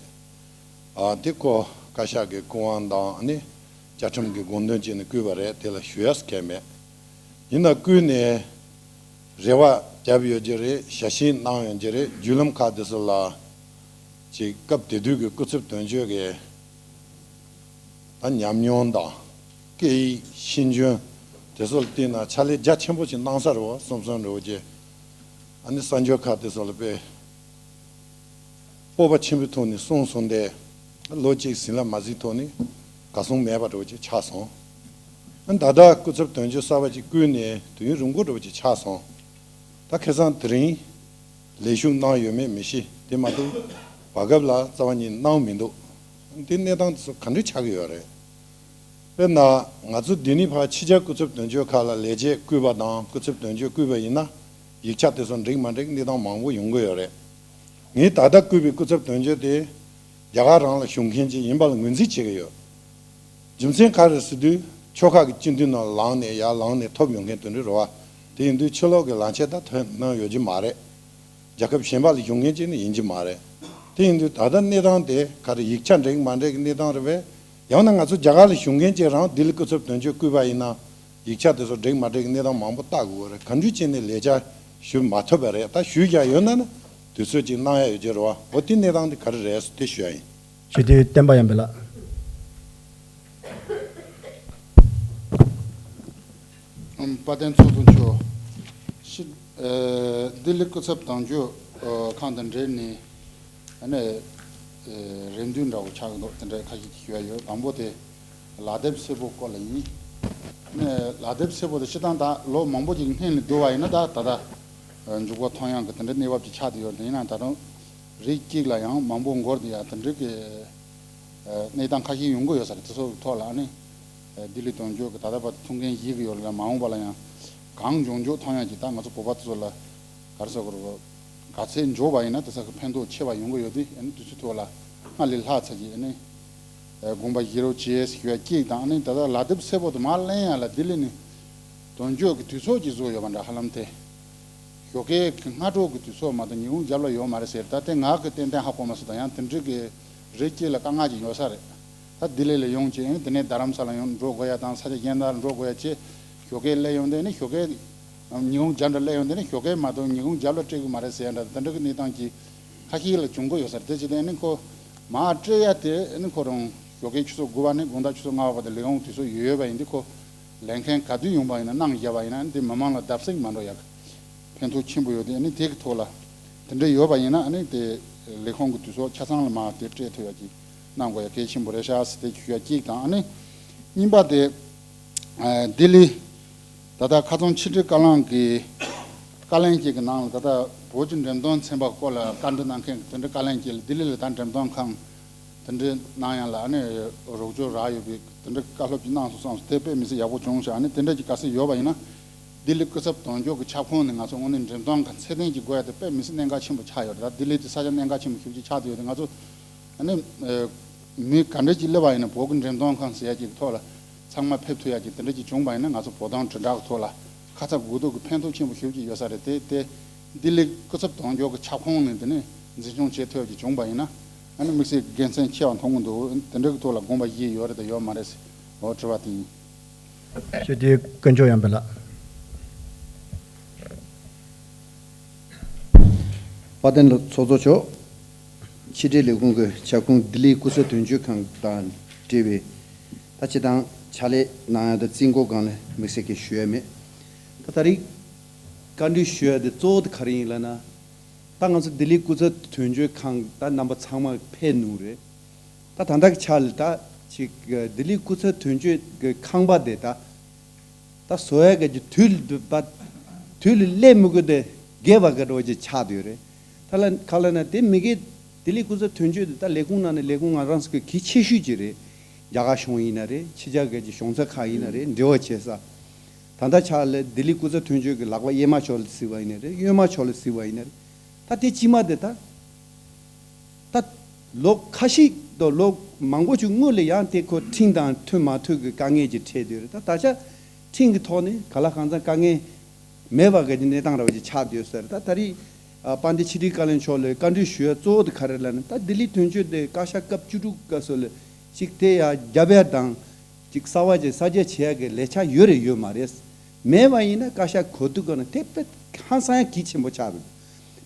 ཨ། དེ་ཁོ་བཀའ་ཤག་གི་སྐུ་དབང་དང་ཨ་ནི་བཅའ་ཁྲིམས་ཀྱི་དགོངས་དོན་བྱས་ནས་བསྐོས་པ་རེད། དེ་ལ་ཞུ་ཡ་སྐད་མེད། ཡིན་ན་བསྐོས་ནས་རེ་བ་བརྒྱབ་ཡོད་ཀྱི་རེད། ཞལ་བཞེས་གནང་ཡོད་ཀྱི་རེད། བརྒྱུད་ལམ་ཁག་དེ་ཚོ་ལ་ཅིག་སྐབས་དེ་དུས་ཀྱི་སྐུ་ཚབ་དོན་གཅོད་ཀྱི་ད་ཉམས་མྱོང་དང་སྐད་ཡིག་ཤེས་འཇོན་དེ་ཚོ་ལ་བལྟས་ན་ཕྱག་ལས་རྒྱ་ཆེན་པོ་ཞིག་གནང་ས་རེད་བ། སོམ་སོམ་རེད་བ་ཀྱི། ཨ་ནི་གསར་འགྱུར་ཁག་དེ་ཚོ་ལ་དཔེ་སྤོབས་པ་ཆེན་པོའི་ཐོག་ནས་གསུངས་སོང་སྟེ་ལོ་གཅིག་ཟིན་ལ་མ་ཟིན་ཐོག་ནས་ག་སོང་མེད་པ་རེད་བ་ཀྱི་ཆགས་སོང་། ཨ་ནི་ད་ལྟ་སྐུ་ཚབ་དོན་གཅོད་གསར་པ་ཅིག་བསྐོས་ནས་དུས་ཡུན་རིང་པོ་རེད་བ་ཀྱི་ཆགས་སོང་། ད་ཁ་སང་དེ་རིང་ལས་ཞུགས་གནང་ཡོད་མེད་མི་ཤེས། དེ་མ་གཏོགས་བར་སྐབས་ལ་རྩ་བ་ཉིད་གནང་མི་འདུག། དེ་གནས་སྟངས་དེ་ཚོ་ག་འདྲ་ཆགས་ཀྱི་ཡོད་རེད། དཔེར་ན་ང་ཚོ་འདི་ནས་ཕར་ཕྱི་རྒྱལ་སྐུ་ཚབ་དོན་གཅོད་ཁག་ལ་ལས་བྱེད་བསྐོས་པ་དང་སྐུ་ཚབ་དོན་གཅོད་བསྐོས་པ་ཡིན་ན་ཡིག་ཆ་དེ་ཚོ་འགྲིག་མ་འགྲིག་གནས་སྟངས་མང་པོ་ཡོང་གི་ཡོད་རེད། ངས་ད་ལྟ་བསྐོས་པའི་སྐུ་ཚབ་དོན་གཅོད་དེ་རྒྱ་གར་རང་ལ་བཞུགས་མཁན་ཅིག་ཡིན་པ་ལ་ངོས་འཛིན་བྱེད་ཀྱི་ཡོད། རྒྱུ་མཚན་ག་རེ་ཟེར་དུས་ཕྱོགས་ཁག་གི་སྤྱི་འཐུས་ནང་ལངས་ནས་ཡར་ལངས་ནས་ཐོབ་ཡོང་མཁན་དེ་འདྲ་རེད་བ། དེ་ཡིན་དུས་ཕྱི་ལོགས་ཀྱི་ལངས་ཆ་ད་ཐོན་གནང་ཡོད་ཀྱི་མ་རེད། རྒྱལ་ཁབ་གཞན་པ་ལ་བཞུགས་མཁན་ཅིག་ནི་ཡིན་གྱི་མ་རེད། དེ་ཡིན་དུས་ད་ལྟ་གནས་སྟངས་དེ་ག་རེ་ཡིག་ཆ་འགྲིག་མ་འགྲིག་གི་གནས་སྟངས་རེད་པས། ཡང་ན་ང་ཚོ་རྒྱ་གར་ལ་བཞུགས་མཁན་ཅིག་རང་ལྡི་ལི་སྐུ་ཚབ་དོན་གཅོད་བསྐོས་པ་ཡིན་ན་ཡིག་ཆ་དེ་ཚོ་འགྲིག་མ་འགྲིག་གི་གནས་སྟངས་མང་པོ་བལྟ་དགོས་རེད། ག་འདྲ་བྱས་ནས་ལས་བྱ་ཞུ་མ་ཐུབ་པ་རེད། ད་ཞུས་ཀྱང་ཡོད་ན་ནི་དུས་ཚོད་ཅིག་གནང་ཡ་ཡོད་ཀྱི་རེད་བ། འོ་དེ་གནས་སྟངས་དེ་ག་རེ་རེད་ཟེར་དེ་ཞུ་ཡ་ཡིན། ཞུ་དེ་བསྟན་པ་ཡམ་པི་ལགས། ཨམ། དཔལ་ལྡན་ཚོགས་གཙོ་མཆོག། ཤི། ཨ། ལྡི་ལི་སྐུ་ཚབ་དོན་གཅོད་ཁང་དང་འབྲེལ་ནས་ཨ་ནི་རེ་འདུན་འདྲ་བོ་ཆགས་ཀྱི་འདུག། དེ་འདྲའི་ཁ་ཤས་ཀྱིས་ཞུ་ཡ་ཡོད། དང་པོ་དེ་ལག་དེབ་སེར་པོ་སྐོར་ལ་ཡིན། ཨ་ནི་ལག་དེབ་སེར་པོ་དེ་སྤྱིར་བཏང་ད་ལོ་མང་པོ་ཅིག་སྔོན་ནས་བསྡུར་བ་ཡིན་ན་ད་ད་ལྟ་མཇུག་པ་ཐོན་ཡག་གི་དེ་འདྲའི་གནས་བབ་ཅིག་ཆགས་བསྡད་ཡོད་རེད། ཡིན་ནའང་ད་དུང་རིགས་གཅིག་ལ་ཡང་མང་པོ་འགོར་བསྡད་ཡ་དེ་འདྲའི་གི་གནས་སྟངས་ཁ་ཤས་ཡོང་གི་ཡོད་ས་རེད། དེ་ཚོ་གི་ཐོག་ལ་ཨ་ནི་ལྡི་ལི་དོན་གཅོད་ཀྱི་ད་ལྟ་བར་དུ་ཐུགས་འགན་བཞེས་ཀྱི་ཡོད་རེད་ལ། མ་འོངས་པ་ལ་ཡང་གང་མགྱོགས་མགྱོགས་ཐོན་ཡག་གི་ད་ང་ཚོ་བོད་པ་དེ་ཚོ་ལ་ག་རེ་ཟེར་དགོས་རེད། ག་ཚད་མགྱོགས་པ་ཡིན་ན་དེ་ཚོ་གི་ཕན་ཐོགས་ཆེ་བ་ཡོང་གི་ཡོད་དེ། ཨ་ནི་དུས་ཚོད་ཐོག་ལ་སྔར་ལས་ལྷག་ཚར་གྱི་ཨ་ནི་དགོངས་པ་བཞེས་རོགས་བྱེད་ཞུ་ཡ་གཅིག་དང་། ཨ་ནི་ད་ལྟ་ལག་དེབ་སེར་པོ་དེ་མར་ལེན་ཡག་ལ་ལྡི་ལི་ནས་དོན་གཅོད་ཀྱི་དུས་ཚོད་ཅིག་བཟོས་ཡོད་པ་འདྲ། ཧ་ལམ་དེ་ཞོགས་ཀའི་སྔ་དྲོ་གི་དུས་ཚོད་མ་གཏོགས་ཉིན་གུང་རྒྱབ་ལ་ཡོད་མ་རེད་ཟེར། ད་དེ་ང་གི་ཏན་ཏན་ཧ་གོ་མ་སོང་། ད་ཡང་དེ་འདྲའི་གི་རིགས་གཅིག་ལ་དཀའ་ངལ་ཅིག་ཡོད་ས་རེད། ད་ལྡི་ལི་ལ་ཡོང་བྱས་ཨ་ནི་དེ་ནས་རྡ་རམ་ས་ལ་ཡོང་འགྲོ་དགོས་ཡ་དང་ས་ཆ་གཞན་དག་ལ་འགྲོ་དགོས་ཡ་བྱས་ཞོགས་ཀའི་སླེབས་ཡོང་དུས་ཨ་ནི་ཞོགས་ཀའི་ཉིན་གུང་རྒྱབ་འདྲ་སླེབས་ཡོང་དུས་ཨ་ནི་ཞོགས་ཀའི་མ་གཏོགས་ཉིན་གུང་རྒྱབ་ལ་སྤྲད་གི་མ་རེད་ཟེར་ཡ་འདྲ་དེ་འདྲ་གི་གནས་སྟངས་ཀྱི་ཁ་ཤས་ལ་བྱུང་གི་ཡོད་ས་རེད། དེ་བྱས་ཏེ་ཨ་ནི་ཁོ་མར་སྤྲད་ཡ་དེ་ཨ་ནི་ཁོ་རང་ཞོགས་ཀའི་ཆུ་ཚོད་དགུ་པ་ནས་དགོང་དག་ཆུ་ཚོད་ལྔ་པ་བར་དུ་ལས་ཁུངས་དུས་ཚོད་ཡོད་པ་ཡིན་དུས་ཁོ་ལས་མཁན་ག་དུས་ཡོང་པ་ཡིན་ན་གནང་བཞག་པ་ཡིན་ན་ཨ་ནི་དེ་མི་མང་ལ་བརྡབ་གསིག་མ་འགྲོ་ཡག་ཕན་ཐོགས་ཆེན་པོ་ཡོད་དེ། ཨ་ནི་དེ་གི་ཐོག་ལ་དེ་འདྲ་ཡོད་པ་ཡིན་ན་ཨ་ནི་དེ་ལས་ཁུངས་ཀྱི་དུས་ཚོད་ཆ་ཚང་ལ་མར་དེ་སྤྲད་ཐུབ་ཡག་གི་གནང་དགོས་ཡག་གལ་ཆེན་པོ་རེད་ཤག་ཟེར་དེ་ཞུ་ཡག་གཅིག་དང་། ཨ་ནི་གཉིས་པ་དེ་ལྡི་ལི་ད་ལྟ་ཁ་སང་ཕྱི་དྲིལ་བཀའ་བློན་གྱི་བཀའ་བློན་གཅིག་གི་ནང་ལ་ད་ལྟ་བོད་ཀྱི་འགྲེམས་སྟོན་ཚན་པ་སྐོར་ལ་བཀའ་འདྲི་གནང་མཁན་དེ་འདྲའི་བཀའ་བློན་གཅིག་ལ་ལྡི་ལི་ལ་ད་འགྲེམས་སྟོན་ཁང་དེ་འདྲའི་གནང་ཡག་ལ་ཨ་ནི་རོགས་སྐྱོར་རག་ཡོད་པའི་དེ་འདྲའི་བཀའ་སློབ་ཅིག་གནང་སོང་བསམ་སོང་། དེ་དཔེ་མི་སྲིད་ཡག་པོ་བྱུང་ཤག། ཨ་ནི་དེ་འདྲ་ཅིག་གལ་སྲིད་ཡོད་པ་ཡིན་ན་ལྡི་ལི་སྐུ་ཚབ་དོན་གཅོད་ཀྱི་ཁྱབ་ཁོངས་ནས་ང་ཚོ་དངོས་གནས་འགྲེམས་སྟོན་ཁང་ཚད་ལྡན་ཅིག་དགོས་ཡག་དེ་དཔེ་མི་སྲིད་གནད་འགག་ཆེན་པོ་ཆགས་ཡོད་རེད། ད་ལྡི་ལི་དེ་ས་ཆ་གནད་འགག་ཆེན་པོ་ཞེ་པོ་ཅིག་ཆགས་བསྡད་ཡོད་དེ། ང་ཚོ་ཨ་ནི་མི་ག་འདྲ་ཅིག་སླེབས་པ་ཡིན་ན་བོད་ཀྱི་འགྲེམས་སྟོན་ཁང་ཟེར་ཡག་ཅིག་གི་ཐོག་ལ་ཚང་མ་ཕེབས་ཐུབ་ཡག་ཅིག་དེ་འདྲ་ཅིག་བྱུང་པ་ཡིན་ན་ང་ཚོ་བོད་དོན་དྲིལ་བསྒྲགས་ཀྱི་ཐོག་ལ་ ཁ་ཚ་དགོས་གཏུགས་ཀྱི་ཕན་ཐོགས་ཆེན་པོ་ཞེ་པོ་ཅིག་ཡོད་ས་རེད་དེ། དེ་ལྡི་ལི་སྐུ་ཚབ་དོན་གཅོད་ཀྱི་ཁྱབ་ཁོངས་ནས་དེ་ནས་འཛིན་སྐྱོང་བྱེད་ཐུབ་ཀྱི་བྱུང་པ་ཡིན་ན། ཨ་ནི་དམིགས་བསལ་དགེ་མཚན་ཆེ་བ་མཐོང་གི་འདུག་དེ་འདྲ་གི་ཐོག་ལ་དགོངས་པ་བཞེས་ཡོད་རེད་དང་ཡོད་མ་རེད་ཟེར། འོ་དྲི་བ་དེ་ཡིན། ཞུ་དེ་དཀོན་མཆོག་ཡང་འཕེལ་ལགས། དཔལ་ལྡན་ལ་ཚོགས་གཙོ་མཆོག་ཕྱི་དྲིལ་ལས་ཁུངས་ཀྱི་ཁྱབ་ཁོངས་ལྡི་ལི་སྐུ་ཚབ་དོན་གཅོད་ཁང་དང་འབྲེལ་བའི་ད་སྤྱི་བཏང་ཕྱག་ལས་གནང་ཡ་དང་རྩིས་འགོ་སྒང་ལ་དམིགས་བསལ་གྱི་ཞུ་ཡ་མེད། ད་ད་རེས་བཀའ་འདྲི་ཞུ་ཡ་དེ་གཙོ་བོ་དེ་ག་རེ་ཡིན་ལབ་ན། ད་ང་ཚོ་ལྡི་ལི་སྐུ་ཚབ་དོན་གཅོད་ཁང་ད་རྣམ་པ་ཚང་མ་ཕེབས་ནུས་རེད། ད་ད་ལྟ་གི་ཆ་ལ་ད་ཅིག་ལྡི་ལི་སྐུ་ཚབ་དོན་གཅོད་ཀྱི་ཁང་པ་དེ་ད་ད་བཟོ་ཡ་གི་དུས་ལ་བ་དུས་ལ་སླེབས་མི་དགོས་དེ་རྒས་པ་གི་འགྲོ་ཅིག་ཆགས་བསྡད་ཡོད་རེད། ད་ལ་ག་ལ་ན་དེ་མི་དགེ་ལྡི་ལི་སྐུ་ཚབ་དོན་གཅོད་དེ་ད་ལས་ཁུངས་ནང་ནས་ལས་ཁུངས་ང་རང་ཚོ་གི་གལ་ཆེ་ཤོས་ཅིག་རེད། རྒྱ་གར་གཞུང་ཡིན་ན་རེད། ཕྱི་རྒྱལ་གི་གཞུང་ཚབ་ཁག་ཡིན་ན་རེད། འབྲེལ་བ་བྱེད་ས། ད་ལྟ་ཆ་ལ་ལྡི་ལི་སྐུ་ཚབ་དོན་གཅོད་ཀྱི་ལག་པ་གཡས་མ་ཕྱོགས་ལ་གཟིགས་པ་ཡིན་ན་རེད། གཡོན་མ་ཕྱོགས་ལ་གཟིགས་པ་ཡིན་ན་རེད། ད་དེ་ཕྱི་མ་དེ་ད་ད་ལོ་ཁ་ཤས་དང་ལོ་མང་པོ་ཅིག་སྔོན་ལ་ཡང་དེ་ཁོ་ཁྲིམས་དང་མཐུན་མ་མཐུན་གྱི་དཀའ་ངལ་ཅིག་འཕྲད་བསྡད་ཡོད་རེད། ད་ད་ཆ་ཁྲིམས་ཀྱི་ཐོག་ནས་ག་ལ་གང་འཚམ་དཀའ་ངལ་མེད་པ་གི་གནས་སྟངས་ར་བ་ཅིག་ཆགས་བསྡད་ཡོད་ས་རེད། ད་ད་རེས་ཨ་དཔལ་ལྡན་ཕྱི་དྲིལ་བཀའ་བློན་མཆོག་ལ་བཀའ་འདྲི་ཞུ་ཡ་གཙོ་བོ་དེ་ག་རེ་ལབ་ན། ད་ལྡི་ལི་དོན་གཅོད་དེ་བཀའ་ཤག་སྐབས་བཅུ་དྲུག་སྐབས་སུ་ལ་ཅིག་དེ་ཡ་རྒྱབ་ཡ་དང་། ཅིག་གསར་པ་ཅིག་གསར་རྒྱག་བྱེད་ཡ་གི་ལས་འཆར་ཡོད་རེད་ཡོད་མ་རེད། མེད་པ་ཡིན་ན་བཀའ་ཤག་གོ་བསྡུར་སྐབས་ན་དེ་དཔེ་ཧང་སང་ཡ་གལ་ཆེན་པོ་ཆགས་འདུག་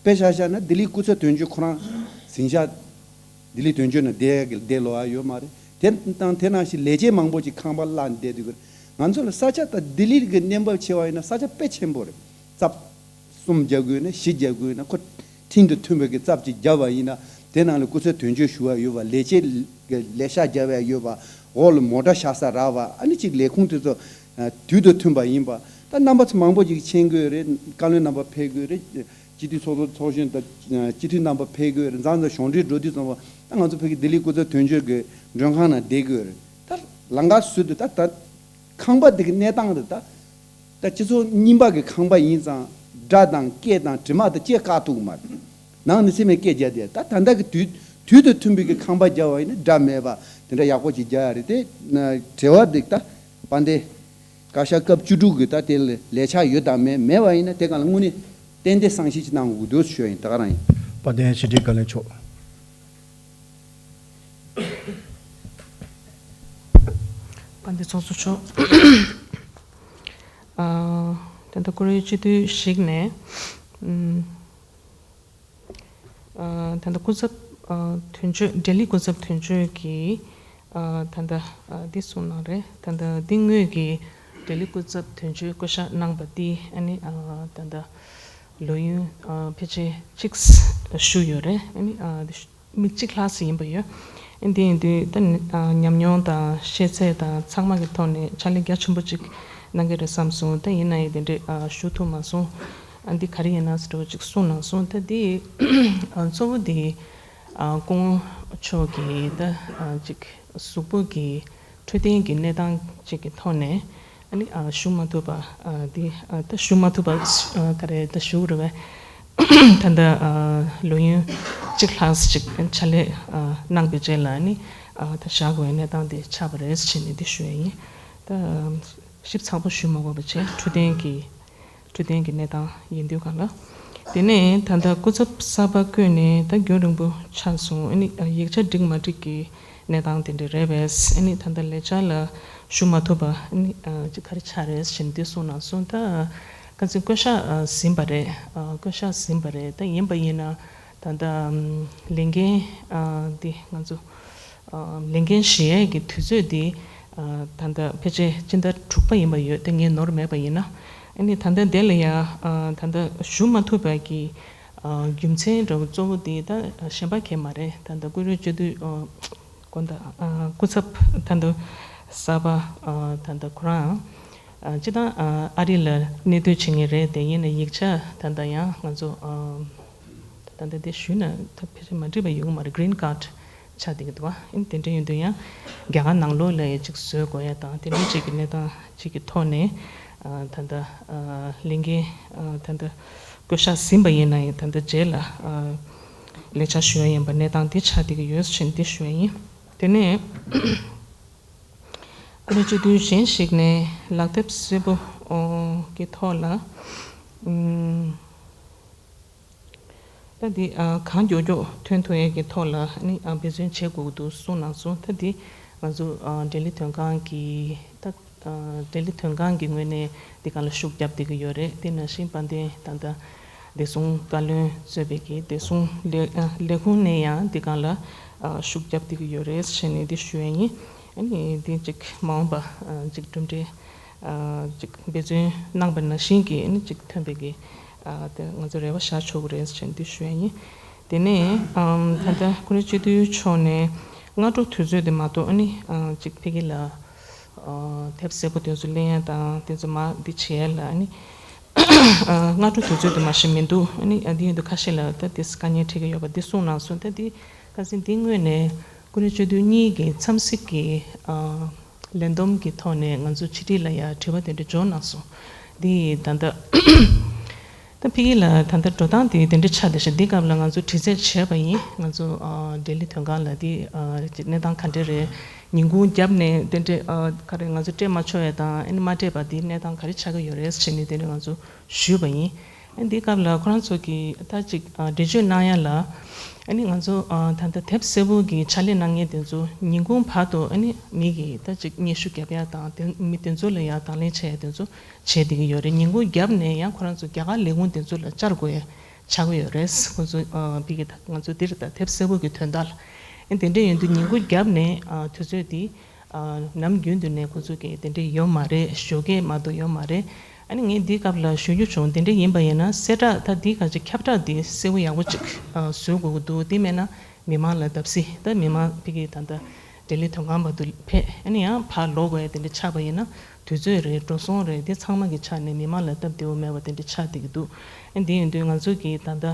དཔེ་ཆ་བཞག་ན་ལྡི་ལི་སྐུ་ཚབ་དོན་གཅོད་ཁོ་རང་ཟིང་ཆ་ལྡི་ལི་དོན་གཅོད་ནང་བསྡད་ཡ་གི་བསྡད་ལོ་ཡ་ཡོད་མ་རེད། དེ་དང་དེ་ནང་བཞིན་ལས་བྱེད་མང་པོ་ཅིག་ཁང་པ་གླ་བསྡད་འདུག་ང་ཚོ་ལ་ས་ཆ་དང་ལྡི་ལི་གི་གནས་བབ་བྱས་པ་ཡིན་ན་ས་ཆ་དཔེ་ཆེན་པོ་རེད། ཚབ་གསུམ་རྒྱག་དགོས་ན་བཞི་རྒྱག་དགོས་ན་ཁོ་ཁྲིམས་དང་མཐུན་པའི་གི་ཚབ་ཅིག་བརྒྱབ་པ་ཡིན་ན། དེ་ནང་ལ་སྐུ་ཚབ་དོན་གཅོད་ཞུ་བ་ཡོད་པ། ལས་བྱེད་ཀྱི་ལས་ཤག་བརྒྱབ་ཡ་ཡོད་པ། འོག་ལ་མོ་ཊ་བཞག་ས་རག་པ། ཨ་ནི་གཅིག་ལས་ཁུངས་དེ་ཚོ་ཨ་དུས་དང་མཐུན་པ་ཡིན་པ། ད་རྣམ་པ་ཚོ་མང་པོ་ཅིག་མཁྱེན་དགོས་རེད། བཀའ་བློན་རྣམ་པ་ཕེབས་དགོས་རེད། སྤྱི་འཐུས་ཚོགས་གཙོ་ཚོགས་གཞོན་དང་སྤྱི་འཐུས་རྣམ་པ་ཕེབས་དགོས་རེད། མཚམས་མཚམས་གཞུང་འབྲེལ་འགྲོ་དུས་ཙམ་པ་ད་ང་ཚོ་ཕ་གི་ལྡི་ལི་སྐུ་ཚབ་དོན་གཅོད་ཀྱི་མགྲོན་ཁང་ནང་བསྡད་དགོས་རེད། ད་ལམ་ཁ་ཟུར་དུ་ད་ད་ཁང་པ་དེ་གི་གནས་སྟངས་དེ་ད། ད་སྤྱི་ཚོགས་རྙིང་པ་གི་ཁང་པ་ཡིན་ཙང་སྒྲ་དང་སྐད་དང་དྲི་མ་དང་ཅི་བཀག་ཐུབ་ཀྱི་མ་རེད། ནང་ནས་སེམས་པའི་སྐད་རྒྱག་དེ་ད་ད་ལྟ་གི་དུས་དུས་དང་མཐུན་པའི་གི་ཁང་པ་རྒྱག་པ་ཡིན་ན་སྒྲ་མེད་པ་དེ་འདྲ་ཡག་པོ་ཅིག་རྒྱག་ཡ་རེད། དེ་ན་བྲེལ་བ་འདུག་ད་དཔལ་ལྡན་བཀའ་ཤག་སྐབས་བཅུ་དྲུག་གི་ད་དེ་ལ་ལས་འཆར་ཡོད་དམ་མེད། མེད་པ་ཡིན་ན་དེ་གང་ལ་དངོས་གནས་ཏན་ཏན་བསམ་ཤེས་ཅིག་གནང་དགོས་འདུག་ཞུ་ཡ་ཡིན། ད་ག་རང་ཡིན། དཔལ་ལྡན་ཕྱི་དྲིལ་བཀའ་བློན་མཆོག་དཔལ་ལྡན་ཚོགས་གཙོ་མཆོག་ཨ། ད་ལྟ་བཀུར་འོས་སྤྱི་འཐུས་ཤིག་ནས། ཨམ། ཨ། ད་ལྟ་སྐུ་ཚབ་ཨ་དོན་གཅོད། ལྡི་ལི་སྐུ་ཚབ་དོན་གཅོད་ཀྱིས་ཨ་ད་ལྟ་ཨ་འདི་གསུངས་གནང་རེད། ད་ལྟ་འདི་དངོས་ཀྱི་ལྡི་ལི་སྐུ་ཚབ་དོན་གཅོད་བསྐོ་བཞག་གནང་པ་འདི་ཨ་ནི་ཨ་ད་ལྟ་ལོ་ཡུན་ཨ་ཕལ་ཆེར་གཅིག་བཞུགས་ཡོད་རེད། ཨ་ནི་ཨ་འདི་མི་གཅིག་ལྷག་ཙམ་ཡིན་པ་ཡོད། ཨ་འདི་ཡིན་དུས་ད་ནི་ཨ་ཉམས་མྱོང་དང་ཤེས་ཚད་དང་ཚང་མ་གི་ཐོག་ནས་ཕྱག་ལས་རྒྱ་ཆེན་པོ་ཅིག་གནང་གི་རེད་བསམ་སོང་། ད་ཡིན་ན་ཡང་དེ་འདྲས་ཨ་ཞུ་ཐུབ་མ་སོང་། ཨ་འདི་ག་རེ་ཡིན་ན་ཟེར་འདྲ་བོ་ཅིག་གསུངས་གནང་སོང་། ད་འདི་ཨ་གཙོ་བོ་འདི་ཨ་སྐུ་ངོ་མཆོག་གི་ད་ཨ་ཅིག་གཟུགས་པོ་གི་འཕྲོད་བསྟེན་གྱི་གནས་སྟངས་ཅིག་གི་ཐོག་ནས་ཨ་ནི་ཨ་བཞུགས་མ་ཐུབ་པ་ཨ་འདི་ཨ་ད་བཞུགས་མ་ཐུབ་པ་ཨ་ག་རེ་ད་བཞུགས་རེད་པས། ད་ལྟ་ཨ་ལོ་ཡུན་གཅིག་ལྷག་ཅིག་ཕྱག་ལས་ཨ་གནང་པའི་རྗེས་ལ་ནི་ཨ་ད་བཞག་དགོས་པའི་གནས་སྟངས་དེ་ཆགས་པ་རེད་ཟེར་ནས་འདི་ཞུ་ཡ་ཡིན། ད་ཞིབ་ཚགས་པོ་ཞུ་མ་དགོས་པ་བྱས། འཕྲོད་བསྟེན་གྱི་འཕྲོད་བསྟེན་གྱི་གནས་སྟངས་ཡིན་དུས་གང་ལ། དེ་ནས་ད་ལྟ་སྐུ་ཚབ་གསར་པ་བསྐོས་ནས་ད་རྒྱུན་རིང་པོ་ཆགས་སོང་། ཨ་ནི་ཡིག་ཆ་འགྲིག་མ་འགྲིག་གི་གནས་སྟངས་དེ་འདྲ་རེད་པས། ཨ་ནི་ད་ལྟ་ལས་འཆར་ལ་ཞུགས་མ་ཐུབ་པ་ཨ་ནི་ཅིག་ག་རེ་ཆགས་རེད་ཟེར་ནས་འདི་གསུངས་གནང་སོང་། ད་ཁ་སང་བསྐོ་བཞག་ཟིན་པ་རེད། བསྐོ་བཞག་ཟིན་པ་རེད། ད་ཡིན་པ་ཡིན་ན་ད་ལྟ་ལས་འགན་འདི་ང་ཚོ་ལས་འགན་བཞེས་ཡས་ཀྱི་དུས་ཚོད་འདི་ད་ལྟ་ཕལ་ཆེར་སྤྱི་ཟླ་དྲུག་པ་ཡིན་པ་ཡོད། ད་ངས་ནོར་མེད་པ་ཡིན་ན། ཨ་ནི་ད་ལྟ་དེ་ལ་ཡ་ད་ལྟ་ཞུགས་མ་ཐུབ་པ་གི་རྒྱུ་མཚན་འདྲ་བོ་གཙོ་བོ་འདི་ད་གཞན་པ་གང་མ་རེད། ད་ལྟ་བཀུར་འོས་སྤྱི་འཐུས་དགོངས་དག་སྐུ་ཚབ་ད་ལྟ་གསར་པ་ད་ལྟ་ཁོ་རང་སྤྱི་བཏང་ཨ་རི་ལ་གནས་སྡོད་བྱེད་མཁན་རེད། དེ་ཡིན་ན་ཡིག་ཆ་ད་ལྟ་ཡང་ང་ཚོ་ད་ལྟ་དེ་ཞུས་ན་ད་ཕལ་ཆེར་མ་འགྲིག་པ་ཡོང་གི་མ་རེད། གྷི་རིན་ཀཱཌ་ཆགས་བསྡད་ཀྱི་འདུག་ཨ་ནི་དེ་འདྲ་ཡིན་དུས་ཡང་རྒྱ་གར་ནང་ལོགས་ལ་ཡ་ཅིག་བཟོ་དགོས་ཡ་དང་དེ་འདྲ་ཅིག་གི་གནས་སྟངས་ཅིག་གི་ཐོག་ནས་ད་ལྟ་ལས་འགན་ད་ལྟ་བསྐོ་བཞག་ཟིན་པ་ཡིན་ན་ཡང་ད་ལྟ་རྗེས་ལ་ལས་འཆར་ཞུ་ཡ་ཡིན་པ་གནས་སྟངས་འདི་ཆགས་བསྡད་ཀྱི་ཡོད་ཟེར་འདི་ཞུ་ཡ་ཡིན། དེ་ནས་ ཀུན་སྤྱོད་དུས་གཞན་ཞིག་ནས་ལག་དེབ་སེར་པོ་ཨོ་གི་ཐོག་ལ་ཨུམ། ད་འདི་ཨ་གང་མགྱོགས་མགྱོགས་ཐོན་ཐུབ་ཡས་ཀྱི་ཐོག་ལ་ནི་ཨ་འབད་བརྩོན་བྱེད་དགོས་ཀྱི་འདུག་གསུངས་གནང་སོང་། ད་འདི་ང་ཚོ་ཨ་འབྲེལ་ཡོད་དོན་ཁང་གི་ད་ཨ་འབྲེལ་ཡོད་དོན་ཁང་གི་ངོས་ནས་འདི་སྒང་ལ་ཤུགས་རྒྱབ་བསྡད་ཀྱི་ཡོད་རེད། དེ་ནང་བཞིན་དཔལ་ལྡན་ད་ལྟ་བདེ་སྲུང་བཀའ་བློན་གཙོས་པའི་གི་བདེ་སྲུང་ལས་ཨ་ལས་ཁུངས་ནས་ཡང་འདི་སྒང་ལ་ཨ་ཤུགས་རྒྱབ་བསྡད་ཀྱི་ཡོད་རེད་ཟེར་ནས་འདི་ཞུ་ཡས་ཡིན། ཨ་ནི་འདི་ཅིག་མ་འོངས་པ་ཨ་ཅིག་གྲུབ་འབྲས་ཨ་ཅིག་འབད་བརྩོན་གནང་པ་ནང་བཞིན་གྱི་ཨ་ནི་ཅིག་ཐོན་པའི་གི་ཨ་དེ་ང་ཚོ་རེ་བ་བཞག་ཆོག་གི་རེད་ཟེར་འདི་ཞུ་ཡ་ཡིན། དེ་ནས་ཨམ་ད་ལྟ་ཀུན་ར་སྤྱི་འཐུས་མཆོག་ནས་སྔ་དྲོ་དུས་ཚོད་དེ་མ་གཏོགས་ཨ་ནི་ཨ་ཅིག་ཕ་གི་ལ་ཨ་དེབ་སེར་པོ་དེ་ཚོ་ལེན་ཡ་དང་དེ་ཚོ་མ་འདི་བྱེད་ཡ་ལ་ཨ་ནི་ཨ་སྔ་དྲོ་དུས་ཚོད་དེ་མ་ཤེས་མི་འདུག་ཨ་ནི་ཨ་འདི་ཡོད་དུ་ཁ་ཤས་ལ་ད་དེ་དཀའ་ངལ་འཕྲད་ཀྱི་ཡོད་པ་འདི་གསུངས་གནང་སོང་། ད་འདི་ཁ་སང་འདི་སྔོན་ནས་ཀུན་ར་སྤྱི་འཐུས་གཉིས་ཀྱི་འཚམས་གཟིགས་ཀྱི་ཨ་ལས་བསྡོམས་ཀྱི་ཐོག་ནས་ང་ཚོ་ཕྱི་དྲིལ་ལ་ཡ་དྲི་བ་དེ་འདྲ་འབྱོར་གནང་སོང་། འདི་ད་ལྟ་ད་ཕ་གི་ལ་ད་ལྟ་འགྲོ་སྟངས་དེ་དེ་འདྲ་ཆགས་བསྡད་ཤག་འདི་སྐབས་ལ་ང་ཚོ་དྲི་རྩད་བྱས་པ་ཡིན། ང་ཚོ་ཨ་ལྡི་ལི་དོན་ཁང་ལ་འདི་ཨ་གནས་སྟངས་ག་འདྲ་རེད། ཉིན་གུང་རྒྱབ་ནས་དེ་འདྲ་ཨ་ག་རེ་ང་ཚོ་སྤྲད་མ་ཆོག་ཡ་དང་ཨ་ནི་མ་སྤྲད་པ་འདི་གནས་སྟངས་ག་རེ་ཆགས་ཀྱི་ཡོད་རེད་ཟེར་ནས་དེ་འདྲ་ང་ཚོ་ཞུས་པ་ཡིན། ཨ་འདི་སྐབས་ལ་ཁོ་རང་ཚོ་གིས་ད་ཅིག་ཨ་འགྲེལ་བརྗོད་གནང་ཡ་ལ་ཨ་ནི་ང་ཚོ་ཨ་ད་ལྟ་དེབ་སེར་པོ་གི་ཕྱག་ལས་གནང་མཁན་དེ་ཚོ་ཉིན་གུང་བར་དུ་ཨ་ནི་མི་གིས་ད་ཅིག་སྙན་ཞུ་རྒྱབ་ཡ་དང་དེ་མི་དེ་ཚོ་ལ་ཡ་དང་ལེན་བྱེད་ཡ་དེ་ཚོ་བྱེད་བསྡད་ཀྱི་ཡོད་རེད། ཉིན་གུང་རྒྱབ་ནས་ཡང་ཁོ་རང་ཚོ་རྒྱ་གར་ལས་ཁུངས་དེ་ཚོ་ལ་བཅར་དགོས་ཡ་ཆགས་ཀྱི་ཡོད་རེད། ཁོ་ཚོ་ཨ་ཕ་གི་ད་ང་ཚོ་འདིར་ད་དེབ་སེར་པོ་གི་དོན་དག་ལ་ཨ་དེ་འདྲ་ཡིན་དུས་ཉིན་གུང་རྒྱབ་ནས་ཨ་དུས་ཚོད་དེ་ཨ་ནམ་རྒྱུན་དུ་ནས་ཁོ་ཚོ་གིས་དེ་འདྲ་ཡོད་མ་རེད། ཞོགས་ཀས་མ་གཏོགས་ཡོད་མ་རེད། ཨ་ནི་ངས་འདིའི་སྐབས་ལ་ཞུ་རྒྱུ་བྱུང་། དེ་འདྲ་ཡིན་པ་ཡིན་ན་གསལ་བསྒྲགས་ད་འདིའི་ཁ་ཅིག་ཁྱབ་བསྒྲགས་འདི་གསལ་པོ་ཡག་པོ་ཅིག་ཨ་བཟོ་དགོས་ཀྱི་འདུག་དེ་མེད་ན་མི་མང་ལ་བརྡབ་གསིག་ད་མི་མང་ཕ་གི་ད་ལྟ་ལྡི་ལི་དོན་ཁང་བར་དུ་ཕེབས་ཨ་ནི་ཡང་ཕར་ལོག་དགོས་ཡ་དེ་འདྲ་ཆགས་པ་ཡིན་ན་དུས་ཚོད་རེད་འགྲོ་སོང་རེད་དེ་ཚང་མ་གི་ཆ་ནས་མི་མང་ལ་སྟབས་བདེ་བོ་མེད་པ་དེ་འདྲ་ཆགས་བསྡད་ཀྱི་འདུག་ཨ་འདི་ཡིན་དུས་ང་ཚོ་གིས་ད་ལྟ་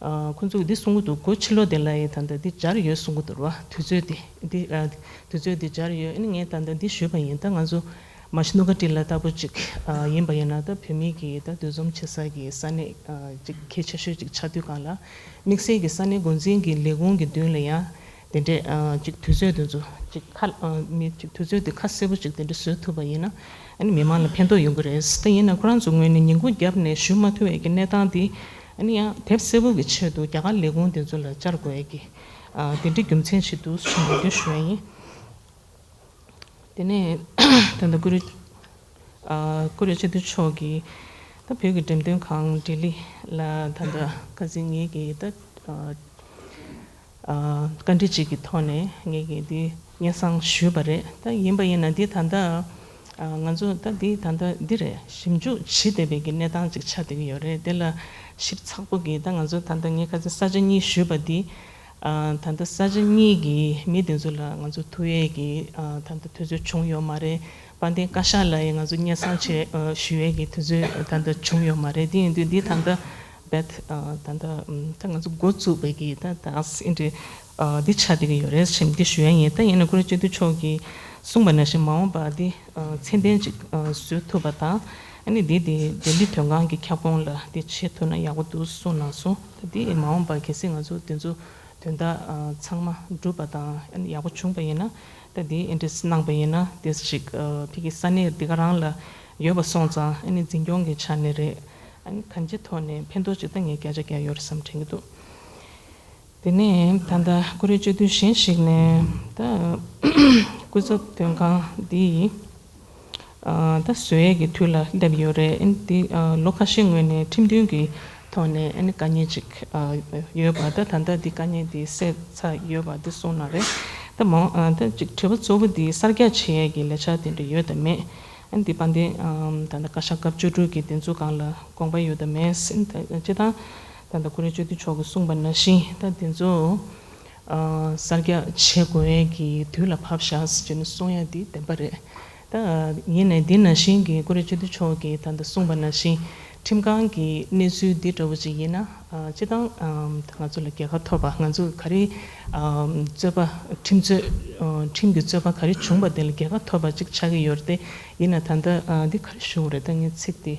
ཨ་ཁོང་ཚོས་འདི་གསུང་གི་འདུག་སྒོ་ཕྱི་ལོགས་དེ་ལ་ཡི་ད་ལྟ་འདི་སྦྱར་ཡོད་གསུང་གི་འདུག་ར། དུས་ཚོད་དེ་འདི་ཨ་དུས་ཚོད་འདི་སྦྱར་ཡོད། ཨ་ནི་ངས་ད་ལྟ་འདི་ཞུས་པ་ཡིན། ད་ང་ཚོ་མ་ཤི་ནུ་ཀ་ཏི་ལ་ལྟ་བུ་ཅིག་ཨ་ཡིན་པ་ཡིན་ན་ད་བོད་མི་གི་ད་འདུ་འཛོམས་བྱེད་ས་གི་ས་གནས་ཨ་ཅིག་གལ་ཆེ་ཤོས་ཅིག་ཆགས་དུས་སྒང་ལ་དམིགས་བསལ་གྱི་ས་གནས་འགོ་འཛིན་གྱི་ལས་ཁུངས་ཀྱི་མདུན་ལ་ཡང་དེ་འདྲས་ཨ་ཅིག་དུས་ཚོད་དེ་ཚོ་ཅིག་ཁ་ཨ་མི་ཅིག་དུས་ཚོད་དེ་ཁ་གསལ་པོ་ཅིག་དེ་འདྲས་བཟོ་ཐུབ་པ་ཡིན་ན་ཨ་ནི་མི་མང་ལ་ཕན་ཐོགས་ཡོང་གི་རེད། ད་ཡིན་ན་ཁོ་རང་ཚོ་ངོས་ནས་ཉིན་གུང་རྒྱབ་ནས་ཞུ་མ་ཐུབ་པའི་གི་གནས་སྟངས་དེ། ཨ་ནི་ཡང་དེབ་སེར་པོ་གི་ཆེད་དུ་རྒྱ་གར་ལས་ཁུངས་དེ་ཚོ་ལ་བཅར་དགོས་ཡ་གི་ཨ་དེ་འདྲའི་རྒྱུ་མཚན་ཞིག་འདུག་ཞུ་འདོད་ཞུ་ཡ་ཡིན། དེ་ནས་ད་ལྟ་ཀུ་རེ་ཨ་ཀུ་རེ་སྤྱི་འཐུས་མཆོག་གིས་ད་བོད་ཀྱི་འགྲེམས་སྟོན་ཁང་ལྡི་ལི་ལ་ད་ལྟ་ཁ་སང་ངེད་ཀྱིས་ད་ཨ་ཨ་བཀའ་འདྲི་གཅིག་གི་ཐོག་ནས་ངེད་ཀྱིས་འདི་སྙན་སེང་ཞུས་པ་རེད། ད་ཡིན་པ་ཡིན་ན་འདི་ད་ལྟ་ཨ་ང་ཚོ་ད་འདི་ད་ལྟ་འདི་རེད། ཞིབ་འཇུག་བྱེད་བསྡད་པའི་གི་གནས་སྟངས་ཅིག་ཆགས་བསྡད་ཀྱི་ཡོད་རེད། དེ་ལ་ཞིབ་ཚགས་པོ་གི་ད་ང་ཚོ་ད་ལྟ་ངས་ཁ་སང་ས་ཆ་གཉིས་ཞུས་པ་འདི་ཨ་ད་ལྟ་ས་ཆ་གཉིས་ཀྱི་མི་དེ་ཚོ་ལ་ང་ཚོ་ཐུག་ཡས་ཀྱི་ཨ་ད་ལྟ་དུས་ཚོད་བྱུང་ཡོད་མ་རེད། དཔལ་ལྡན་བཀའ་ཤག་ལ་ཡང་ང་ཚོ་སྙན་སེང་བྱས་ཨ་ཞུ་ཡས་ཀྱི་དུས་ཚོད་ད་ལྟ་བྱུང་ཡོད་མ་རེད། དེ་ཡིན་དུས་འདི་ད་ལྟ་བེད་ཨ་ད་ལྟ་ཨམ་ད་ང་ཚོ་འགོ་བཙུགས་པའི་གི་ད་ད་ཨ་སི་འདི་ཨ་འདི་ཆགས་བསྡད་ཀྱི་ཡོད་རེད་ཞེས་འདི་ཞུ་ཡ་ཡིན། ད་ཡིན་ན་ཀུ་རེ་སྤྱི་འཐུས་མཆོག་གིས་གསུངས་པ་ནང་བཞིན་མ་འོངས་པ་འདི་ཨ་ཚད་ལྡན་ཅིག་ཨ་བཟོ་ཐུབ་པ་དང་ཨ་ནི་འདི་འདི་ལྡི་ལི་དོན་ཁང་གི་ཁྱབ་ཁོངས་ལ་འདི་བྱེད་ཐུབ་ན་ཡག་པོ་འདུག་གསུངས་གནང་སོང་། ད་འདི་མ་འོངས་པ་གལ་སྲིད་ང་ཚོ་འདི་ཚོ་དོན་དག་ཨ་ཚང་མ་འགྲུབ་པ་དང་ཨ་ནི་ཡག་པོ་བྱུང་པ་ཡིན་ན་ད་འདི་ཨེ་འདྲས་གནང་པ་ཡིན་ན་དེ་ཞིག་ཨ་ཕ་གི་ས་གནས་འདི་ག་རང་ལ་ཡོད་པ་སོང་ཙང་ཨ་ནི་འཛིན་སྐྱོང་གི་ཆ་ནས་རེད། ཨ་ནི་གང་ཅིའི་ཐོག་ནས་ཕན་ཐོགས་ཅིག་ད་ངས་བརྒྱ་ཆ་བརྒྱ་ཡོད་རེད་བསམ་དྲན་གྱི་འདུག་དེ་ནས་ད་ལྟ་ཀུ་རེ་སྤྱི་འཐུས་གཞན་ཞིག་ནས་ད་སྐུ་ཚབ་དོན་ཁང་འདི་ཨ་ད་བཟོ་ཡས་ཀྱི་དུས་ལ་སླེབས་ཡོད་རེད། ཨ་ནི་འདི་ཨ་ལོ་ཁ་ཤས་སྔོན་ནས་ཁྲིམས་མཐུན་གྱི་ཐོག་ནས་ཨ་ནི་དཀའ་ངལ་ཅིག་ཨ་ཡོད་པ་ད་ད་ལྟ་འདི་དཀའ་ངལ་འདི་སེལ་ཚར་ཡོད་པ་འདི་གསུངས་གནང་རེད། ད་མ་ཨ་ད་ཅིག་དྲི་བ་གཙོ་བོ་འདི་གསར་རྒྱག་བྱེད་ཡས་ཀྱི་ལས་འཆར་དེ་འདྲ་ཡོད་དམ་མེད། ཨ་ནི་འདི་དཔལ་ལྡན་ཨམ་ད་ལྟ་བཀའ་ཤག་སྐབས་བཅུ་དྲུག་གི་དེ་ཚོ་སྒང་ལ་དགོངས་པ་ཡོད་དམ་མེད་ཟེར། ད་སྤྱིར་བཏང་ད་ལྟ་ཀུ་རེ་སྤྱི་འཐུས་མཆོག་གིས་གསུངས་པ་ནང་བཞིན་ད་དེ་ཚོ་ཨ་གསར་རྒྱག་བྱེད་དགོས་ཡས་ཀྱི་དུས་ལ་བབས་ཤག་ཟེར་ནས་གསུང་ཡ་འདི་བདེན་པ་རེད། ད་ཡིན་ནའི་འདི་ནང་བཞིན་གྱི་ཀུ་རེ་སྤྱི་འཐུས་མཆོག་གིས་ད་ལྟ་གསུངས་པ་ནང་བཞིན་ཁྲིམས་ཁང་གི་གནས་ཚུལ་འདི་འདྲ་བོ་ཅིག་ཡིན་ན་ཨ་སྤྱིར་བཏང་ཨམ་ང་ཚོ་ལ་རྒྱལ་ཁ་ཐོབ་པ་ང་ཚོ་ག་རེ་ཨམ་རྩོད་པ་ཁྲིམས་རྩོད་ཨ་ཁྲིམས་ཀྱི་རྩོད་པ་ག་རེ་བྱུང་པ་དེ་ལ་རྒྱལ་ཁ་ཐོབ་པ་ཅིག་ཆགས་ཀྱི་ཡོད་རེད་དེ། ཡིན་ན་ད་ལྟ་ཨ་འདི་ག་རེ་ཞུ་དགོས་རེད། ད་ངས་ཚིག་དེ་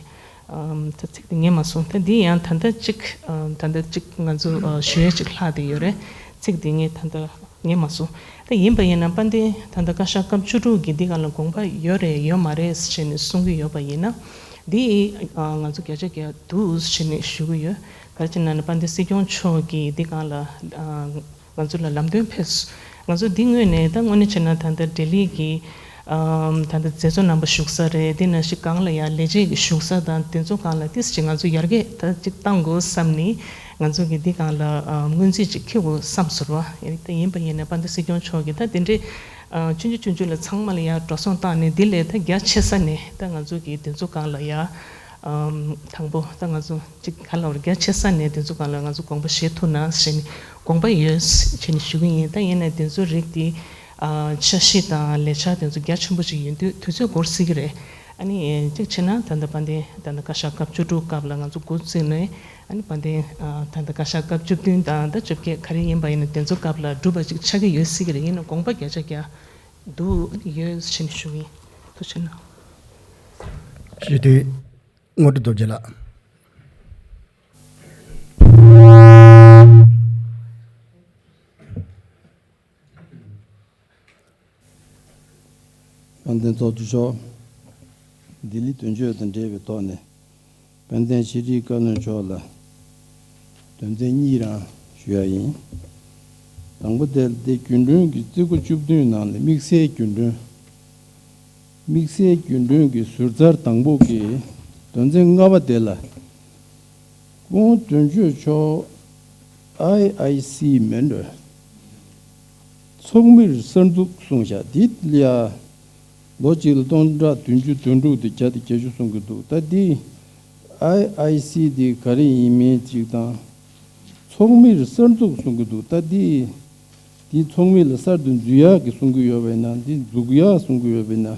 ཨམ་ད་ཚིག་དེ་ངས་མ་གསུངས། ད་འདི་ཡང་ད་ལྟ་ཅིག་ཨམ་ད་ལྟ་ཅིག་ང་ཚོ་ཨ་ཞུ་ཡས་ཅིག་ལྷག་བསྡད་ཡོད་རེད། ཚིག་དེ་ངས་ད་ལྟ་ཉན་མ་སོང་། ད་ཡིན་པ་ཡིན་ན་དཔལ་ལྡན་ད་ལྟ་བཀའ་ཤག་སྐབས་བཅུ་དྲུག་གི་འདི་སྒང་ལ་དགོངས་པ་ཡོད་རེད་ཡོད་མ་རེད་ཟེར་ནས་གསུང་གི་ཡོད་པ་ཡིན་ན། འདི་ཨ་ང་ཚོ་བརྒྱ་ཆ་བརྒྱ་འདུག་ཟེར་ནས་ཞུ་གི་ཡོད། ག་རེ་བྱས་ན་ནི་དཔལ་ལྡན་སྲིད་སྐྱོང་མཆོག་གིས་འདི་སྒང་ལ་ཨ་ང་ཚོ་ལ་ལམ་སྟོན་ཕེབས། ང་ཚོ་འདི་སྔོན་ནས་ད་དངོས་གནས་བྱས་ན་ད་ལྟ་ལྡི་ལི་གི་ཨམ་ད་ལྟ་མཛད་གཙོ་རྣམ་པ་བཞུགས་ས་རེད། འདི་ནང་བཞིན་སྒང་ལ་ཡང་ལས་བྱེད་ཀྱི་བཞུགས་ས་དང་དེ་ཚོ་སྒང་ལ་ཏིས་ཅིག་ང་ཚོ་ཡར་རྒྱས་ད་ཅིག་བཏང་དགོས་བསམ་ནས་ང་ཚོ་གི་འདི་སྒང་ལ་ཨམ་སྔོན་རྩིས་ཅིག་འཁྱེར་དགོས་བསམ་སོང་བ། ཡིན་ད་ཡིན་པ་ཡིན་ན་དཔལ་ལྡན་སྲིད་སྐྱོང་མཆོག་གིས་ད་དེ་འདྲའི་ཨ་ཆུང་ཆུང་ཆུང་ཆུང་ལ་ཚང་མ་ལ་ཡར་འགྲོ་སོང་བཏང་ནས་འདི་ལས་ད་རྒྱ་ཆེ་ས་ནས་ད་ང་ཚོ་གི་དེ་ཚོ་སྒང་ལ་ཡར་ཨམ་དང་པོ་ད་ང་ཚོ་ཅིག་ག་ལ་བར་རྒྱ་ཆེ་ས་ནས་དེ་ཚོ་སྒང་ལ་ང་ཚོ་དགོངས་པ་བཞེས་ཐུབ་ན་ཟེར་ནས་དགོངས་པ་ཡོད་ཟེར་ནས་ཞུ་གི་ཡིན། ད་ཡིན་ནའི་དེ་ཚོ་རིགས་དེ་ཨ་འཆར་གཞི་དང་ལས་འཆར་དེ་ཚོ་རྒྱ་ཆེན་པོ་ཞིག་ཡིན་དུས་དུས་ཚོད་འགོར་སྲིད་ཀྱི་རེད། ཨ་ནི་ཅིག་བྱས་ན་ད་ལྟ་དཔལ་ལྡན་ད་ལྟ་བཀའ་ཤག་སྐབས་བཅུ་དྲུག་སྐབས་ལ་ང་ཚོ་འགོ་བཙུགས་ནས་ཨ་ནི་དཔལ་ལྡན་ཨ་ད་ལྟ་བཀའ་ཤག་སྐབས་བཅུ་བདུན་དང་ད་བཅོ་བརྒྱད་ག་རེ་ཡིན་པ་ཡིན་ན་དེ་ཚོ་སྐབས་ལ་འགྲུབ་པ་ཅིག་ཆགས་ཀྱི་ཡོད་སྲིད་ཀྱི་རེད། ཡིན་ན་དགོངས་པ་བརྒྱ་ཆ་བརྒྱ་འདུག་ཡོད་ཟེར་ནས་ཞུ་གི་ཡིན། ཐུགས་རྗེ་གནང་། སྤྱི་འཐུས་དངོས་གྲུབ་རྡོ་རྗེ་ལགས། དཔལ་ལྡན་ཚོགས་གཙོ་མཆོག་ལྡི་ལི་དོན་གཅོད་དང་འབྲེལ་བའི་ཐོག་ནས་དཔལ་ལྡན་ཕྱི་དྲིལ་བཀའ་བློན་མཆོག་ལ་དོན་ཚན་གཉིས་རང་ཞུ་ཡ་ཡིན། དང་པོ་དེ་དེ་རྒྱུན་གྲོན་གྱི་རྩིས་སྒོ་བཅུ་བདུན་ནང་ནས་དམིགས་བསལ་རྒྱུན་གྲོན། དམིགས་བསལ་རྒྱུན་གྲོན་གྱི་ཟུར་ཚར་དང་པོ་གི་དོན་ཚན་ལྔ་པ་དེ་ལ། སྐུ་ངོ་དོན་གཅོད་མཆོག་ཨའི་ཨའི་སི་མིན་འགྲོ། ཚོགས་མིར་གསར་འཛུགས་གསུངས་བཞག་འདི་ལ་ཡ། ལོ་གཅིག་ལ་སྟོང་ཕྲག་བདུན་ཅུ་དོན་དྲུག་དེ་བརྒྱ་དང་བརྒྱད་ཅུ་གསུང་གི་འདུག་ད་འདི་ཨའི་ཨའི་སི་དེ་ག་རེ་ཡིན་མིན་ཅིག་དང་། ཚོགས་མིར་གསར་འཛུགས་གསུང་གི་འདུག་ད་འདི། འདི་ཚོགས་མི་ལ་གསར་དུ་འཛུལ་ཡག་གི་གསུང་གི་ཡོད་པ་ཡིན་ན། འདི་འཛུགས་ཡག་གསུང་གི་ཡོད་པ་ཡིན་ན།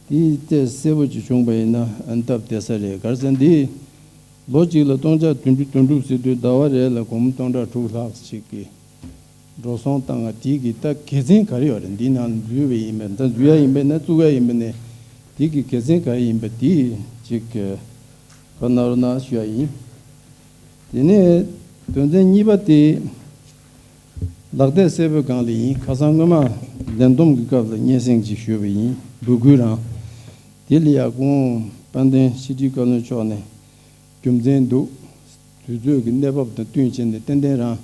འདི་ཏོག་ཙམ་གསལ་པོ་ཅིག་བྱུང་པ་ཡིན་ན་ཨ་སྟབས་བདེ་ས་རེད། ག་རེ་ཟེར་ན་འདི་ལོ་གཅིག་ལ་སྟོང་ཕྲག་བདུན་ཅུ་དོན་དྲུག་ཟེར་དུས་ཟླ་བ་རེ་ལ་སྒོར་མོ་སྟོང་ཕྲག་དྲུག་ལྷག་ཅིག་གི་འགྲོ་སོང་བཏང་བ་དེ་གི་ད་དགེ་མཚན་ག་རེ་ཡོད་རེད། འདི་ནང་འཛུལ་བ་ཡིན་པ་ད་འཛུལ་ཡག་ཡིན་པ་ན་བཙུགས་ཡག་ཡིན་པ་ནས་དེ་གི་དགེ་མཚན་ག་རེ་ཡིན་པ་དེ་ཅིག་གོ་གནང་རོགས་གནང་ཞུ་ཡག་ཡིན། དེ་ནས་དོན་ཚན་གཉིས་པ་དེ། ལག་དེབ་སེར་པོའི་སྒང་ལ་ཡིན། ཁ་སང་སྔོན་མ་ལས་བསྡོམས་ཀྱི་སྐབས་ལ་སྙན་སེང་ཅིག་ཞུས་པ་ཡིན། འབོད་སྐུལ་རང་། དེ་ལ་ཡ་སྐུ་ངོ་དཔལ་ལྡན་ཕྱི་དྲིལ་བཀའ་བློན་མཆོག་ནས་རྒྱུ་མཚན་འདུག་དུས་ཚོད་ཀྱི་གནས་བབ་དང་བསྟུན་བྱས་ནས་ཏན་ཏན་རང་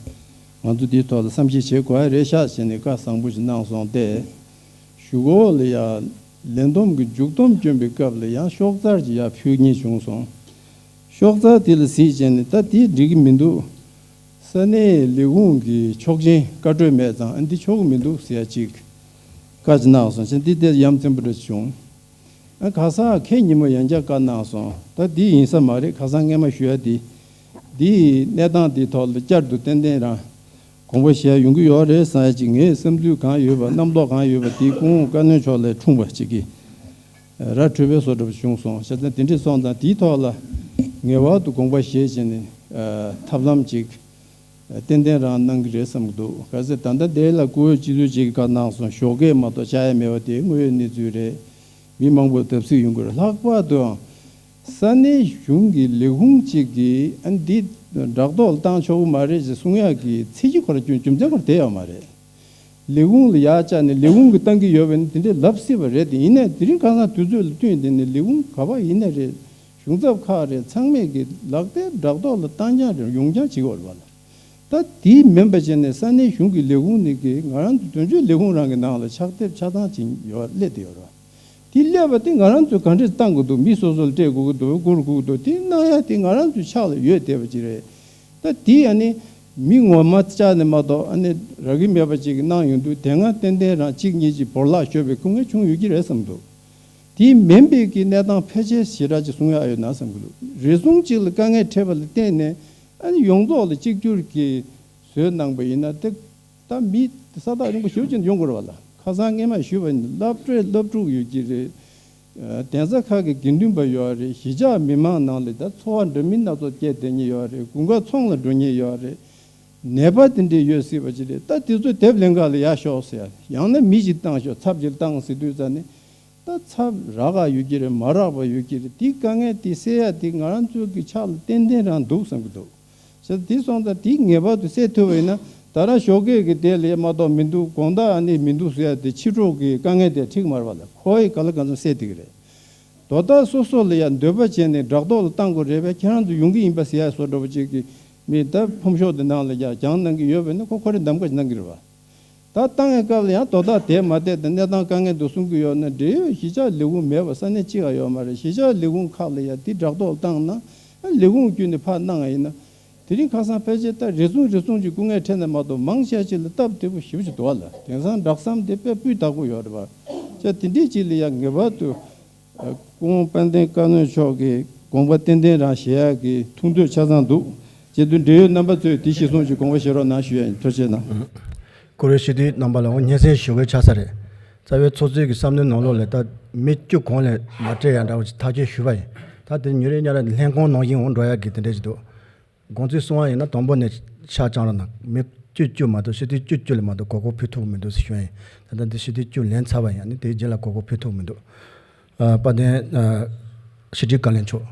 ང་ཚོ་འདིའི་ཐོག་ལ་བསམ་གཞིག་བྱེད་དགོས་ཡ་རེད་ཤག་ཟེར་ནས་བཀའ་བཟང་པོ་ཞིག་གནང་སོང་སྟེ། གཞུག་གུ་ལ་ཡ་ལས་བསྡོམས་ཀྱི་མཇུག་སྡོམ་བསྐྱོན་པའི་སྐབས་ལ་ཡང་ཤོག་རྩར་གྱི་ཡ་ཕུལ་མཁན་བྱུང་སོང་། ཤོག་རྩ་དེ་ལ་གཟིགས་བྱས་ནས་ད་དེ་འགྲིག་གི་མི་འདུག་ས་གནས་ལས་ཁུངས་ཀྱི་ཆོག་མཆན་བཀའ་འཁྲོལ་མེད་ཙང་ཨ་འདི་ཆོག་གི་མི་འདུག་ཟེར་ཡ་གཅིག་བཀའ་ཅིག་གནང་སོང་ཙང་འདི་དེ་ཡ་མཚན་པོ་འདྲ་བྱུང་། ཨ་ཁ་སང་ཁེ་ཉིན་མོ་ཡང་བསྐྱར་བཀའ་གནང་སོང་། ད་འདི་ཡིན་ས་མ་རེད། ཁ་སང་སྔས་མ་ཞུ་ཡ་འདི། འདིའི་གནས་སྟངས་འདིའི་ཐོག་ལ་བསྐྱར་དུ་ཏན་ཏན་རང་དགོངས་པ་བཞེས་ཡ་ཡོང་གི་ཡོད་རེད་བསམ་ཡ་གཅིག་ངའི་བསམ་ཚུལ་གང་ཡོད་པ་རྣམ་རྟོག་གང་ཡོད་པ་དེ་སྐུ་ངོ་བཀའ་བློན་མཆོག་ལ་འཁྲུངས་པ་གཅིག་གིས། ར་འཕྲོད་པའི་བཟོ་འདྲ་བྱུང་སོང་། བྱས་ཙང་དེ་འདྲ་སོང་ཙང་དེའི་ཐོག་ལ་ངེས་པར་དུ་དགོངས་པ་བཞེས་བྱས་ནས་ཐབས་ལམ་ཅིག་ཏན་ཏན་རང་གནང་གི་རེད་བསམ་གྱི་འདུག་གལ་སྲིད་ད་ལྟ་དེ་ལ་བཀུར་འོས་སྤྱི་ཚོགས་ཅིག་གིས་བཀའ་གནང་སོང་། ཞོགས་ཀས་མ་གཏོགས་བཅར་ཡ་མེད་པ་དེ་དངོས་ཡོད་གནས་ཚུལ་རེད། མི་མང་པོས་བརྡབ་གསིག་ཡོང་གི་རེད། ལྷག་པར་དུའང་ས་གནས་གཞུང་གི་ལས་ཁུངས་ཅིག་གིས་ཨ་འདི་དྲ་ཐོག་ལ་བཏང་ཆོག་གི་མ་རེད་ཅེས་གསུང་ཡག་གི་ཚད་གཞི་ཁོ་རང་རྒྱུ་རྒྱུ་མཚན་ཁོ་རང་དེ་ཡོད་མ་རེད། ལས་ཁུངས་ལ་ཡར་བཅར་ནས་ལས་ཁུངས་ཀྱིས་བཏང་གི་ཡོད་པ་ཡིན་ན་དེ་འདྲའི་ལབ་སྲིད་པ་རེད་དེ། ཡིན་ནའི་དེ་རིང་ཁ་སང་དུས་ཚོད་ལ་བསྟུན་དེ་ནས་ལས་ཁུངས་ག་པ་ཡིན་ནའི་རེད། གཞུང་ཚབ་ཁག་རེད། ཚང་མས་ཀྱི་ལག་དེབ་དྲ་ཐོག་ལ་བཏང་རྐྱང་རེད། ཡོང་རྐྱང་བྱེད་ཀྱི་ཡོད་རེད་པ་ལ། ད་དེ་མིན་པ་བྱས་ནས་ས་གནས་གཞུང་གི་ལས་ཁུངས་ནས་ཀྱི་ང་རང་ཚོ་དོན་གཅོད་ལས་ཁུངས་རང་གི་ནང་ལ་ཕྱག་དེབ་ཆ་ཚང་ཅིག་ཡོད་སླེབས་བསྡད་ཡོད་རེད་པ། དེ་སླེབས་པ་དེ་ང་རང་ཚོས་ག་འདྲས་བཏང་དགོས་འདུག་མི་སོ་སོ་ལ་སྤྲད་དགོས་ཀྱི་འདུག་བསྐུར་དགོས་ཀྱི་འདུག་དེ་གནང་ཡ་དེ་ང་རང་ཚོའི་ཕྱག་ལ་ཡོད་བསྡད་པ་ཅིག་རེད། ད་དེ་ཨ་ནི་མི་ངོ་མ་བཅར་ནས་མ་གཏོགས་ཨ་ནི་རག་གི་མེད་པ་ཅིག་གནང་ཡོང་དུས་དེ་སྔ་ཏན་ཏན་རང་གཅིག་གཉིས་ཅིག་བོར་བརླག་ཤོར་བའི་སྐུ་ངལ་བྱུང་ཡོད་ཀྱི་རེད་བསམ་འདུག་དེ་མིན་པའི་གི་གནས་སྟངས་ཕལ་ཆེར་ཞེ་དྲག་ཅིག་གསུང་ཡག་ཡོད་ན་བསམ་གྱི་འདུག་རེ་ཟུང་ཅིག་ལ་དཀའ་ངལ་འཕྲད་པ་ལ་བརྟེན་ནས་ཨ་ནི་ཡོངས་རྫོགས་ལ་གཅིག་གྱུར་གྱི་བཟོས་གནང་པ་ཡིན་ན་དེ་ད་མི་ས་ཐག་རིང་པོ་ཞེ་པོ་ཅིག་ནས་ཡོང་དགོས་རེད་པ་ལ། ཁ་སང་སྔས་མ་ཞུས་པ་ཡིན་ན་སློབ་གྲྭའི་སློབ་ཕྲུག་ཡོད་ཀྱི་རེད། གདན་ས་ཁག་གི་དགེ་འདུན་པ་ཡོད་རེད། གཞིས་ཆགས་མི་མང་ནང་ལ་ད་འཚོ་བ་འདྲ་མིན་སྣ་ཚོགས་སྐྱེལ་བསྡད་མཁན་ཡོད་རེད། དགུན་ཁ་ཚོང་ལ་འགྲོ་མཁན་ཡོད་རེད། ནད་པ་དེ་འདྲས་ཡོད་སྲིད་པ་ཅིག་རེད། ད་དེ་ཚོ་དེབ་ལེན་ག་ལ་ཡར་ཤོག་ཟེར། ཡང་ན་མི་ཞིག་བཏང་ཤོག་ཚབ་ཅིག་བཏང་ཟེར་དུས་ཙ་ནས་ད་ཚབ་རག་ག་ཡོད་ཀྱི་རེད། མ་རག་པ་ཡོད་ཀྱི་རེད། དེའི་དཀའ་ངལ་དེ་སེལ་ཡ་དེ་ང་རང་ཚོའི་གི་ཕྱག་ལ་ཏན་ཏན་རང་འདུག་བསམ་གྱི་འདུག་བྱས་ཙང་དེ་སོང་ཙང་དེ་ངེས་པར་དུ་སེལ་ཐུབ་པ་ཡིན་ན་ ད་རང་ཞོགས་ཀས་ཀྱི་དེ་ལས་མ་གཏོགས་མི་འདུག་དགོང་དག་ཨ་ནི་མི་འདུག་ཟེར་ཡ་དེ་ཕྱི་དྲོ་གི་དཀའ་ངལ་དེ་འགྲིག་མ་རེད་པ་ལ། ཁོ་ཡི་ག་ལ་ག་ཚོད་སེལ་ཐུབ་ཀྱི་རེད། དོ་བདག་སོ་སོ་ལ་ཡ་འདོད་པ་བྱས་ནས་ཕྲག་དོག་ལ་བཏང་དགོས་རེད་པས། ཁྱེད་རང་ཚོ་ཡོང་གི་ཡིན་པ་ཟེར་ཡ་བཟོ་འདྲ་པོ་ཅིག་གི་མི་ད་ཕོམ་ཤོག་དེ་ནང་ལ་ཡ་སྦྱང་གནང་གི་ཡོད་པས་ན། ཁོ་ཁོ་རང་གདམ་ག་ཅིག་གནང་གི་རེད་པ། ད་བཏང་བའི་སྐབས་ལ་ཡང་དོ་བདག་དེ་མ་བསྡད་དེ་གནས་སྟངས་དཀའ་ངལ་འདུག་གསུང་གི་ཡོད་ན། འབྲེལ་ཡོད་གཞིས་ཆགས་ལས་ཁུངས་མེད་པ་ས་གནས་གཅིག་ཡང་ཡོད་མ་རེད། གཞིས་ཆགས་ལས་ཁུངས་ཁག་ལ་ཡང་དེ་ཕྲག་དོག་བཏང་ན་ལས་ཁུངས་བརྒྱུད་ནས་ཕར་གནང་ཡ་ཡིན་ན། དེ་རིང་ཁ་སང་ཕལ་ཆེར་ད་རེ་ཟུང་རེ་ཟུང་གི་སྐུ་ངལ་འཕྲད་ནས་མ་གཏོགས་མང་ཆེ་ཅིག་ལ་སྟབས་བདེ་པོ་ཞེ་པོ་ཅིག་འདུག་པ་ལ། དེང་སང་སྦྲག་ཟམ་དེ་དཔེ་སྤུས་དག་པོ་ཡོད་རེད་པ། ཅག་དེ་འདྲས་ཅིག་ལ་ཡང་ངེས་པར་དུ། ཨ། སྐུ་ངོ་དཔལ་ལྡན་བཀའ་བློན་མཆོག་གིས་དགོངས་པ་ཏན་ཏན་རང་བཞེས་ཡག་གི་ཐུགས་འདོད་ཆ་ཚང་འདུག་བྱེད་དུས་འབྲེལ་ཡོད་རྣམ་པ་ཚོས་དེ་གཞིར་བཟུང་ཞིག་དགོངས་པ་བཞེས་རོགས་གནང་ཞུ་ཡ་ཡིན། ཐུགས་རྗེ་གནང་། བཀུར་འོས་སྤྱི་འཐུས་རྣམ་པ་ལ་འོ་སྙན་སེང་ཞུ་དགོས་ཆགས་ས་རེད། རྩ་བའི་ཚོགས་གཙོའི་གི་བསམ་བློའི་ནང་ལོགས་ལ་ད་མི་བཅུ་གོང་ལས་མ་སྤྲད་ཡ་འདྲ་བོ་ཅིག་ཐག་གཅོད་ཞུས་པ་ཡིན། ད་དེ་ཉིན་རེ་ཉིན་རེ་ལྷན་ཁང་ནང་བཞིན་འོང་འགྲོ་ཡ་གི་དེ་འདྲ་ཞིག་འདུག་དགོངས་ཚུལ་གསུང་བ་ཡིན་ན་དང་པོ་ནས་ཆ་བཅངས་རོགས་གནང་། མི་བཅུ་བཅུ་མ་གཏོགས་སྤྱི་འཐུས་བཅུ་བཅུ་ལས་མ་གཏོགས་གོ་སྐབས་ཕུལ་ཐུབ་ཀྱི་མི་འདུག་ཟེར་ཞུ་ཡ་ཡིན། ད་ལྟ་འདི་སྤྱི་འཐུས་བཅུ་ལེན་ཚར་བ་ཡིན། ཨ་ནི་དེའི་རྗེས་ལ་གོ་སྐབས་ཕུལ་ཐུབ་ཀྱི་མི་འདུག་ཨ། དཔལ་ལྡན་ཨ་ཕྱི་དྲིལ་བཀའ་བློན་མཆོག་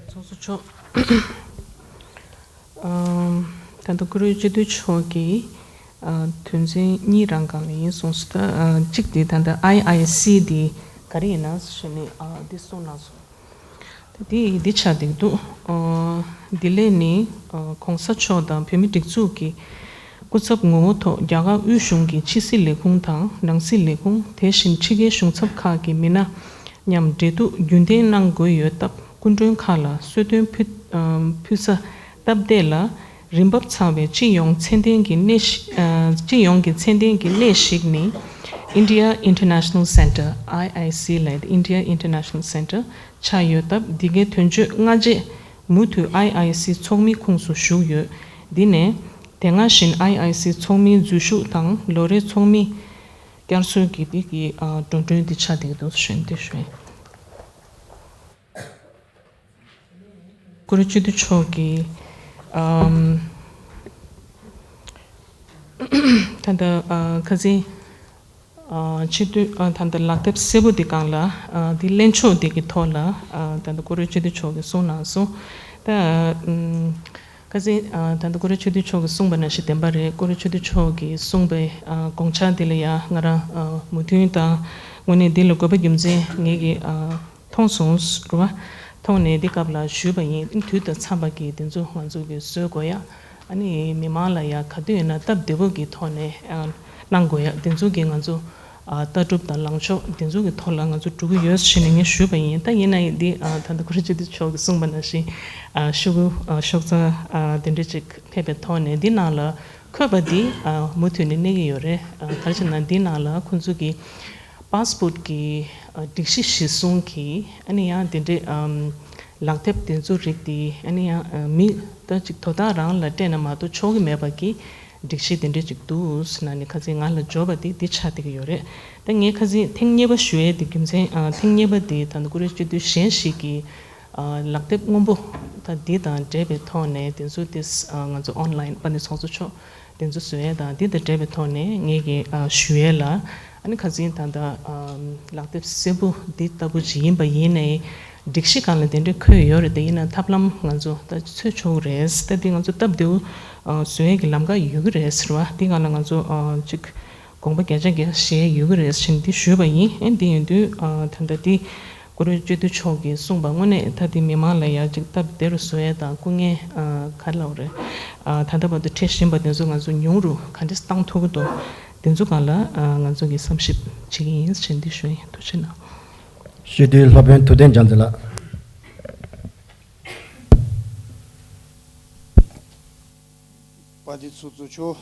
ཚོགས་གཙོ་མཆོག་ཨམ། ད་ལྟ་བཀུར་འོས་སྤྱི་འཐུས་མཆོག་གིས་ཨ་དོན་ཚན་གཉིས་རང་སྒང་ལ་ཡིན་གསུངས་སོང་། ད་ཨ་གཅིག་དེ་ད་ལྟ་ཨའི་ཨའི་སི་དེ་ག་རེ་ཡིན་ན་ཞུས་ནས་ཨ་འདི་གསུངས་གནང་སོང་། ད་དེ་འདི་ཆགས་བསྡད་འདུག་ཨ་འདི་ལས་ནི་ཨ་གོང་ས་མཆོག་དང་བོད་མིའི་སྒྲིག་འཛུགས་ཀྱི་སྐུ་ཚབ་ངོ་བོ་ཐོག་རྒྱ་གར་དབུས་གཞུང་གི་ཕྱི་སྲིད་ལས་ཁུངས་དང་ནང་སྲིད་ལས་ཁུངས། དེ་བཞིན་ཕྱི་རྒྱལ་གཞུང་ཚབ་ཁག་གི་མི་སྣ་མཉམ་འབྲེལ་གཏུག་རྒྱུན་གཏན་གནང་དགོས་ཡོད་སྟབས། སྐུ་མགྲོན་ཁག་ལ་གསོལ་སྟོན་ཕུལ་ཨ་ཕུལ་ས་སྟབས་བདེ་ལ་རིན་འབབ་ཚང་བའི་སྤྱི་ཡོངས་ཚད་ལྡན་གྱི་གནས་ཤིག་ཨ་སྤྱི་ཡོངས་ཀྱི་ཚད་ལྡན་གྱི་གནས་ཤིག་ནི་India International Centre། ཨའི་ཨའི་སི་ལབ་ཡ་དེ་India International Centre ཆགས་ཡོད་སྟབས། འདི་གའི་དོན་གཅོད་སྔ་རྗེས་མུ་མཐུད་ཨའི་ཨའི་སི་ཚོགས་མིའི་ཁོངས་སུ་ཞུགས་ཡོད། འདི་ནས་དེ་སྔ་བཞིན་ཨའི་ཨའི་སི་ཚོགས་མིའི་འཛུལ་ཞུགས་དང་ལོ་རེའི་ཚོགས་མི་བསྐྱར་གསོའི་གི་འདི་གི་ཨ་འགྲོ་གྲོན་འདི་ཆགས་བསྡད་འདུག་ཞུ་ཡིན། དེ་ཞུ་ཡིན། བཀུར་འོས་སྤྱི་འཐུས་མཆོག་གིས་ཨམ་ད་ལྟ་ཨ་ཁ་སང་ཨ་སྤྱི་འཐུས་ཨ་ད་ལྟ་ལག་དེབ་སེར་པོ་འདི་སྒང་ལ་ཨ་འདི་གླེང་ཕྱོགས་འདི་གི་ཐོག་ལ་ཨ་ད་ལྟ་བཀུར་འོས་སྤྱི་འཐུས་མཆོག་གིས་གསུངས་གནང་སོང་། ད་ཨམ་ཁ་སང་ཨ་ད་ལྟ་བཀུར་འོས་སྤྱི་འཐུས་མཆོག་གིས་གསུངས་པ་ནང་བཞིན་བདེན་པ་རེད། བཀུར་འོས་སྤྱི་འཐུས་མཆོག་གིས་གསུངས་པའི་ཨ་དགོངས་འཆར་འདི་ལ་ཡ་ང་རང་ཨ་མོས་མཐུན་དང་དངོས་གནས་འདི་ལ་དགོས་པ་རྒྱུ་མཚན་ངེད་ཀྱིས་ཨ་མཐོང་སོང་རེད་བ། མཐོང་ནས་འདི་སྐབས་ལ་ཞུས་པ་ཡིན། དུས་དང་འཚམས་པ་གི་དེ་ཚོ་ང་ཚོ་གིས་བཟོ་དགོས་ཡ། ཨ་ནི་མི་མང་ལ་ཡ་ག་དུས་ཡིན་ན་སྟབས་བདེ་པོ་གི་ཐོག་ནས་ཨ་གནང་དགོས་ཡ། དེ་ཚོ་གི་ང་ཚོ་ཨ་ལྟ་གྲུབ་དང་ལངས་ཕྱོགས་དེ་ཚོ་གི་ཐོག་ལ་ང་ཚོ་འགྲོ་གི་ཡོད་ཟེར་ནས་ངས་ཞུས་པ་ཡིན། ད་ཡིན་ན་ཡང་འདི་ཨ་ད་ལྟ་བཀུར་འོས་སྤྱི་འཐུས་མཆོག་གིས་གསུངས་པ་ནང་བཞིན་ཨ་ཤོག་གུ་ཨ་ཤོག་རྩ་ཨ་དེ་འདྲ་ཅིག་ཕེབས་པའི་ཐོག་ནས་འདི་ནང་ལ་འཁོད་པ་འདི་ཨ་མུ་མཐུད་ནས་གནས་ཀྱི་ཡོད་རེད། ཨ་ག་རེ་ཟེར་ན་འདི་ནང་ལ་ཁོང་ཚོ་གི་པ་སི་པོར་ཊི་གི་ཨ་སྒྲིག་གཞི་གཞིར་བཟུང་གི་ཨ་ནི་ཡང་དེ་འདྲའི་ཨམ་ལག་དེབ་དེ་ཚོ་རིགས་དེ་ཨ་ནི་ཡང་ཨ་མི་ད་ཅིག་དོ་བདག་རང་ལ་སྤྲད་ན་མ་གཏོགས་ཆོག་གི་མེད་པ་གི་སྒྲིག་གཞི་དེ་འདྲ་ཅིག་འདུག་ཟེར་ནས་ཁ་སང་ང་ལ་འབྱོར་བ་དེ་འདི་ཆགས་བསྡད་ཀྱི་ཡོད་རེད། ད་ངས་ཁ་སང་ཐེངས་གཉིས་པ་ཞུ་ཡས་དེ་རྒྱུ་མཚན་ཨ་ཐེངས་གཉིས་པ་དེ་ད་ནི་བཀུར་འོས་སྤྱི་འཐུས་གཞན་ཞིག་གིས་ཨ་ལག་དེབ་སྔོན་པོ་ད་འདི་དང་འབྲེལ་བའི་ཐོག་ནས་དེ་ཚོ་དེ་ཨ་ང་ཚོ་ཨོན་ལའིན་པ་ནི་ཚོགས་གཙོ་མཆོག་དེ་ཚོ་བཟོ་ཡས་དང་འདི་དང་འབྲེལ་བའི་ཐོག་ནས་ངེད་ཀྱིས་ཨ་ཞུ་ཡས་ལ་ཨ་ནི་ཁ་སང་ད་ལྟ་ཨ་ལག་དེབ་སེར་པོ་འདི་ལྟ་བུ་ཅིག་ཡིན་པ་ཡིན་ནའི་སྒྲིག་གཞི་སྒང་ལ་དེ་འདྲའི་འཁོད་ཡོད་རེད། དེ་ཡིན་ན་ཐབས་ལམ་ང་ཚོ་ད་འཚོལ་ཆོག་གི་རེད། ད་འདི་ང་ཚོ་སྟབས་བདེའུ་ཨ་བཟོ་ཡས་ཀྱི་ལམ་ཁ་ཡོད་ཀྱི་རེད་ཟེར་བ་འདི་སྒང་ལ་ང་ཚོ་ཨ་ཅིག་དགོངས་པ་བརྒྱ་ཆ་བརྒྱ་བཞེས་ཡོད་ཀྱི་རེད་ཟེར་འདི་ཞུས་པ་ཡིན། ཨེ་འདི་ཡིན་དུས་ཨ་ད་ལྟ་འདི་བཀུར་འོས་སྤྱི་འཐུས་མཆོག་གིས་གསུངས་པ་དངོས་གནས་ད་འདི་མི་མང་ལ་ཡ་ཅིག་སྟབས་བདེ་རུ་བཟོ་ཡས་དང་སྐུ་ངལ་ཨ་ག་རེ་ལབ་དགོས་རེད། ཨ་ད་ལྟ་བར་དུ་འཕྲད་བཞིན་པ་དེ་ཚོ་ང་ཚོ་ཉུང་རུ་ག་འདྲས་བཏང་ཐུབ་ཀྱི་འདུག་དེ་ཚོ་སྒང་ལ་ཨ་ང་ཚོ་གིས་བསམ་ཞིབ་བྱེད་ཀྱི་ཡིན་ཟེར་འདི་ཞུ་ཡིན། ཐུགས་རྗེ་གནང་། སྤྱི་འཐུས་སློབ་དཔོན་ཐུབ་བསྟན་རྒྱ་མཚོ་ལགས། དཔལ་ལྡན་ཚོགས་གཙོ་མཆོག་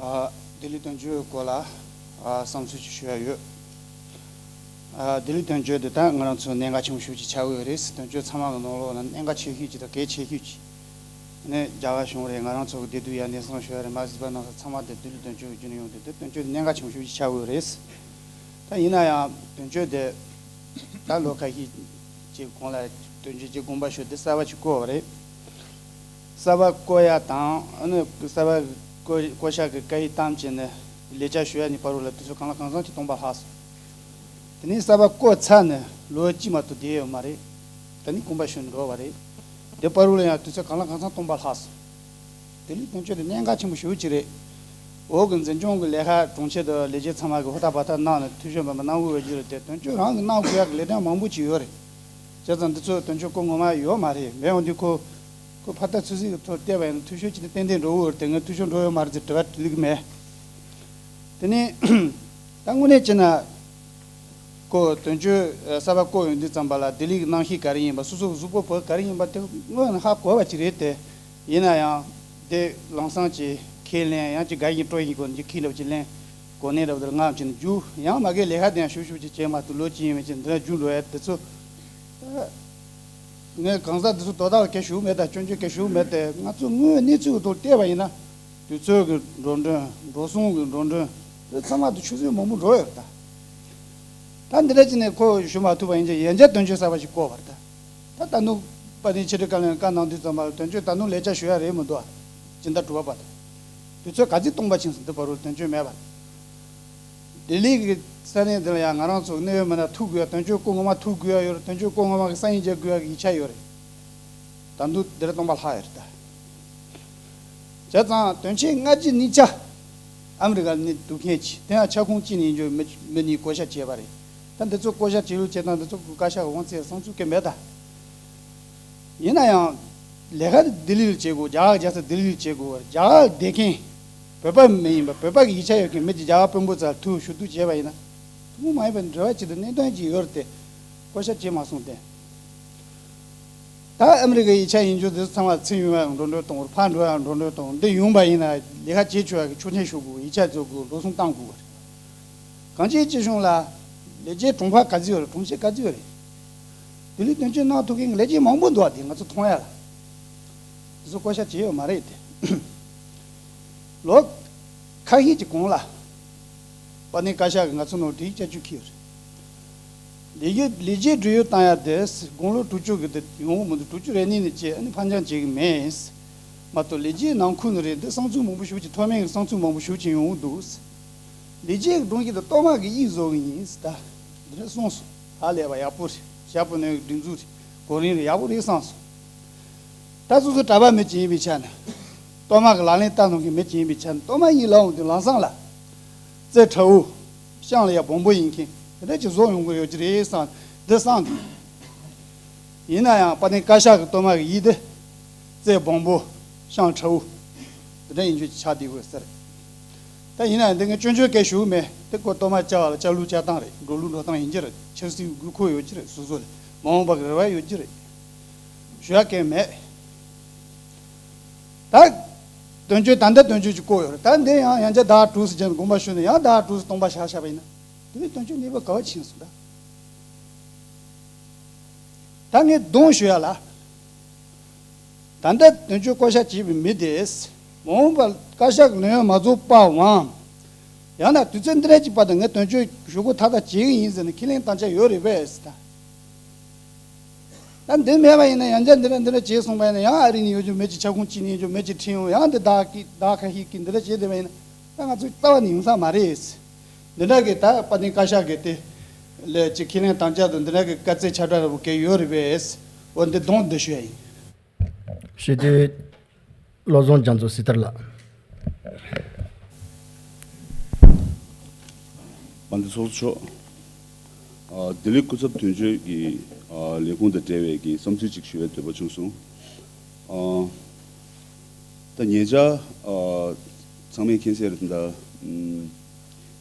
ཨ་ལྡི་ལི་དོན་གཅོད་སྐོར་ལ་ཨ་བསམ་ཚུལ་ཅིག་ཞུ་ཡ་ཡོད། ཨ་ལྡི་ལི་དོན་གཅོད་དེ་ད་ང་རང་ཚོ་གནད་འགག་ཆེན་པོ་ཞེ་པོ་ཅིག་ཆགས་ཀྱི་ཡོད་རེད། དོན་གཅོད་ཚང་མ་གི་ནང་ལོགས་ལ་གནད་འགག་ཆེ་ཤོས་ཅིག་དང་གལ་ཆེ་ཤོས་ཅིག་ནས་རྒྱ་གར་གཞུང་རེད། ང་རང་ཚོ་གི་བདེ་སྡུག་ཡ་སྣེ་སྲིང་ཞུ་ཡ་རེད། མ་གཞི་པ་ནང་ས་ཚང་མ་དེ་ལྡི་ལི་དོན་གཅོད་ཀྱི་བརྒྱུད་ནས་ཡོང་དུས་དེ་དོན་གཅོད་དེ་གནད་འགག་ཆེན་པོ་ཞེ་པོ་ཅིག་ཆགས་ཀྱི་ཡོད་རེད། ད་ཡིན་ན་ཡང་དོན་གཅོད་དེ་ད་ལོ་ཁ་ཤས་ཅིག་གོང་ལ་དོན་གཅོད་ཅིག་དགོངས་པ་ཞུས་ཏེ་གསར་པ་ཅིག་བསྐོས་པ་རེད། གསར་པ་བསྐོ་ཡ་དང་ཨ་ནི་གསར་པ་བསྐོ་བསྐོ་བཞག་གི་བཀའ་ཡིག་བཏང་བྱས་ནས་ལས་བྱ་ཞུ་ཡ་ནི་བར་དུ་ལ་དུས་ཚོད་གང་ལ་གང་འཚམ་ཅིག་སྟོང་པ་ལྷག་སོང་། དེ་ནས་གསར་པ་བསྐོ་ཚར་ནས་ལོ་གཅིག་མ་གཏོགས་བསྡད་ཡོད་མ་རེད། ད་ནི་དགོངས་པ་ཞུ་ནས་འགྲོ་བ་རེད། དེ་བར་དུ་ལ་ཡང་དུས་ཚོད་གང་ལ་གང་འཚམ་སྟོང་པ་ལྷག་སོང་། ལྡི་ལི་དོན་གཅོད་དེ་གནད་འགག་ཆེན་པོ་ཞེ་པོ་ཅིག་རེད། འོག་གི་འཛིན་སྐྱོང་གི་ལས་ཀ་དྲུང་ཆེ་དང་ལས་བྱེད་ཚང་མ་གིས་ཧུར་ཐག་འབད་ཐག་གནང་ནས་འཐུས་ཤོར་མེད་པ་གནང་དགོས་པ་ཅིག་རེད་དེ། དོན་གཅོད་རང་གིས་གནང་དགོས་ཡག་གི་ལས་དོན་མང་པོ་ཅིག་ཡོད་རེད། བྱས་ཙང་འདི་ཚོ་དོན་གཅོད་སྐུ་ངོ་མ་ཡོད་མ་རེད། མེད་འོང་དུས་ཁོ་ཁོ་ཕར་ལྟ་ཚུར་གཟིགས་ཀྱི་ཐོག་བལྟས་པ་ཡིན་ན་འཐུས་ཤོར་ཅིག་ནི་ཏན་ཏན་འགྲོ་གི་རེད་དེ། ངས་འཐུས་ཤོར་འགྲོ་ཡོད་མ་རེད་ཅེས་དྲི་བ་དྲི་ལུགས་མེད། དེ་ནས་ད་དངོས་གནས་བྱས་ན། ཁོ་དོན་གཅོད་ཨ་གསར་པ་བསྐོ་ཡོང་དུས་ཙམ་པ་ལ་ལྡི་ལི་གི་གནམ་གཤིས་ག་རེ་ཡིན་པ། སོ་སོ་གི་གཟུགས་པོ་བོ་ག་རེ་ཡིན་པ་དེ་དངོས་གནས་ཧ་གོ་བ་ཅིག་རེད་དེ། ཡིན་ན་ཡང་དེ་ལམ་སང་ཅིག་ཁས་ལེན་ཡང་ཅིག་དགའ་ཞིང་སྤྲོ་ཞིང་གོ་ནས་ཅིག་ཁས་ལེན་ཅིག་ལེན་གོ་གནས་རབ་དེར་ངམ་བྱས་ནས་རྒྱུགས། ཡང་མ་གི་ལས་ཀ་དེ་ཡང་ཞུ་ཞུ་ཅིག་བྱས་མ་ཐུབ། ལོ་གཅིག་ཡིན་མིན་ཅིག་འདི་ལ་རྒྱུགས་འགྲོ་ཡ་དེ་ཚོ། ངས་གང་ཟག་འདི་ཚོ་དོ་བདག་ལ་སྐད་ཞུ་མེད། ད་སྐྱོན་བརྗོད་སྐད་ཞུ་མེད་དེ། ང་ཚོ་དངོས་གནས་ཚུལ་གྱི་ཐོག་བལྟས་པ་ཡིན་ན། དུས་ཚོད་ཀྱི་འགྲོ་གྲོན། འགྲོ་སོང་གི་འགྲོ་གྲོན། དེ་ཚང་མ་དུ་ཆུ་ཚོད་མང་པོ་འགྲོ་ཡོད་རེད་ད། ད་འདི་འདྲ་ཅིག་ནས་ཁོ་ཞུ་མ་ཐུབ་པ་ཡིན་ཙང་ཡན་ཆད་དོན་གཅོད་གསར་པ་ཞིག་བསྐོ་བ་རེད་ད། ད་ད་དུང་དཔལ་ལྡན་ཆེ་ཁྲི་བཀའ་བློན་བཀའ་གནང་དུས་ཙམ་པ་ལ་དོན་གཅོད་ད་དུང་ལས་བྱ་ཞུ་ཡ་རེད་མི་འདུག་ཨ། སྦྱིན་བདག་གྲུབ་པ་པ་དང་། དུས་ཚོད་ག་ཚོད་སྟོང་པ་ཕྱིན་སོང་། འདི་བར་དུ་དོན་གཅོད་མེད་པ། ལྡི་ལི་གི་ས་གནས་འདི་ལ་ཡང་ང་རང་ཚོ་གནད་ཡོད་མི་སྣ་ཐུག་དགོས་ཡ། དོན་གཅོད་སྐུ་ངོ་མ་ཐུག་དགོས་ཡ་ཡོད་རེད། དོན་གཅོད་སྐུ་ངོ་མ་གི་ས་ཡིན་རྒྱག་དགོས་ཡ་གི་ཡིག་ཆ་ཡོད་རེད། ད་དུང་འདིར་སྟོང་པ་ལྷག་ཡོད་རེད་ད། བྱས་ཙང་དོན་ཆེན་ལྔ་བཅུ་ནི་ཆ་ཨ་མི་རི་ཀ་ནས་འདུག་མཁན་གྱི་དེ་ཡང་ཁྱབ་ཁོངས་གཅིག་ནས་ཡིན་རྒྱུ་མི་མི་གཉིས་བསྐོ་བཞག་བྱས་པ་རེད། ད་འདི་ཚོ་བསྐོ་བཞག་བྱེད་ལུགས་བྱེད་སྟངས་འདི་ཚོ་གི་བཀའ་ཤག་དབང་ཚད་སང་ཚུགས་ཀྱི་མེད་ད། ཡིན་ན་ཡང་ལས་ཀ་དེ་ལྡི་ལི་ལ་བྱེད་དགོས། རྒྱ་གར་རྒྱལ་ས་ལྡི་ལི་ལ་བྱེད་དགོས། རྒྱ་གར་བསྡད་མཁན་བོད་པ་མི་ཡིན་པ། བོད་པ་གི་ཡིག་ཆ་ཡོད་མཁན་མི་གཅིག་རྒྱ་གར་དཔོན་པོ་རྩར་ཐུག་ཞུ་གཏུག་བྱས་པ་ཡིན་ན། ཐུན་མོང་མ་ཡིན་པའི་འབྲེལ་བ་ཅིག་དང་གནད་དོན་ཅིག་ཡོད་རེད་དེ། བསྐོ་བཞག་བྱས་མ་སོང་སྟེ། ད་ཨ་མི་རི་ཀའི་ཡིག་ཆ་ཡིན་རྒྱུ་དེ་ཚང་མ་ཚུར་ཡོང་ཡ་འགྲོ་གྲོན་གཏོང་བར། ཕར་འགྲོ་ཡ་འགྲོ་གྲོན་གཏོང་། འདི་ཡོང་པ་ཡིན་ན་ལས་ཀ་བྱེད་ཆོག་ཡ་གི་ཆོག་མཆན་ཞུ་དགོས། ཡིག་ཆ་བཟོ་དགོས། འགྲོ་སོང་བཏང་དགོས་པ་རེད། གངས་ཅན་སྐྱིད་གཤོངས་ལ་ལས་བྱེད་དྲུང་འཕར་ག་ཚོད་ཡོད་རེད། དྲུང་ཆེ་ག་ཚོད་ཡོད་རེད། ལྡི་ལི་དོན་གཅོད་གནང་ཐུབ་མཁན་གྱི་ལས་བྱེད་མང་པོ་འདུག་ཨ། དེ་ང་ཚོ་མཐོང་ཡ་ལ། དེ་ཚོ་བསྐོ་བཞག་བྱས་ཡོད་མ་རེད་དེ། ལོ་ཁ་ཤས་ཀྱི་གོང་ལ་དཔལ་ལྡན་བཀའ་ཤག་གིས་ང་ཚོ་ནང་སྒྲིག་བྱ་སྤྱོད་འཁྱེར་ཡོད་རེད། ལས་བྱེད་ལས་བྱེད་བགྲོ་གླེང་བཏང་ཡ་དེ་དགུང་ལོ་དྲུག་ཅུ་གི་དེ་ཡོང་གི་མི་འདུག་དྲུག་ཅུ་རེ་གཉིས་ནས་བྱས་ཨ་ནི་ཕར་འགྱངས་བྱེད་ཀྱི་མེད། མ་གཏོགས་ལས་བྱེད་ནང་ཁུལ་ནས་རེད། འདི་གསང་ཚུལ་མང་པོ་ཞེ་པོ་ཅིག་མཐོ་དམན་གྱི་གསང་ཚུལ་མང་པོ་ཞེ་པོ་ཅིག་ཡོང་གི་འདུག་ལས་བྱེད་ཀྱི་སྒྲོམ་གཞི་དེ་གཏོར་མ་གི་དབྱིབས་བཟོ་གི་ཡིན་ཟེར། ད་འདི་འདྲ་གསུངས་སོང་། ཧ་ལས་པ་ཡག་པོ་རེད། ཞྭ་བོ་ནོན་གྱི་སྒྲིག་འཛུགས་རེད། གོ་རིམ་རེད། ཡག་པོ་རེད་བསམ་སོང་། ད་སོ་སོ་གྲྭ་པ་མི་གཅིག་ཡིན་པའི་ཆ་ནས། གཏོར་མ་གི་ལག་ལེན་བསྟར་གནང་མཁན་མི་གཅིག་ཡིན་པའི་ཆ་ནས། གཏོར་མ་གཉིས་ལབ་འོང་དུས་ལམ་སང་ལ། རྩེ་ཁྲ་བོ། ཤངས་ལ་ཡ་སྦོམ་པོ་ཡིན་མཁན་དེ་འདྲ་ཅིག་བཟོ་ཡོང་གི་ཡོད་ཀྱི་རེད་བསམ། འདི་བསམ་འདུག་ཡིན་ན་ཡང་དཔལ་ལྡན་བཀའ་ཤག་གི་གཏོར་མ་གི་དབྱིབས་དེ། རྩེ་སྦོམ་པོ། ཤངས་ཁྲ་བོ། འདི་འདྲ་ཡིན་རྒྱུ་ཆགས་བསྡད་དགོས་ཟེར། ད་ཡིན་ན་ཡང་འདི་ངས་སྐྱོན་བརྗོད་སྐད་ཞུ་གི་མེད། དེ་ཁོ་གཏོར་མ་བཅའ་བ་ལ་བཅའ་ལུགས་བཅའ་སྟངས་རེད། འགྲོ་ལུགས་འགྲོ་སྟངས་ཡིན་གྱི་རེད། ཆབ་སྲིད་དགོས་མཁོ་ཡོད་ཀྱི་རེད། སོ་སོ་ལ་མ་འོངས་པ་གི་རེ་བ་ཡོད་ཀྱི་རེད། ཞུ་ཡ་གང་ཡང་མེད། ད་དོན་གཅོད་ད་ལྟ་དོན་གཅོད་ཅིག་བསྐོ་ཡོད་རེད། ད་འདི་ཡང་ཡང་བསྐྱར་ཟླ་དྲུག་ཙམ་རྗེས་དགོངས་པ་ཞུས་ནས་ཡང་ཟླ་དྲུག་ཙམ་སྟོང་པ་བཞག་བཞག་པ་ཡིན་ན། དེ་ནི་དོན་གཅོད་གནས་བབ་ག་བ་ཕྱིན་སོང་ད། ད་ངས་གདོང་ཞུ་ཡ་ལ། ད་ལྟ་དོན་གཅོད་བསྐོ་བཞག་བྱས་པའི་མི་དེས་མ་འོངས་པར་བཀའ་ཤག་ལས་ཡོན་མ་རྫོགས་པའམ། ཡང་ན་དུས་ཚོད་འདི་འདྲ་ཅིག་བར་དུ་ངས་དོན་གཅོད་ཞུ་སྒོ་མཐའ་དག་བྱེད་ཀྱི་ཡིན་ཟེར་ནས་ཁས་ལེན་བཏང་འཆར་ཡོད་རེད་པས་ཟེར་ད། ད་འདི་མེད་པ་ཡིན་ན་ཡང་བསྐྱར་འདི་འདྲ་འདི་འདྲ་བྱས་སོང་པ་ཡིན་ན། ཡང་ཨ་རི་ནས་ཡོད་རྒྱུ་མི་གཅིག་ཁྱབ་ཁོངས་གཅིག་ནས་ཡོད་རྒྱུ་མི་གཅིག་ཁྲིད་ཡོང་། ཡང་འདི་བདག་གིས་བདག་ཁ་ཤས་ཀྱིས་འདི་འདྲ་བྱས་བསྡད་པ་ཡིན་ན། ད་ང་ཚོའི་རྩ་བ་ནས་ཡོང་ས་མ་རེད། འདི་འདྲ་གི་ད་དཔལ་ལྡན་བཀའ་ཤག་གི་དེ་ལས་ཅིག་ཁས་ལེན་བཏང་འཆར་དང་འདི་འདྲ་གི་བཀའ་རྩལ་ཁྱབ་བསྒྲགས་ར་བོ་གལ་ཡོད་རེད་པས། འོ་འདི་གདོང་འདི་ཞུ་ཡ་ཡིན། ཞུ་དུས། བློ་བཟང་རྒྱ་མཚོ་སྲི་ཐར་ལགས། དཔལ་ལྡན་ཚོགས་གཙོ་མཆོག་ཨ། ལྡི་ལི་སྐུ་ཚབ་དོན་གཅོད་ཀྱི་ཨ། ལས་ཁུངས་དང་འབྲེལ་བའི་གི་བསམ་ཚུལ་ཅིག་ཞུ་བའི་འདོད་པ་བྱུང་སོང་། ཨ། ད་ཉེ་ཆར་ཨ། ཚང་མས་མཁྱེན་གསལ་རེད། ད་ཨམ།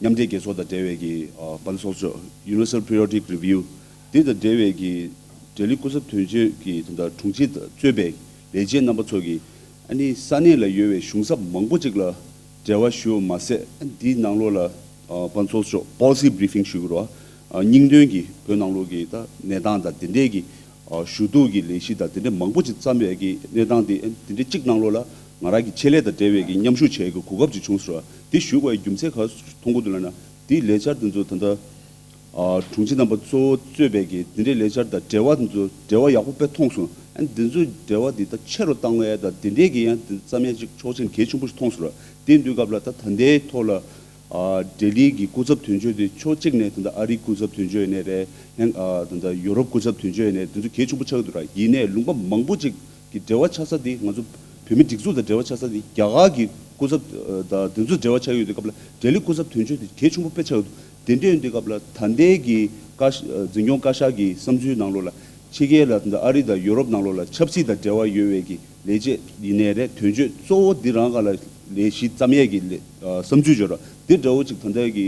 མཉམ་འབྲེལ་རྒྱལ་ཚོགས་དང་འབྲེལ་བའི་གི་ཨ། དཔལ་ལྡན་ཚོགས་གཙོ་མཆོག Universal Periodic Review དེ་དང་འབྲེལ་བའི་གི་ལྡི་ལི་སྐུ་ཚབ་དོན་གཅོད་ཀྱི་ད་ལྟ་དྲུང་ཆེ་གཙོས་པའི་ལས་བྱེད་རྣམ་པ་ཚོ་གིས་ཨ་ནི་ས་གནས་ལ་ཡོད་པའི་གཞུང་ཚབ་མང་པོ་ཅིག་ལ་འབྲེལ་བ་ཞུས་པ་མ་ཟད། ཨ་ནི་དེའི་ནང་ལོགས་ལ་ཨ། དཔལ་ལྡན་ཚོགས་གཙོ་མཆོག་Policy Briefing ཞུ་དགོས་རེད་བ། ཨ། སྙིང་དོན་གྱི་བོད་ནང་ལོགས་ཀྱི་ད་གནས་སྟངས་དང་དེ་འདྲའི་གི་ཨ། ཞུ་གཏུག་གི་ལས་གཞི་དང་དེ་འདྲའི་མང་པོ་ཅིག་བརྩམས་པའི་གི་གནས་སྟངས་དེ། ཨ། དེ་འདྲའི་གཅིག་ནང་ལོགས་ལ་ང་རང་གི་ཆེད་ལས་དང་འབྲེལ་བའི་གི་མཉམ་ཞུགས་བྱེད་ཀྱི་གོ་སྐབས་ཅིག་བྱུང་སོང་ར། དེ་ཞུ་དགོས་པའི་རྒྱུ་མཚན་ག་རེ་མཐོང་གི་འདུག་ལབ་ན། དེའི་ལས་འཆར་དེ་ཚོ་ད་ལྟ་ཨ། དྲུང་ཆེ་རྣམ་པ་གཙོ་བོ་གཙོས་པའི་གི་དེ་འདྲའི་ལས་འཆར་དང་འབྲེལ་བ་དེ་ཚོ་འབྲེལ་བ་ཡག་པོ་དཔེ་མཐོང་སོང་། ཨ་ནི་དེ་ཚོའི་འབྲེལ་བ་དེ་ད་ཆེ་རུ་བཏང་ཡ་དང་དེ་འདྲའི་གི་ཡང་དེ་བརྩམས་ཡ་ཅིག་ཆོག་མཆན་གལ་ཆེན་པོ་ཞིག་མཐོང་སོང་ར། དེ་ཡིན་དུས་སྐབས་ལ་ད་ད་ལྟའི་ཐོག་ལ། ཨ་ལྡི་ལི་གི་སྐུ་ཚབ་དོན་གཅོད་དེ་ཕྱོགས་གཅིག་ནས་ད་ལྟ་ཨ་རིའི་སྐུ་ཚབ་དོན་གཅོད་ཡིན་ནའི་རེད། ཡང་ཨ་ད་ལྟ་ཡུ་རོབ་སྐུ་ཚབ་དོན་གཅོད་ཡིན་ནའི་དེ་ཚོ་གལ་ཆེན་པོ་ཆགས་ཀྱི་འདུག་ར། ཡིན་ནའི་ལུང་པ་མང་པོ་ཅིག་གི་འབྲེལ་བ་ཆགས་ས་དེ་ང་ཚོ་བོད་མི་སྒྲིག་འཛུགས་དང་འབྲེལ་བ་ཆགས་ས་དེ་རྒྱ་གར་གྱི་སྐུ་ཚབ་དང་དེ་ཚོ་འབྲེལ་བ་ཆགས་ཡོད་དུས་སྐབས་ལ་ལྡི་ལི་སྐུ་ཚབ་དོན་གཅོད་དེ་གལ་ཆེན་པོ་དཔེ་ཆགས་ཡོད་འདུག་དེ་འདྲ་ཡིན་དུས་སྐབས་ལ་ད་ལྟའི་གི་བཀའ་ཤག་འཛིན་སྐྱོང་བཀའ་ཤག་གི་བསམ་ཚུལ་ནང་ལོགས་ལ་ཕྱི་རྒྱལ་ལ་ད་ལྟ་ཨ་རི་དང་ཡུ་རོབ་ནང་ལོགས་ལ་ཆབ་སྲིད་དང་འབྲེལ་བ་ཡོད་པའི་གི་ལས་བྱེད་ཡིན་ནའི་རེད། དོན་གཅོད་གཙོ་བོ་འདི་རང་ག་ལ་ལས་གཞི་བརྩམ་ཡས་ཀྱི་ལས་ཨ་བསམ་ཚུལ་བརྗོད་རོགས། འདི་འདྲ་བོ་ཅིག་ད་ལྟའི་གི་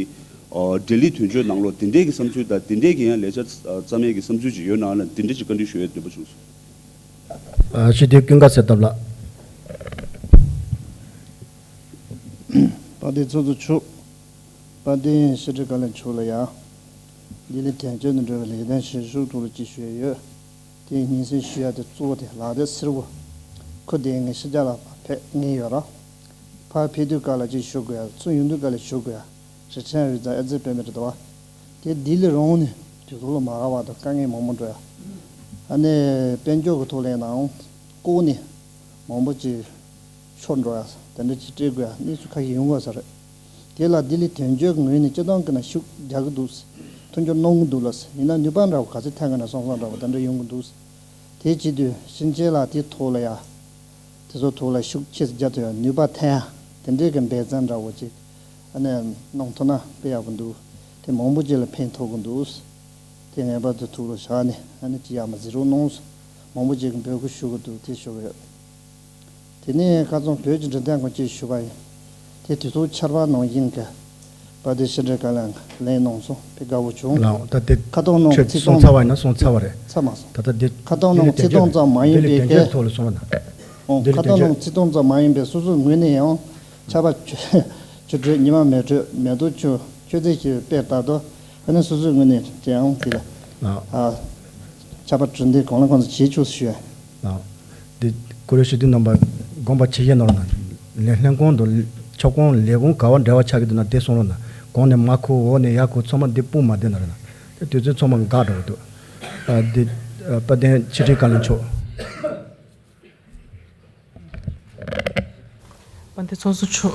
ཨ་ལྡི་ལི་དོན་གཅོད་ནང་ལོགས་འདི་འདྲའི་གི་བསམ་ཚུལ་དང་འདི་འདྲའི་གི་ཡང་ལས་འཆར་བརྩམ་ཡས་ཀྱི་བསམ་ཚུལ་ཅིག་ཡོད་ན་ལ་འདི་འདྲ་ཅིག་བཀའ་འདྲི་ཞུ་ཡས་འདོད་པ་བྱུང་སོང་། ཨ་སྤྱི་འཐུས་ཀུན་དགའ་གསེར་རྟ་ལགས། དཔལ་ལྡན་ཚོགས་གཙོ་མཆོག་དཔལ་ལྡན་ཕྱི་དྲིལ་བཀའ་བློན་མཆོག་ལ་ཡང་། ལྡི་ལི་དོན་གཅོད་དུ་འགྲོ་བའི་ལས་དོན་བྱེད་ཕྱོགས་ཐོག་ལ་ཅིག་ཞུ་ཡས་ཡོད། དེ་སྙན་སེང་ཞུ་ཡ་དེ་གཙོ་བོ་དེ་ལག་དེབ་སེར་པོ་ཁུ་དེ་ངས་ཕྱི་རྒྱལ་ལ་ཕར་ཕེབས་ངེས་ཡོད་ར། ཕར་ཕེབས་དུས་སྐབས་ལ་ཅིག་ཞུ་དགོས་ཡ། ཚུར་ཡོང་དུས་སྐབས་ལ་ཞུ་དགོས་ཡ། རི་ཁྲོད་བི་ཛ་ཨེ་ཛི་པེ་མེན་ཊི་འདྲ་བ། དེ་ལྡི་ལི་རང་ནས་དུས་ཐོག་ལ་མ་རག་པ་དང་དཀའ་ངལ་མང་པོ་འགྲོ་ཡ། ཨ་ནི་དཔལ་འབྱོར་གྱི་ཐོག་ལ་ཡིན་ནའང་ལྐོག་ནས་མང་པོ་ཅིག་ཤོར་འགྲོ་ཡ། དེ་འདྲ་ཅིག་སྤྲད་དགོས་ཡ་གནས་ཚུལ་ཁ་ཤས་ཡོང་དགོས་ས་རེད། དེ་ལ་ལྡི་ལི་དོན་གཅོད་ཀྱི་ངོས་ནས་སྤྱི་བཏང་གི་ནང་ཤུགས་རྒྱག་གི་འདུག་མཐུན་འགྱུར་གནང་གི་འདུག་ལ། ཡིན་ན་ནུས་པ་འདྲ་བོ་ག་ཚོད་ཐོན་གི་ན་སོང་སོང་འདྲ་བོ་དེ་འདྲ་ཡོང་གི་འདུག་དེ་བྱེད་དུས་ཕྱིན་ཆད་ལ་དེ་ཐོག་ལ་ཡ། དེ་ཚོ་ཐོག་ལ་ཤུགས་ཆེ་ཙམ་རྒྱག་ཐུབ་ཡ་ནུས་པ་ཐོན་ཡ། དེ་འདྲའི་གི་འབད་བརྩོན་འདྲ་བོ་ཅིག་ཨ་ནི་གནང་ཐུབ་ན་དཔེ་ཡག་པོ་འདུག་དེ་མང་པོ་ཅིག་ལ་ཕན་ཐོགས་གི་འདུག་དེ་ངེས་པར་དུ་ཐུགས་ལ་བཞག་ནས་ཨ་ནི་ཅི་ཡག་མ་ཟེར་རོགས་གནང་། མང་པོ་ཅིག་གིས་འབོད་སྐུལ་ཞུ་གི་འདུག་དེ་ཞུ་གི་ཡོད། དེ་ནས་ཁ་སང་བོད་ཀྱི་འབྲེལ་ཐག་ཁོང་ཅིག་ཞུ་བ་ཡིན། དེ་དུས་ཚོད་ཆར་པ་ནང་བཞིན་གྱི་དཔལ་ལྡན་ཕྱི་དྲིལ་བཀའ་བློན་ལན་གནང་སོང་། དཔེ་དགའ་བོ་བྱུང་། ལགས་ད་དེ་ཁ་ཏོག་ནང་ཁྱོད་ཚིག་སྟོང་ཚར་བ་ཡིན་ན་སོང་ཚར་བ་རེད། ཚར་མ་སོང་། ད་ལྟ་འདི་ཁ་ཏོག་ནང་ཚིག་སྟོང་ཙམ་མ་ཡིན་པའི་གི་ལྡི་ལི་དོན་གཅོད་ཐོག་ལ་སོང་བ་ན། ཨོ་ལྡི་ལི་ཁ་ཏོག་དོན་ནང་གཅོད་ཚིག་སྟོང་ཙམ་མ་ཡིན་པའི་སོ་སོའི་ངོས་ནས་ཡང་ཆར་པ་ཆུ་ཆུ་དྲོད་ཉི་མ་མེ་དྲོད་མེ་ཏོག་ཆུ་ཆུ་ཚོད་ཀྱི་དཔེ་ལྟར་དུ་ཨ་ནི་སོ་སོའི་ངོས་ནས་ཀྱང་དེ་ལ་ལགས། ཨ་ཆར་པ་དྲོད་འདི་གང་ལ་གང་འཚམ་བྱེད་ཆོག་ཞུ། ལགས། འདི་ཀུ་རེ་ཞུ་དུས་རྣམ་པ་དགོངས་པ་ཆེ་བཞེས་གནང་རོགས་གནང་། ལས་ལྷན་ཁང་དུ་ཁྱབ་ཁོངས་ལས་ཁུངས་ག་བ་འབྲེལ་བ་ཆགས་ཀྱི་འདུག་ན་དེ་གསུང་རོགས་གནང་། གོང་ནས་མར་ཁུར་འོག་ནས་ཡར་ཁུར་ཚང་མ་འདི་སྤུངས་མ་བསྡད་གནང་རོགས་གནང་། དེ་དུས་ཚོད་ཚང་མ་འགག་འགྲོ་གི་འདུག་ཨ་འདི་ཨ་དཔལ་ལྡན་ཕྱི་དྲིལ་བཀའ་བློན་མཆོག་དཔལ་ལྡན་ཚོགས་གཙོ་མཆོག་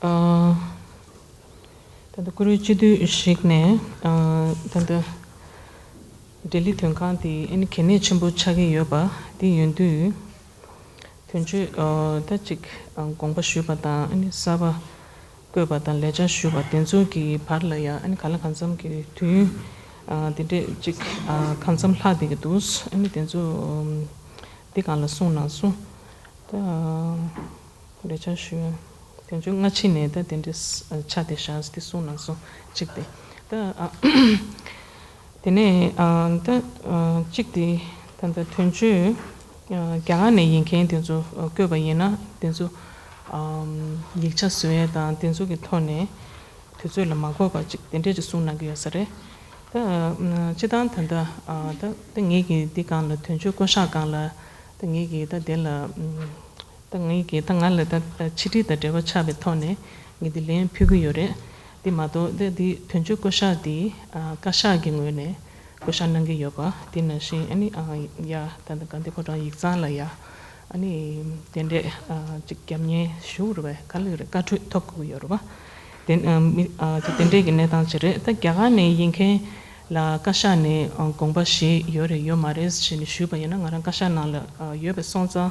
ཨ་ད་ལྟ་ཀུ་རེ་སྤྱི་འཐུས་ཤིག་ནས་ཨ་ད་ལྟ་ལྡི་ལི་དོན་ཁང་དེ་ཨ་ནི་གལ་གནད་ཆེན་པོ་ཆགས་ཀྱི་ཡོད་པ་དེ་ཡིན་དུས། དོན་གཅོད་ཨ་ད་ཅིག་ཨ་དགོངས་པ་ཞུས་པ་དང་ཨ་ནི་གསར་པ་བསྐོས་པ་དང་ལས་འཆར་ཞུས་པ་དེ་ཚོ་གི་བར་ལ་ཡང་ཨ་ནི་གང་ལ་གང་འཚམ་གྱི་དུས་ཡུན་ཨ་དེ་འདྲས་ཅིག་ཨ་གང་འཚམ་ལྷག་བསྡད་ཀྱི་འདུག་ཨ་ནི་དེ་ཚོ་ཨམ་འདི་སྒང་ལ་གསུངས་གནང་སོང་། ད་ལས་འཆར་ཞུ་དོན་གཅོད་སྔ་ཕྱི་ནས་ད་དེ་འདྲས་ཨ་ཆ་དེ་བཞག་སྟེ་གསུངས་གནང་སོང་གཅིག་དེ་ད་ཨ། དེ་ནས་ཨ་ད་ཨ་གཅིག་དེ་ད་ལྟ་དོན་གཅོད་ཨ་རྒྱ་གར་ནས་ཡིན་མཁན་དེ་ཚོ་ཨ་བསྐོས་པ་ཡིན་ན་དེ་ཚོ་ཨམ་ཡིག་ཆ་བཟོ་ཡས་དང་དེ་ཚོ་གི་ཐོག་ནས་དུས་ཚོད་ལ་མ་འགོར་བ་ཅིག་དེ་འདྲས་ཅིག་གསུངས་གནང་གི་ཡོད་ས་རེད། ད་ཨ་སྤྱིར་བཏང་ད་ལྟ་ཨ་ད་ད་ངེད་ཀྱི་འདི་སྒང་ལ་དོན་གཅོད་བསྐོ་གཞག་སྒང་ལ་ད་ངེད་ཀྱི་ད་དེ་ལ་ཨམ། ད་ངེད་ཀྱིས་ད་ང་ལ་ད་ཕྱི་དྲིལ་དང་འབྲེལ་བ་ཆགས་པའི་ཐོག་ནས་ངས་འདི་ལན་ཕུལ་གྱི་ཡོད་རེད། འདི་མ་གཏོགས་ད་འདི་དོན་གཅོད་བསྐོ་གཞག་འདི་ཨ་བཀའ་ཤག་གི་ངོས་ནས་བསྐོ་གཞག་གནང་གི་ཡོད་པ་དེ་ནང་བཞིན་ཨ་ནི་ཨ་ཡ་ད་ད་ག་འདི་ཕོ་བྲང་ཡིག་ཚང་ལ་ཡ་ཨ་ནི་དེ་འདྲས་ཨ་ཅིག་རྒྱབ་གཉེར་ཞུ་རེད་པས། ག་ལ་ཡོད་རེད། བཀའ་འཁྲོལ་ཐོབ་དགོས་ཀྱི་ཡོད་རེད་པ། དེ་ཨ་མི་ཨ་དེ་དེ་འདྲས་ཀྱི་གནས་སྟངས་ཅིག་རེད། ད་རྒྱ་གར་ནས་ཡིན་མཁན་ལ་བཀའ་ཤག་ནས་ཨ་དགོངས་པ་བཞེས་ཡོད་རེད་ཡོད་མ་རེད་ཟེར་ནས་ཞུས་པ་ཡིན་ན་ང་རང་བཀའ་ཤག་ནང་ལ་ཨ་ཡོད་པའི་སོང་ཙང་།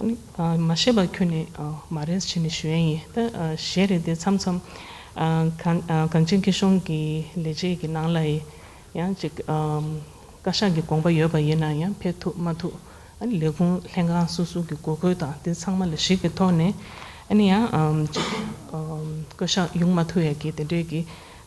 ཨ་ནི་ཨ་མ་ཤེས་པ་ཁྱོན་ནས་ཨ་མ་རེད་ཟེར་ནས་ཞུ་ཡ་ཡིན། ད་ཨ་གཞས་རེད་དེ་མཚམས་མཚམས་ཨ་གངས་ཨ་གངས་ཅན་སྐྱིད་གཤོངས་ཀྱི་ལས་བྱེད་ཀྱི་ནང་ལ་ཡང་ཅིག་ཨ་བཀའ་ཤག་གི་དགོངས་པ་ཡོད་པ་ཡིན་ན་ཡང་ཕེབས་ཐུབ་མ་ཐུབ་ཨ་ནི་ལས་ཁུངས་ལྷན་ཁང་སོ་སོ་གི་དགོས་མཁོ་དང་དེ་ཚང་མ་ལ་གཞིགས་པའི་ཐོག་ནས་ཨ་ནི་ཡང་ཨ་ཅིག་ཨ་བསྐོ་གཞག་ཡོང་མ་ཐུབ་ཡ་གི་དེ་འདྲའི་གི་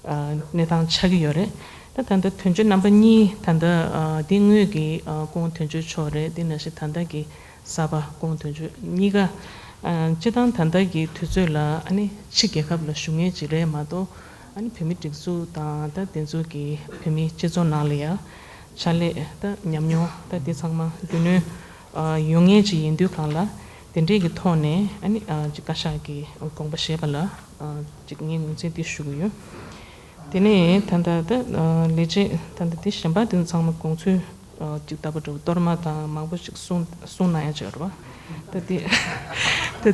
ཨ་གནས་སྟངས་ཆགས་ཀྱི་ཡོད་རེད། ད་ད་ལྟ་དོན་གཅོད་རྣམ་པ་གཉིས་ད་ལྟ་ཨ་དེ་སྔོན་གྱི་ཨ་སྐུ་ངོ་དོན་གཅོད་མཆོག་རེད། དེ་ནང་བཞིན་ད་ལྟ་གི་གསར་པ་སྐུ་ངོ་དོན་གཅོད་གཉིས་ཀ་ཨ་སྤྱིར་བཏང་ད་ལྟ་གི་དུས་ཚོད་ལ་ཨ་ནི་ཕྱི་རྒྱལ་ཁབ་ལ་བཞུགས་མཁན་ཅིག་རེད་མ་གཏོགས་ཨ་ནི་བོད་མི་སྒྲིག་འཛུགས་དང་ད་དེ་ཚོ་གི་བོད་མིའི་སྤྱི་ཚོགས་ནང་ལ་ཡ་ཕྱག་ལས་ད་ཉམས་མྱོང་ད་དེ་ཚང་མ་རྒྱུས་ལོན་ཨ་ཡོང་མཁན་ཅིག་ཡིན་དུས་སྒང་ལ་དེ་འདྲས་ཀྱི་ཐོག་ནས་ཨ་ནི་ཨ་ཅིག་བཀའ་ཤག་གི་དགོངས་པ་བཞེས་པ་ལ་ཨ་ཅིག་ངས་ངོས་འཛིན་དེ་ཞུ་གི་ཡོད། དེ་ནས་ད་ལྟ་ད་ལས་བྱེད་ད་ལྟ་དེ་གཞན་པ་དེ་ཚང་མ་དགོངས་ཚུལ་ཅིག་ལྟ་བུ་འདྲ་བོ་གཏོར་མ་དང་མང་པོ་ཞིག་གསུང་གསུང་གནང་ཡ་ཅིག་ཡོད་རེད་བ། ད་དེ་ད་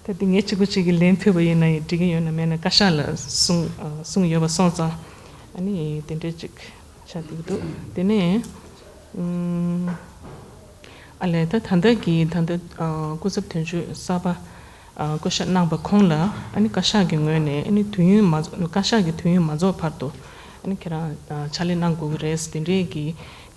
དེ་ ད་དེ་ངས་གཅིག་པུ་གཅིག་གིས་ལན་ཕུལ་བ་ཡིན་ན་ཡང་འགྲིག་གི་ཡོད་ན་མེད་ན་བཀའ་ཤག་ལ་གསུང་ཨ་གསུང་ཡོད་པ་སོང་ཙང་ཨ་ནི་དེ་འདྲའི་ཅིག་ཆགས་བསྡད་ཀྱི་འདུག་དེ་ནས་ཨུམ། ཨ་ལས་ད་ད་ལྟ་གི་ད་ལྟ་ཨ་སྐུ་ཚབ་དོན་གཅོད་གསར་པ་ཨ་བསྐོ་བཞག་གནང་པ་ཁོང་ལ་ཨ་ནི་བཀའ་ཤག་གི་ངོས་ནས་ཨ་ནི་དུས་ཡུན་མ་རྫོགས་བཀའ་ཤག་གི་དུས་ཡུན་མ་རྫོགས་བར་དུ་ཨ་ནི་ཁྱེད་རང་ཨ་ཕྱག་ལས་གནང་དགོས་ཀྱི་རེད། དེ་འདྲའི་གི་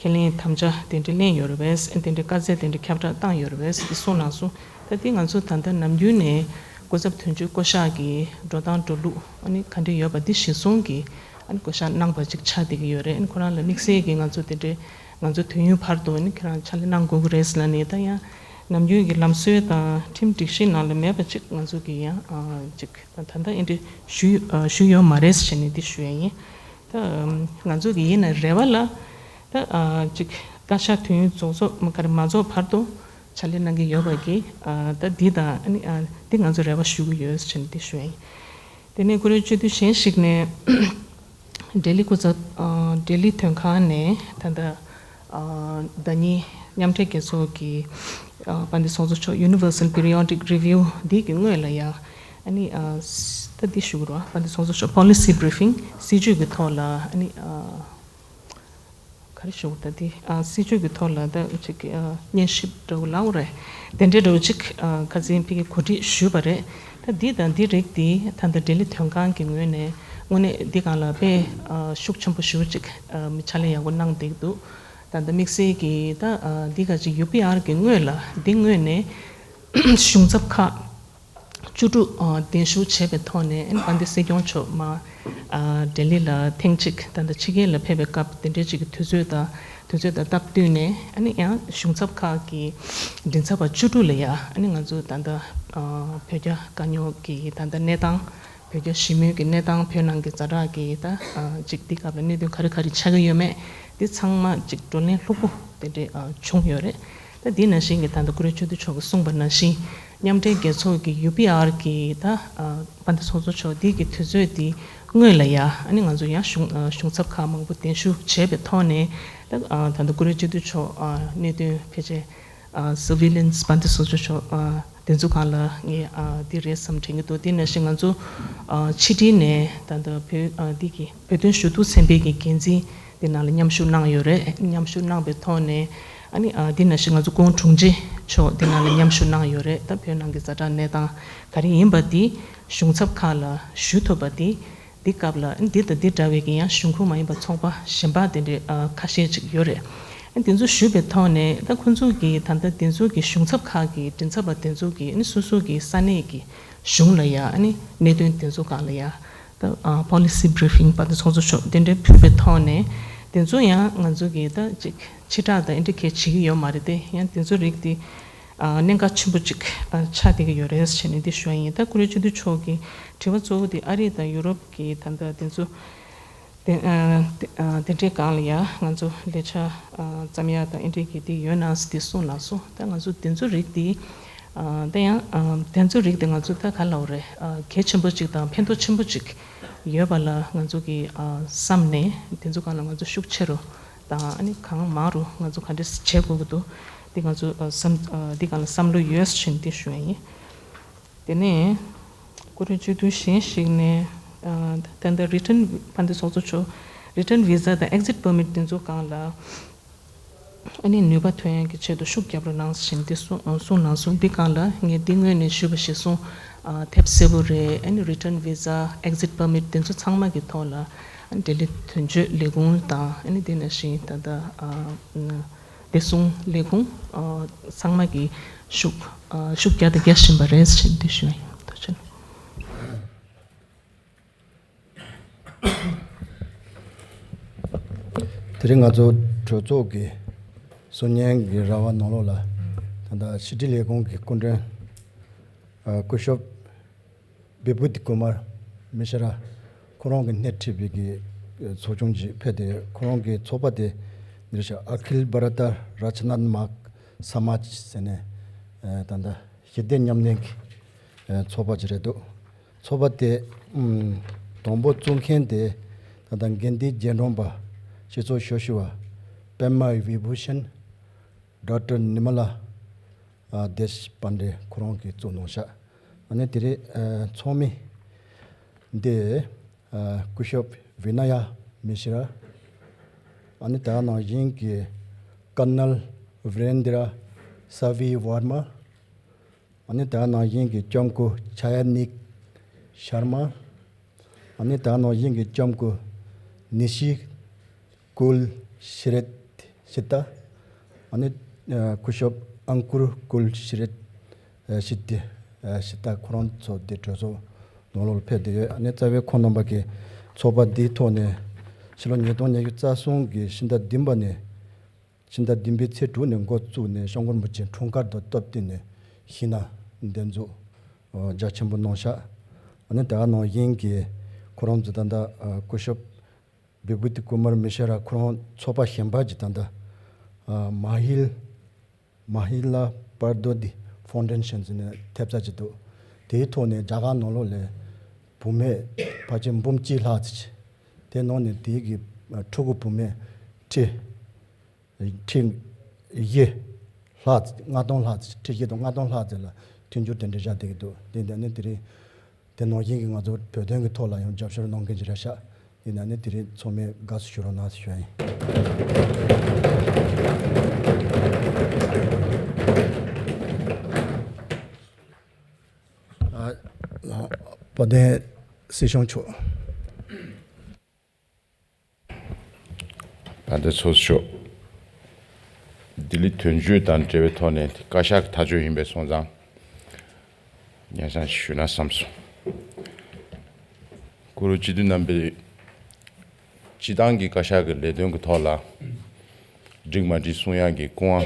ཁས་ལེན་དམ་བཅའ་དེ་འདྲ་ལེན་ཡོད་རེད་པས། དེ་འདྲའི་བཀའ་སྩལ་དེ་འདྲ་ཁྱབ་བསྒྲགས་བཏང་ཡོད་རེད་པས་དེ་གསུངས་གནང་སོང་། ད་དེ་ང་ཚོ་ད་ལྟ་ནམ་རྒྱུན་ནས་སྐུ་ཚབ་དོན་གཅོད་བསྐོ་བཞག་གི་འགྲོ་སྟངས་འགྲོ་ལུགས་ཨ་ནི་ག་འདྲ་ཡོད་པ་འདི་གཞིར་བཟུང་གིས་ཨ་ནི་བསྐོ་བཞག་གནང་པ་ཅིག་ཆགས་བསྡད་ཀྱི་ཡོད་རེད། ཨ་ནི་ཁོ་རང་ལ་དམིགས་བསལ་གྱི་ང་ཚོ་དེ་འདྲའི་ང་ཚོ་དུས་ཡུན་བར་དུ་ཨ་ནི་ཁྱེད་རང་ཕྱག་ལས་གནང་དགོས་ཀྱི་རེད་ཟེར་ལབ་ནས་ད་ཡང་ནམ་རྒྱུན་གྱི་ལམ་སྲོལ་དང་ཁྲིམས་སྒྲིག་གཞི་ནང་ལ་མེད་པ་ཅིག་ང་ཚོ་གིས་ཡང་ཨ་ཅིག་ད་ལྟ་ཨེ་འདྲ་ཞུས་ཨ་ཞུས་ཡོད་མ་རེད་ཟེར་ནས་འདི་ཞུ་ཡ་ཡིན། ད་ང་ཚོ་གི་ཡིན་ན་རེ་བ་ལ་ད་ཨ་ཅིག་བཀའ་ཤག་དུས་ཡུན་རྫོགས་རྫོགས་མ་ག་རེ་མ་རྫོགས་བར་དུ་ཕྱག་ལས་གནང་གི་ཡོད་པ་གི་ཨ་ད་འདི་དང་ཨ་ནི་ཨ་འདི་ང་ཚོ་རེ་བ་ཞུ་གི་ཡོད་ཟེར་ནས་འདི་ཞུ་ཡ་ཡིན། དེ་ནས་ཀུ་རེ་སྤྱི་འཐུས་གཞན་ཞིག་ནས་ལྡི་ལི་སྐུ་ཚབ་ཨ་ལྡི་ལི་དོན་ཁང་ནས་ད་ལྟ་ཨ་ཟླ་ཉིན་མཉམ་འབྲེལ་རྒྱལ་ཚོགས་ཀྱི་ཨ་དཔལ་ལྡན་ཚོགས་གཙོ་མཆོག་Universal Periodic Review འདི་གི་སྔོན་ལ་ཡ་ཨ་ནི་ཨ་ད་འདི་ཞུ་གི་རེད་བ། དཔལ་ལྡན་ཚོགས་གཙོ་མཆོག་Policy Briefing སྲིད་བྱུས་ཀྱི་ཐོག་ལ་ཨ་ནི་ཨ་ག་རེ་ཞུ་དགོས་ད་འདི་ཨ་སྲིད་བྱུས་ཀྱི་ཐོག་ལ་ད་ཅིག་ཨ་སྙན་ཞུ་འདྲ་བོ་ལབ་དགོས་རེད། དེ་འདྲའི་འདྲ་བོ་ཅིག་ཨ་ཁ་སང་ཕ་གིར་གོ་སྒྲིག་ཞུས་པ་རེད། ད་འདི་དང་འདི་རིགས་འདི་ད་ལྟ་ལྡི་ལི་དོན་ཁང་གི་ངོས་ནས་དངོས་གནས་འདི་སྒང་ལ་དཔེ་ཨ་ཤུགས་ཆེན་པོ་ཞེ་པོ་ཅིག་ཨ་མི་ཕྱག་ལས་ཡག་པོ་གནང་བསྡད་འདུག་ད་ལྟ་དམིགས་བསལ་གྱིས་ད་ཨ་འདི་ག་ཅིག་ཡུ་པི་ཨར་གི་སྔོན་ལ་འདི་སྔོན་ནས་གཞུང་ཚབ་ཁག་བཅུ་དྲུག་ཨ་གདན་ཞུ་བྱས་པའི་ཐོག་ནས་ཨ་ནི་དཔལ་ལྡན་སྲིད་སྐྱོང་མཆོག་མར་ཨ་ལྡི་ལི་ལ་ཐེངས་གཅིག་ད་ལྟ་ཕྱི་རྒྱལ་ལ་ཕེབས་པའི་སྐབས་དེ་འདྲའི་ཅིག་གི་དུས་ཚོད་དང་དུས་ཚོད་དང་སྟབས་བསྟུན་ནས་ཨ་ནི་ཡང་གཞུང་ཚབ་ཁག་གི་མགྲིན་ཚབ་པ་བཅུ་དྲུག་ལ་ཡ་ཨ་ནི་ང་ཚོ་ད་ལྟ་ཨ་བོད་རྒྱ་དཀའ་རྙོག་གི་ད་ལྟ་གནས་སྟངས། བོད་རྒྱ་ཞི་མོལ་གྱི་གནས་སྟངས། བོད་ནང་གི་ཛ་དྲག་གི་ད་ཨ་ཅིག་འདི་སྐབས་ལ་གནད་དོན་ག་རེ་ག་རེ་ཆགས་ཀྱི་ཡོད་མེད་འདི་ཚང་མ་ཅིག་བགྲོ་གླེང་ལྷུག་པོ་དེ་འདྲས་ཨ་བྱུང་ཡོད་རེད། ད་འདི་ནང་བཞིན་གྱི་ད་ལྟ་ཀུ་རེ་སྤྱི་འཐུས་མཆོག་གིས་གསུངས་པ་ནང་བཞིན་མཉམ་འབྲེལ་རྒྱལ་ཚོགས་ཀྱི་ཡུ་པི་ཨར་གྱི་ད་ཨ་དཔལ་ལྡན་ཚོགས་གཙོ་མཆོག་འདི་གི་དུས་ཚོད་འདི་སྔོན་ལ་ཡ་ཨ་ནི་ང་ཚོ་ཡང་གཞུང་ཨ་གཞུང་ཚབ་ཁག་མང་པོ་གདན་ཞུ་བྱས་པའི་ཐོག་ནས་ད་ཨ་ད་ལྟ་ཀུ་རེ་སྤྱི་འཐུས་མཆོག་ཨ་གནད་དོན་ཕལ་ཆེར་ཨ་Civilians དཔལ་ལྡན་ཚོགས་གཙོ་མཆོག་ཨ་དེ་ཚོ་སྒང་ལ་ངས་ཨ་འདི་རེད་བསམ་དྲན་གྱི་འདུག་དེ་ནང་བཞིན་ང་ཚོ་ཨ་ཕྱི་དྲིལ་ནས་ད་ལྟ་བོད་ཨ་འདི་གི་བོད་དོན་ཞུ་གཏུག་ཚན་པའི་གི་འགན་འཛིན་དེ་ནང་ལ་མཉམ་ཞུགས་གནང་ཡོད་རེད། མཉམ་ཞུགས་གནང་པའི་ཐོག་ནས་ཨ་ནི་ཨ་འདི་ནང་བཞིན་ང་ཚོ་ཀུང་དྲུང་ཆེ་མཆོག་དེ་ནང་ལ་མཉམ་ཞུགས་གནང་ཡོད་རེད། ད་བོད་ནང་གི་ཛ་དྲག་གནས་སྟངས་ག་རེ་ཡིན་པ་འདི་གཞུང་ཚབ་ཁག་ལ་ཞུ་ཐུབ་པ་འདི་འདི་སྐབས་ལ་འདི་དང་འདི་འདྲ་བའི་གི་ཡང་གཞུང་ཁོངས་མ་ཡིན་པ་ཚོགས་པ་གཞན་པ་དེ་འདྲའི་ཨ་ཁ་ཤས་ཅིག་ཡོད་རེད། ཨ་དེ་ཚོ་ཞུས་པའི་ཐོག་ནས་ད་ཁོ་ཚོ་གི་ད་ལྟ་དེ་ཚོ་གི་གཞུང་ཚབ་ཁག་གི་མགྲིན་ཚབ་པ་དེ་ཚོ་གི་ཨ་ནི་སོ་སོ་གི་ས་གནས་ཀྱི་གཞུང་ལ་ཡ་ཨ་ནི་གནད་དོན་དེ་ཚོ་སྒང་ལ་ཡ་ད་ཨ་Policy Briefing དཔལ་ལྡན་ཚོགས་གཙོ་མཆོག་དེ་འདྲའི་ཕུལ་བའི་ཐོག་ནས་དེ་ཚོ་ཡང་ང་ཚོ་གི་ད་ཅིག་ཕྱི་བསྒྲགས་དང་ཨེ་འདྲ་གས་བྱེད་ཀྱི་ཡོད་མ་རེད་དེ། ཡང་དེ་ཚོ་རིགས་དེ་ཨ་གནད་འགག་ཆེན་པོ་ཅིག་ཨ་ཆགས་བསྡད་ཀྱི་ཡོད་རེད་ཟེར་ནས་འདི་ཞུ་ཡ་ཡིན། ད་ཀུ་རེ་སྤྱི་འཐུས་མཆོག་གི་དྲི་བ་གཙོ་བོ་དེ་ཨ་རི་དང་ཡུ་རོབ་ཀྱི་ད་ལྟ་དེ་ཚོ་དེ་ཨ་དེ་ཨ་དེ་འདྲའི་སྒང་ལ་ཡ་ང་ཚོ་ལས་འཆར་ཨ་བརྩམ་ཡ་དང་ཨེ་འདྲའི་གི་དེ་ཡོད་ན་ཟེར་དེ་གསུངས་གནང་སོང་། ད་ང་ཚོ་དེ་ཚོ་རིགས་དེ་ཨ་ད་ཡང་ཨ་དེ་ཚོ་རིགས་དེ་ང་ཚོ་ད་ག་ལབ་དགོས་རེད། ཨ་གལ་ཆེན་པོ་ཅིག་དང་ཕན་ཐོགས་ཆེན་པོ་ཅིག་ཡོད་པ་ལ་ང་ཚོ་གི་ཨ་བསམ་ནས་དེ་ཚོ་སྒང་ལ་ང་ཚོ་ཤུགས་ཆེ་རུ་དང་ཨ་ནི་གང་མང་རུ་ང་ཚོ་ག་འདྲས་བྱེད་དགོས་ཀྱི་འདུག་དེ་ང་ཚོ་ཨ་བསམ་ཨ་འདི་སྒང་ལ་བསམ་བློ་ཡོད་ཟེར་ནས་དེ་ཞུ་ཡ་ཡིན། དེ་ནས་ཀུ་རེ་སྤྱི་འཐུས་གཞན་ཞིག་ནས་ཨ་ད་ལྟ་Written དཔལ་ལྡན་ཚོགས་གཙོ་མཆོག་Written Visa དང་Exit Permit དེ་ཚོ་སྒང་ལ་ཨ་ནི་ནུས་པ་ཐོན་ཡག་གི་ཆེད་དུ་ཤུགས་རྒྱབ་རོགས་གནང་ཟེར་ནས་དེ་གསུངས་གསུངས་གནང་སོང་། འདི་སྒང་ལ་ངས་འདི་སྔོན་ནས་ཞུས་པ་བཞིན་གསུང་ཨ་ཐེབས་གསལ་པོ་རེད། ཨ་ནི་Written Visa Exit Permit དེ་ཚོ་ཚང་མ་གི་ཐོག་ལ་ཨ་ནི་འབྲེལ་ཡོད་དོན་གཅོད་ལས་ཁུངས་དང་ཨ་ནི་དེ་ནང་བཞིན་ད་ལྟ་ཨ་བདེ་སྲུང་ལས་ཁུངས་ཨ་ཚང་མ་གི་ཤུགས་ཨ་ཤུགས་རྒྱག་དང་རྒྱག་བཞིན་པ་རེད་ཟེར་ནས་འདི་ཞུ་ཡ་ཡིན། ཐུགས་རྗེ་ཆེ། དེ་རིང་ང་ཚོ་གྲོས་ཚོགས་ཀྱི་གསུང་སྙན་གྱི་ར་བ་ནང་ལོགས་ལ་ད་ལྟ་ཕྱི་དྲིལ་ལས་ཁུངས་ཀྱི་སྐུ་མགྲོན་ཨ་སྐུ་ཞབས་བི་བྷུ་ཏི་ཀུ་མར་མི་ཤ་ར་ཁོ་རང་གིས་སྣེ་ཁྲིད་པའི་གི་ཚོགས་ཆུང་ཅིག་ཕེབས་ཏེ། ཁོ་རང་གི་ཚོགས་པ་དེ་འདིར་ཤ་ཨ་ཁིལ་བྷ་ར་ཏ་ར་ཆ་ནད་མཱག་ས་མཱཇ་ཟེར་ནས་ཨ་ད་ལྟ་ཞི་བདེ་ཉམས་ལེན་གྱི་ཨ་ཚོགས་པ་ཅིག་རེད་འདུག་ཚོགས་པ་དེ་ཨམ་དང་པོ་བཙུགས་མཁན་དེ་ད་ལྟ་དགེ་འདུན་རྗེས་འབྲང་པ་སྤྱི་ཚོགས་ཤོག་ཞུ་བ་པདྨ་བི་བྷུ་ཤན་ཌོག་ཊར་ནི་མ་ལ་ཨ་དེཤ་པཱན་ཌེ་ཁོ་རང་གིས་བཙུགས་གནང་ཤག་ཨ་ནི་དེ་རིང་ཨ་ཚོགས་མི་འདི་ཨ་སྐུ་ཞབས་ཝི་ན་ཡ་མི་ཤི་ར། ཨ་ནི་དེ་ནང་བཞིན་གྱི་ཀར་ནལ་ཝི་རེན་དྲ་ས་བི་ཝར་མ། ཨ་ནི་དེ་ནང་བཞིན་གྱི་ལྕམ་སྐུ་ཆ་ཡ་ནིག་ཤར་མ། ཨ་ནི་དེ་ནང་བཞིན་གྱི་ལྕམ་སྐུ་ནི་ཤི་ཀུལ་ཤི་རེད་ཤི་ཏ། ཨ་ནི་ཨ་སྐུ་ཞབས་ཨང་ཀུར་ཀུལ་ཤི་རེད་ཨ་ཤི་ཏི་ཨ་ཤི་ཏ། ཁོ་རང་ཚོ་འདི་གྲོས་ཚོགས་ནང་ལོགས་ལ་ཕེབས་བསྡད་ཡོད། ཨ་ནི་རྩ་བའི་ཁོང་རྣམ་པ་གི་ཚོགས་པ་འདིའི་ཐོག་ནས་ཕྱི་ལོ་ཉིས་སྟོང་ཉི་ཤུ་རྩ་གསུམ་གྱི་ཕྱི་ཟླ་བདུན་པ་ནས་ཕྱི་ཟླ་བདུན་པའི་ཚེས་དྲུག་ནས་འགོ་བཙུགས་ནས་ཤོང་གོར་མོ་ཆེ་འཁྲུངས་སྐར་དང་སྟབས་བསྟུན་ནས་ཤིང་ནགས་འདེབས་འཛུགས་ཨ་རྒྱ་ཆེན་པོ་གནང་ཤག་ཨ་ནི་དེ་ནང་བཞིན་གྱི་ཁོ་རང་ཚོ་ད་ལྟ་ཨ་སྐུ་ཞབས་བི་བྷུ་ཏི་ཀུ་མར་མི་ཤ་ར་ཁོ་རང་ཚོགས་པ་གཞན་པ་ཅིག་ད་ལྟ་ཨ་མ་ཧིལ་མ་ཧི་ལ་པར་དོ་དི་ཕའུན་ཌེ་ཤན་ཟེར་ནས་ཐེབས་རྩ་ཅིག་འདུག་དེའི་ཐོག་ནས་རྒྱ་གར་ནང་ལོགས་ལ་བུད་མེད་ཕལ་ཆེར་འབུམ་གཅིག་ལྷག་ཙམ་ཅིག་དེ་ནང་ནས་དེའི་གི་ཕྲུ་གུ་བུད་མེད་ཁྲི་ཁྲི་བཞི་ལྷག་ཙམ་ལྔ་སྟོང་ལྷག་ཙམ་ཁྲི་བཞི་དང་ལྔ་སྟོང་ལྷག་ཙམ་ལ་མཐུན་འགྱུར་དེ་འདྲ་བཞག་བསྡད་ཀྱི་འདུག་དེ་འདྲ་ནི་དེ་རིང་དེ་ནང་བཞིན་གྱི་ང་ཚོ་བོད་དོན་གྱི་ཐོག་ལ་ཡང་རྒྱབ་སྐྱོར་གནང་མཁན་ཅིག་རེད་ཤག་ཡིན་ན་ནི་དེ་རིང་ཚང་མས་དགའ་བསུ་ཞུ་རོགས་གནང་ཞུ་ཡ་ཡིན། ཨ་བོད་དོན་སྲིད་སྐྱོང་མཆོག་དཔལ་ལྡན་ཚོགས་གཙོ་མཆོག་ལྡི་ལི་དོན་གཅོད་དང་འབྲེལ་བའི་ཐོག་ནས་བཀའ་ཤག་གི་ཐག་གཅོད་ཡིན་པས་སོང་ཙང་སྙན་སེང་ཞུས་ན་བསམ་སོང་། བཀུར་འོས་སྤྱི་འཐུས་རྣམ་པས་སྤྱི་བཏང་གི་བཀའ་ཤག་གི་ལས་དོན་གྱི་ཐོག་ལ་འགྲིག་མ་འགྲིག་གསུང་ཡག་གི་སྐུ་དབང་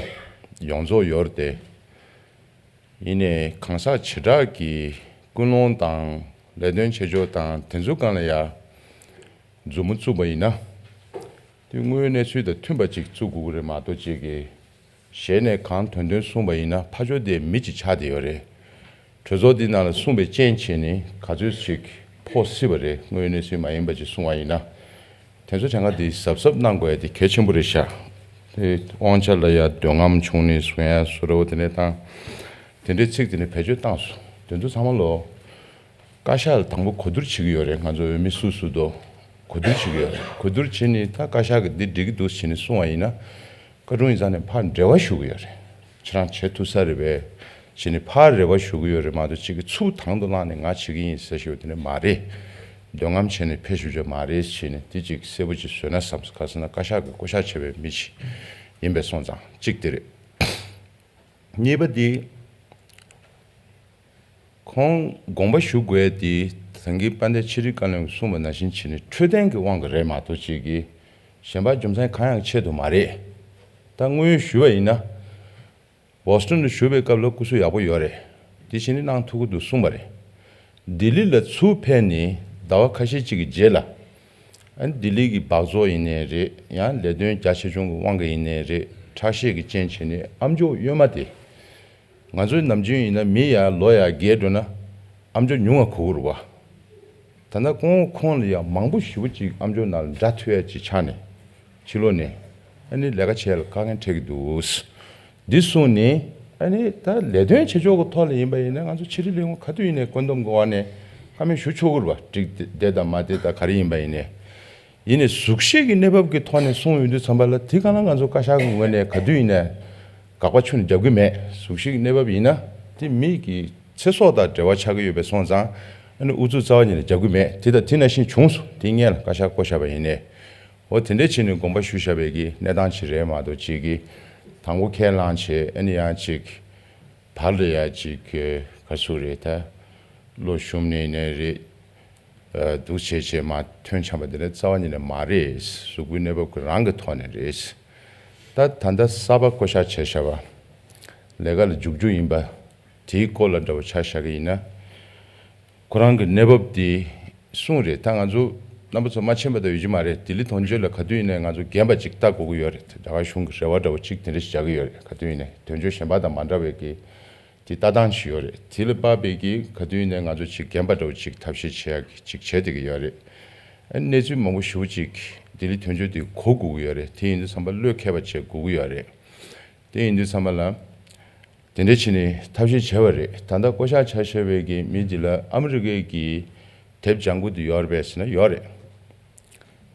ཡོངས་རྫོགས་ཡོད་རེད་དེ། ཡིན་ནའི་གང་ཟག་བྱེ་བྲག་གི་ཀུན་སློང་དང་ལས་དོན་བྱེད་ཕྱོགས་དང་དེ་ཚོ་སྒང་ལ་ཡ་མཛུབ་མོ་བཙུགས་པ་ཡིན་ན། དེ་དངོས་ཡོད་གནས་ཚུལ་དང་མཐུན་པ་ཅིག་བཙུགས་དགོས་ཀྱི་རེད་མ་གཏོགས་ཅིག་གི་ཞལ་ནས་གང་ཐོན་ཐོན་གསུངས་པ་ཡིན་ན་ཕར་ཕྱོགས་དེ་མི་གཅིག་ཆགས་བསྡད་ཡོད་རེད། གྲོས་ཚོགས་འདི་ནང་ལ་གསུངས་པའི་རྐྱེན་བྱས་ནས་ག་ཚོད་ཅིག་ཕོག་སྲིད་པ་རེད། དངོས་ཡོད་གནས་ཚུལ་མ་ཡིན་པ་ཅིག་གསུང་བ་ཡིན་ན། དེ་ཚོ་གྲངས་ཀ་འདི་གཟབ་གཟབ་གནང་དགོས་ཡ་དེ་གལ་ཆེན་པོ་རེད་ཤག་དེ་དབང་ཆ་ལ་ཡ་འདོད་རྔམ་བྱུང་ནས་གསུང་ཡ་བཟོ་འདྲ་བོ་དེ་འདྲ་བཏང་། དེ་འདྲའི་ཚིག་དེ་འདྲ་བེད་སྤྱོད་བཏང་སོང་། དེ་ཚོ་ཚང་མ་ལོ། བཀའ་ཤག་ལ་དང་པོ་གོ་བསྡུར་བྱེད་ཀྱི་ཡོད་རེད། ང་ཚོ་འོས་མི་སུ་སུ་དོ་གོ་བསྡུར་བྱེད་ཀྱི་ཡོད་རེད། གོ་བསྡུར་བྱས་ནས་ད་བཀའ་ཤག་གིས་འདི་འགྲིག་གི་འདུག་བྱས་ནས་གསུང་བ་ཡིན་ན། བཀའ་དྲུང་ཡིག་ཚང་ནས་ཕར་འབྲེལ་བ་ཞུ་གི་ཡོད་རེད། ཁྱེད་རང་བྱེད་ཐུབ་ས་རེད་པས། བྱས་ནས་ཕར་རེ་བ་ཞུ་གི་ཡོད་རེད་མ་གཏོགས་གཅིག་གིས་ཚུར་དང་དུ་བླངས་ནས་ང་བྱེད་ཀྱི་ཡིན་ཟེར་ཞུ་བ་དེ་འདྲ་མ་རེད། འདོད་རྔམ་བྱས་ནས་ཕེབས་ཞུ་རྒྱུ་མ་རེད་བྱས་ནས་དེ་གཅིག་གསལ་པོ་ཅིག་བཟོས་ན་བསམ། ག་ཟེར་ན་བཀའ་ཤག་གིས་བསྐོ་བཞག་བྱས་པའི་མི་ཞིག་ཡིན་པས་སོང་ཙང་གཅིག་དེ་རེད། གཉིས་པ་དེ། ཁོང་དགོངས་པ་ཞུ་དགོས་དེ་ད་གིན་དཔལ་ལྡན་ཕྱི་དྲིལ་བཀའ་བློན་གྱིས་གསུངས་པ་ནང་བཞིན་བྱས་ནས་འཕྲོད་བསྟེན་གྱི་དབང་གིས་རེད་མ་གཏོགས་ཅིག་གིས་གཞན་པ་རྒྱུ་མཚན་གང་ཡང་ཆེད་དུ་མ་རེད། ད་དངོས་ཡོད་ཞུས་པ་ཡིན་ན། བོ་སི་ཊོན་དུ་བཞུགས་པའི་སྐབས་ལ་སྐུ་གཟུགས་ཡག་པོ་ཡོད་རེད། དེ་བཞིན་གནང་ཐུབ་ཀྱི་འདུག་གསུངས་པ་རེད། ལྡི་ལི་ལ་ཚུར་ཕེབས་ནས་ཟླ་བ་ཁ་ཤས་ཅིག་གི་རྗེས་ལ། ཨ་ནི་ལྡི་ལི་གི་སྦགས་བཙོག་ཡིན་ནའི་རེད། ཡང་ལས་དོན་རྒྱ་ཆེ་ཆུང་གི་དབང་གིས་ཡིན་ནའི་རེད། ཁྲག་ཤེད་ཀྱི་རྐྱེན་བྱས་ནས་ཨ་མཆོག་གཡོན་མ་དེ། ང་ཚོའི་ནམ་རྒྱུན་ཡིན་ན་མི་ཡར་ལོ་ཡར་རྒས་འགྲོ་ན་ཨ་མཆོག་ཉུང་བ་གོ་གི་རེད་བ། ད་ལྟ་ཁོང་ཁོང་ལ་ཡང་མང་པོ་ཞེ་པོ་ཅིག་ཨ་མཆོག་ནང་ལ་འདྲ་ཐུག་ཡ་ཅིག་ཆགས་ནས་ཕྱི་ལོགས་ནས་ཨ་ནི་ལས་ཀ་བྱེད་ཡ་ལ་དཀའ་ངལ་འཕྲད་ཀྱི་འདུག་འདི་གསུངས་ནས་ཨ་ནི་ད་ལས་དོན་བྱེད་ཕྱོགས་ཀྱི་ཐོག་ལ་ཡིན་པ་ཡིན་ན་ང་ཚོ་ཕྱི་དྲིལ་ལས་ཁུངས་ག་དུས་ཡིན་ནའི་བཀོད་འདོམས་ཀྱི་འོག་ནས་བཀའ་མོལ་ཞུ་ཆོག་གི་རེད་བ། འགྲིག་བསྡད་དང་མ་བསྡད་དང་ག་རེ་ཡིན་པ་ཡིན་ནའི། ཡིན་ནའི་གཟུགས་གཞི་གི་གནས་བབ་ཀྱི་ཐོག་ནས་གསུངས་ཡོང་དུས་ཙམ་པ་ལ་དེ་ག་ལ་ང་ཚོ་བཀའ་ཤག་གི་ངོས་ནས་ག་དུས་ཡིན་ནའི་དགག་པ་ཁྱོན་ནས་རྒྱབ་ཀྱི་མེད། གཟུགས་གཞི་གི་གནས་བབ་ཡིན་ན་དེ་མི་གི་ཚེ་སྲོག་དང་འབྲེལ་བ་ཆགས་ཀྱི་ཡོད་པས་སོང་ཙང་ཨ་ནི་ཨུ་ཚུགས་རྩ་བ་ཉིད་ནས་རྒྱབ་ཀྱི་མེད། དེ་དང་དེ་ནང་བཞིན་བྱུང་སོང་། དེ་སྔོན་ལ་བཀའ་ཤག་བསྐོ་བཞག་པ་ཡིན་ནའི་འོ་དེ་འདྲས་བྱས་ནས་དགོངས་པ་ཞུ་བཞག་པའི་གི་གནས་སྟངས་ཅིག་རེད་མ་གཏོགས་ཅིག་གི་དང་པོ་ཁས་བླངས་བྱས་ཨ་ནི་ཡང་ཅིག་བར་ལ་ཡ་ཅིག་ག་ཚོད་རེད་ད། བློ་ཞུམ་ནས་ནས་རེད། ཨ་སྡུག་བྱས་བྱས་མར་ཐོན་འཁྱམས་པ་དེ་འདྲ་རྩ་བ་ཉིད་ནས་མ་རེད། གཟུགས་པོའི་གནས་བབ་ཀྱི་རང་གི་ཐོག་ནས་རེད། ད་ད་ལྟ་གསར་པ་བསྐོ་བཞག་བྱས་བཞག་པ། ལས་ཀ་ལ་འཇུག་རྒྱུ་ཡིན་པ། དེའི་སྐོར་ལ་འདྲ་བོ་ཆ་བཞག་གི་ཡིན་ན། ཁོ་རང་གི་གནས་བབ་དེ་གསུངས་རེད། ད་ང་ཚོ་རྣམ་པ་ཚོ་མ་མཁྱེན་པ་ད་ཡོད་ཀྱི་མ་རེད། ལྡི་ལི་དོན་གཅོད་ལ་ག་དུས་ཡིན་ནའི་ང་ཚོ་རྒན་པ་ཅིག་ལྟ་དགོས་ཀྱི་ཡོད་རེད། རྒྱ་གར་གཞུང་གི་རེ་བ་འདྲ་བོ་ཅིག་དེ་འདྲ་ཞིག་རྒྱག་གི་ཡོད་རེད། ག་དུས་ཡིན་ནའི་དོན་གཅོད་གཞན་པ་དང་མ་འདྲ་བའི་གི་དེ་ལྟ་སྟངས་ཤིག་ཡོད་རེད། དེ་ལ་དཔག་པའི་གི་ག་དུས་ཡིན་ནའི་ང་ཚོ་ཅིག་རྒན་པ་འདྲ་བོ་ཅིག་ཐབས་ཤེས་བྱེད་ཡག་གི་ཅིག་བྱེད་བསྡད་ཀྱི་ཡོད་རེད། ཨ་ནི་གནས་ཚུལ་མང་པོ་ཞེ་པོ་ཅིག་ལྡི་ལི་དོན་གཅོད་དེ་གོ་དགོས་ཀྱི་ཡོད་རེད། དེ་ཡིན་དུས་ཙམ་པ་བློས་འཁེལ་བ་བྱེད་དགོས་ཀྱི་ཡོད་རེད། དེ་ཡིན་དུས་ཙམ་པ་ལ། དེ་འདྲ་བྱས་ནས་ཐབས་ཤེས་བྱས་པ་རེད། ད་ལྟ་བསྐོ་བཞག་བྱ་བཞིན་པའི་གི་མི་འདི་ལ་ཨ་མི་རི་ཀའི་གི་དེབ་སྦྱང་གི་འདུག་ཡོད་རེད་པས་ཟེར་ན་ཡོད་རེད།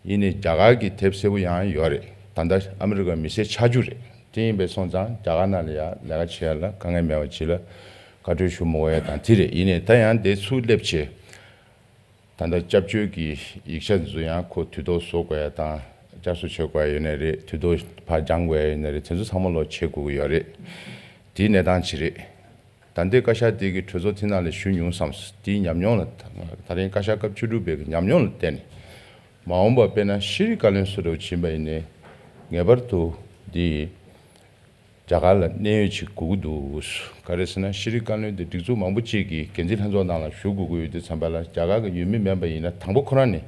ཡིན་ནའི་རྒྱ་གར་གྱི་དེབ་གསལ་པོ་ཡང་ཡོད་རེད། ད་ལྟ་ཨ་མི་རི་ཀ་མི་སེར་ཆགས་རྒྱུ་རེད། དེ་ཡིན་པས་སོང་ཙང་རྒྱ་གར་ནང་ལ་ཡང་ལས་ཀ་བྱེད་ཡ་ལ་དཀའ་ངལ་མེད་པ་ཅིག་ལ་བཀའ་འཁྲོལ་ཞུ་མི་དགོས་ཡ་དང་དེ་རེད། ཡིན་ནའི་ད་ཡང་དེ་ཚུར་སླེབས་བྱས་ད་ལྟ་སྐྱབས་བཅོལ་གྱི་ཡིག་ཆ་འདི་ཚོ་ཡང་ཁོ་དུས་ཐོག་བཟོ་དགོས་ཡ་དང་བསྐྱར་གསོ་བྱེད་དགོས་ཡ་ཡོད་ནའི་རེད། དུས་ཐོག་ཕར་སྦྱང་དགོས་ཡ་ཡོད་ནའི་རེད། དེ་ཚོ་ཚང་མ་ལོག་བྱེད་དགོས་ཀྱི་ཡོད་རེད། དེའི་གནས་སྟངས་ཅིག་རེད། ད་ལྟའི་བཀའ་ཤག་དེ་གི་གྲོས་ཚོགས་དེ་ནང་ལ་ཞུགས་མྱོང་བསམ། དེའི་ཉམས་མྱོང་ལ་ད་རིང་བཀའ་ཤག་སྐབས་བཅུ་དྲུག་པའི་གི་ཉམས་མྱོང་ལ་བརྟེན་ནས་མ་འོངས་པ་དཔེར་ན་ཤེས་རིག་བཀའ་བློན་སུ་འདྲ་བོ་ཕྱིན་པ་ཡིན་ནའི་ངེས་པར་དུ་འདི་རྒྱ་གར་ལ་གནད་ཡོད་ཅིག་དགོས་ཀྱི་འདུག་ག་རེ་ཟེར་ན་ཤེས་རིག་བཀའ་བློན་དེ་སྒྲིག་འཛུགས་མང་པོ་ཅིག་གི་འགན་འཛིན་ལྷན་ཚོགས་ནང་ལ་ཞུགས་དགོས་ཀྱི་ཡོད་དུས་ཙམ་པ་ལ་རྒྱ་གར་གི་ཡུལ་མི་མིན་པ་ཡིན་ན་དང་པོ་ཁོ་རང་ནས་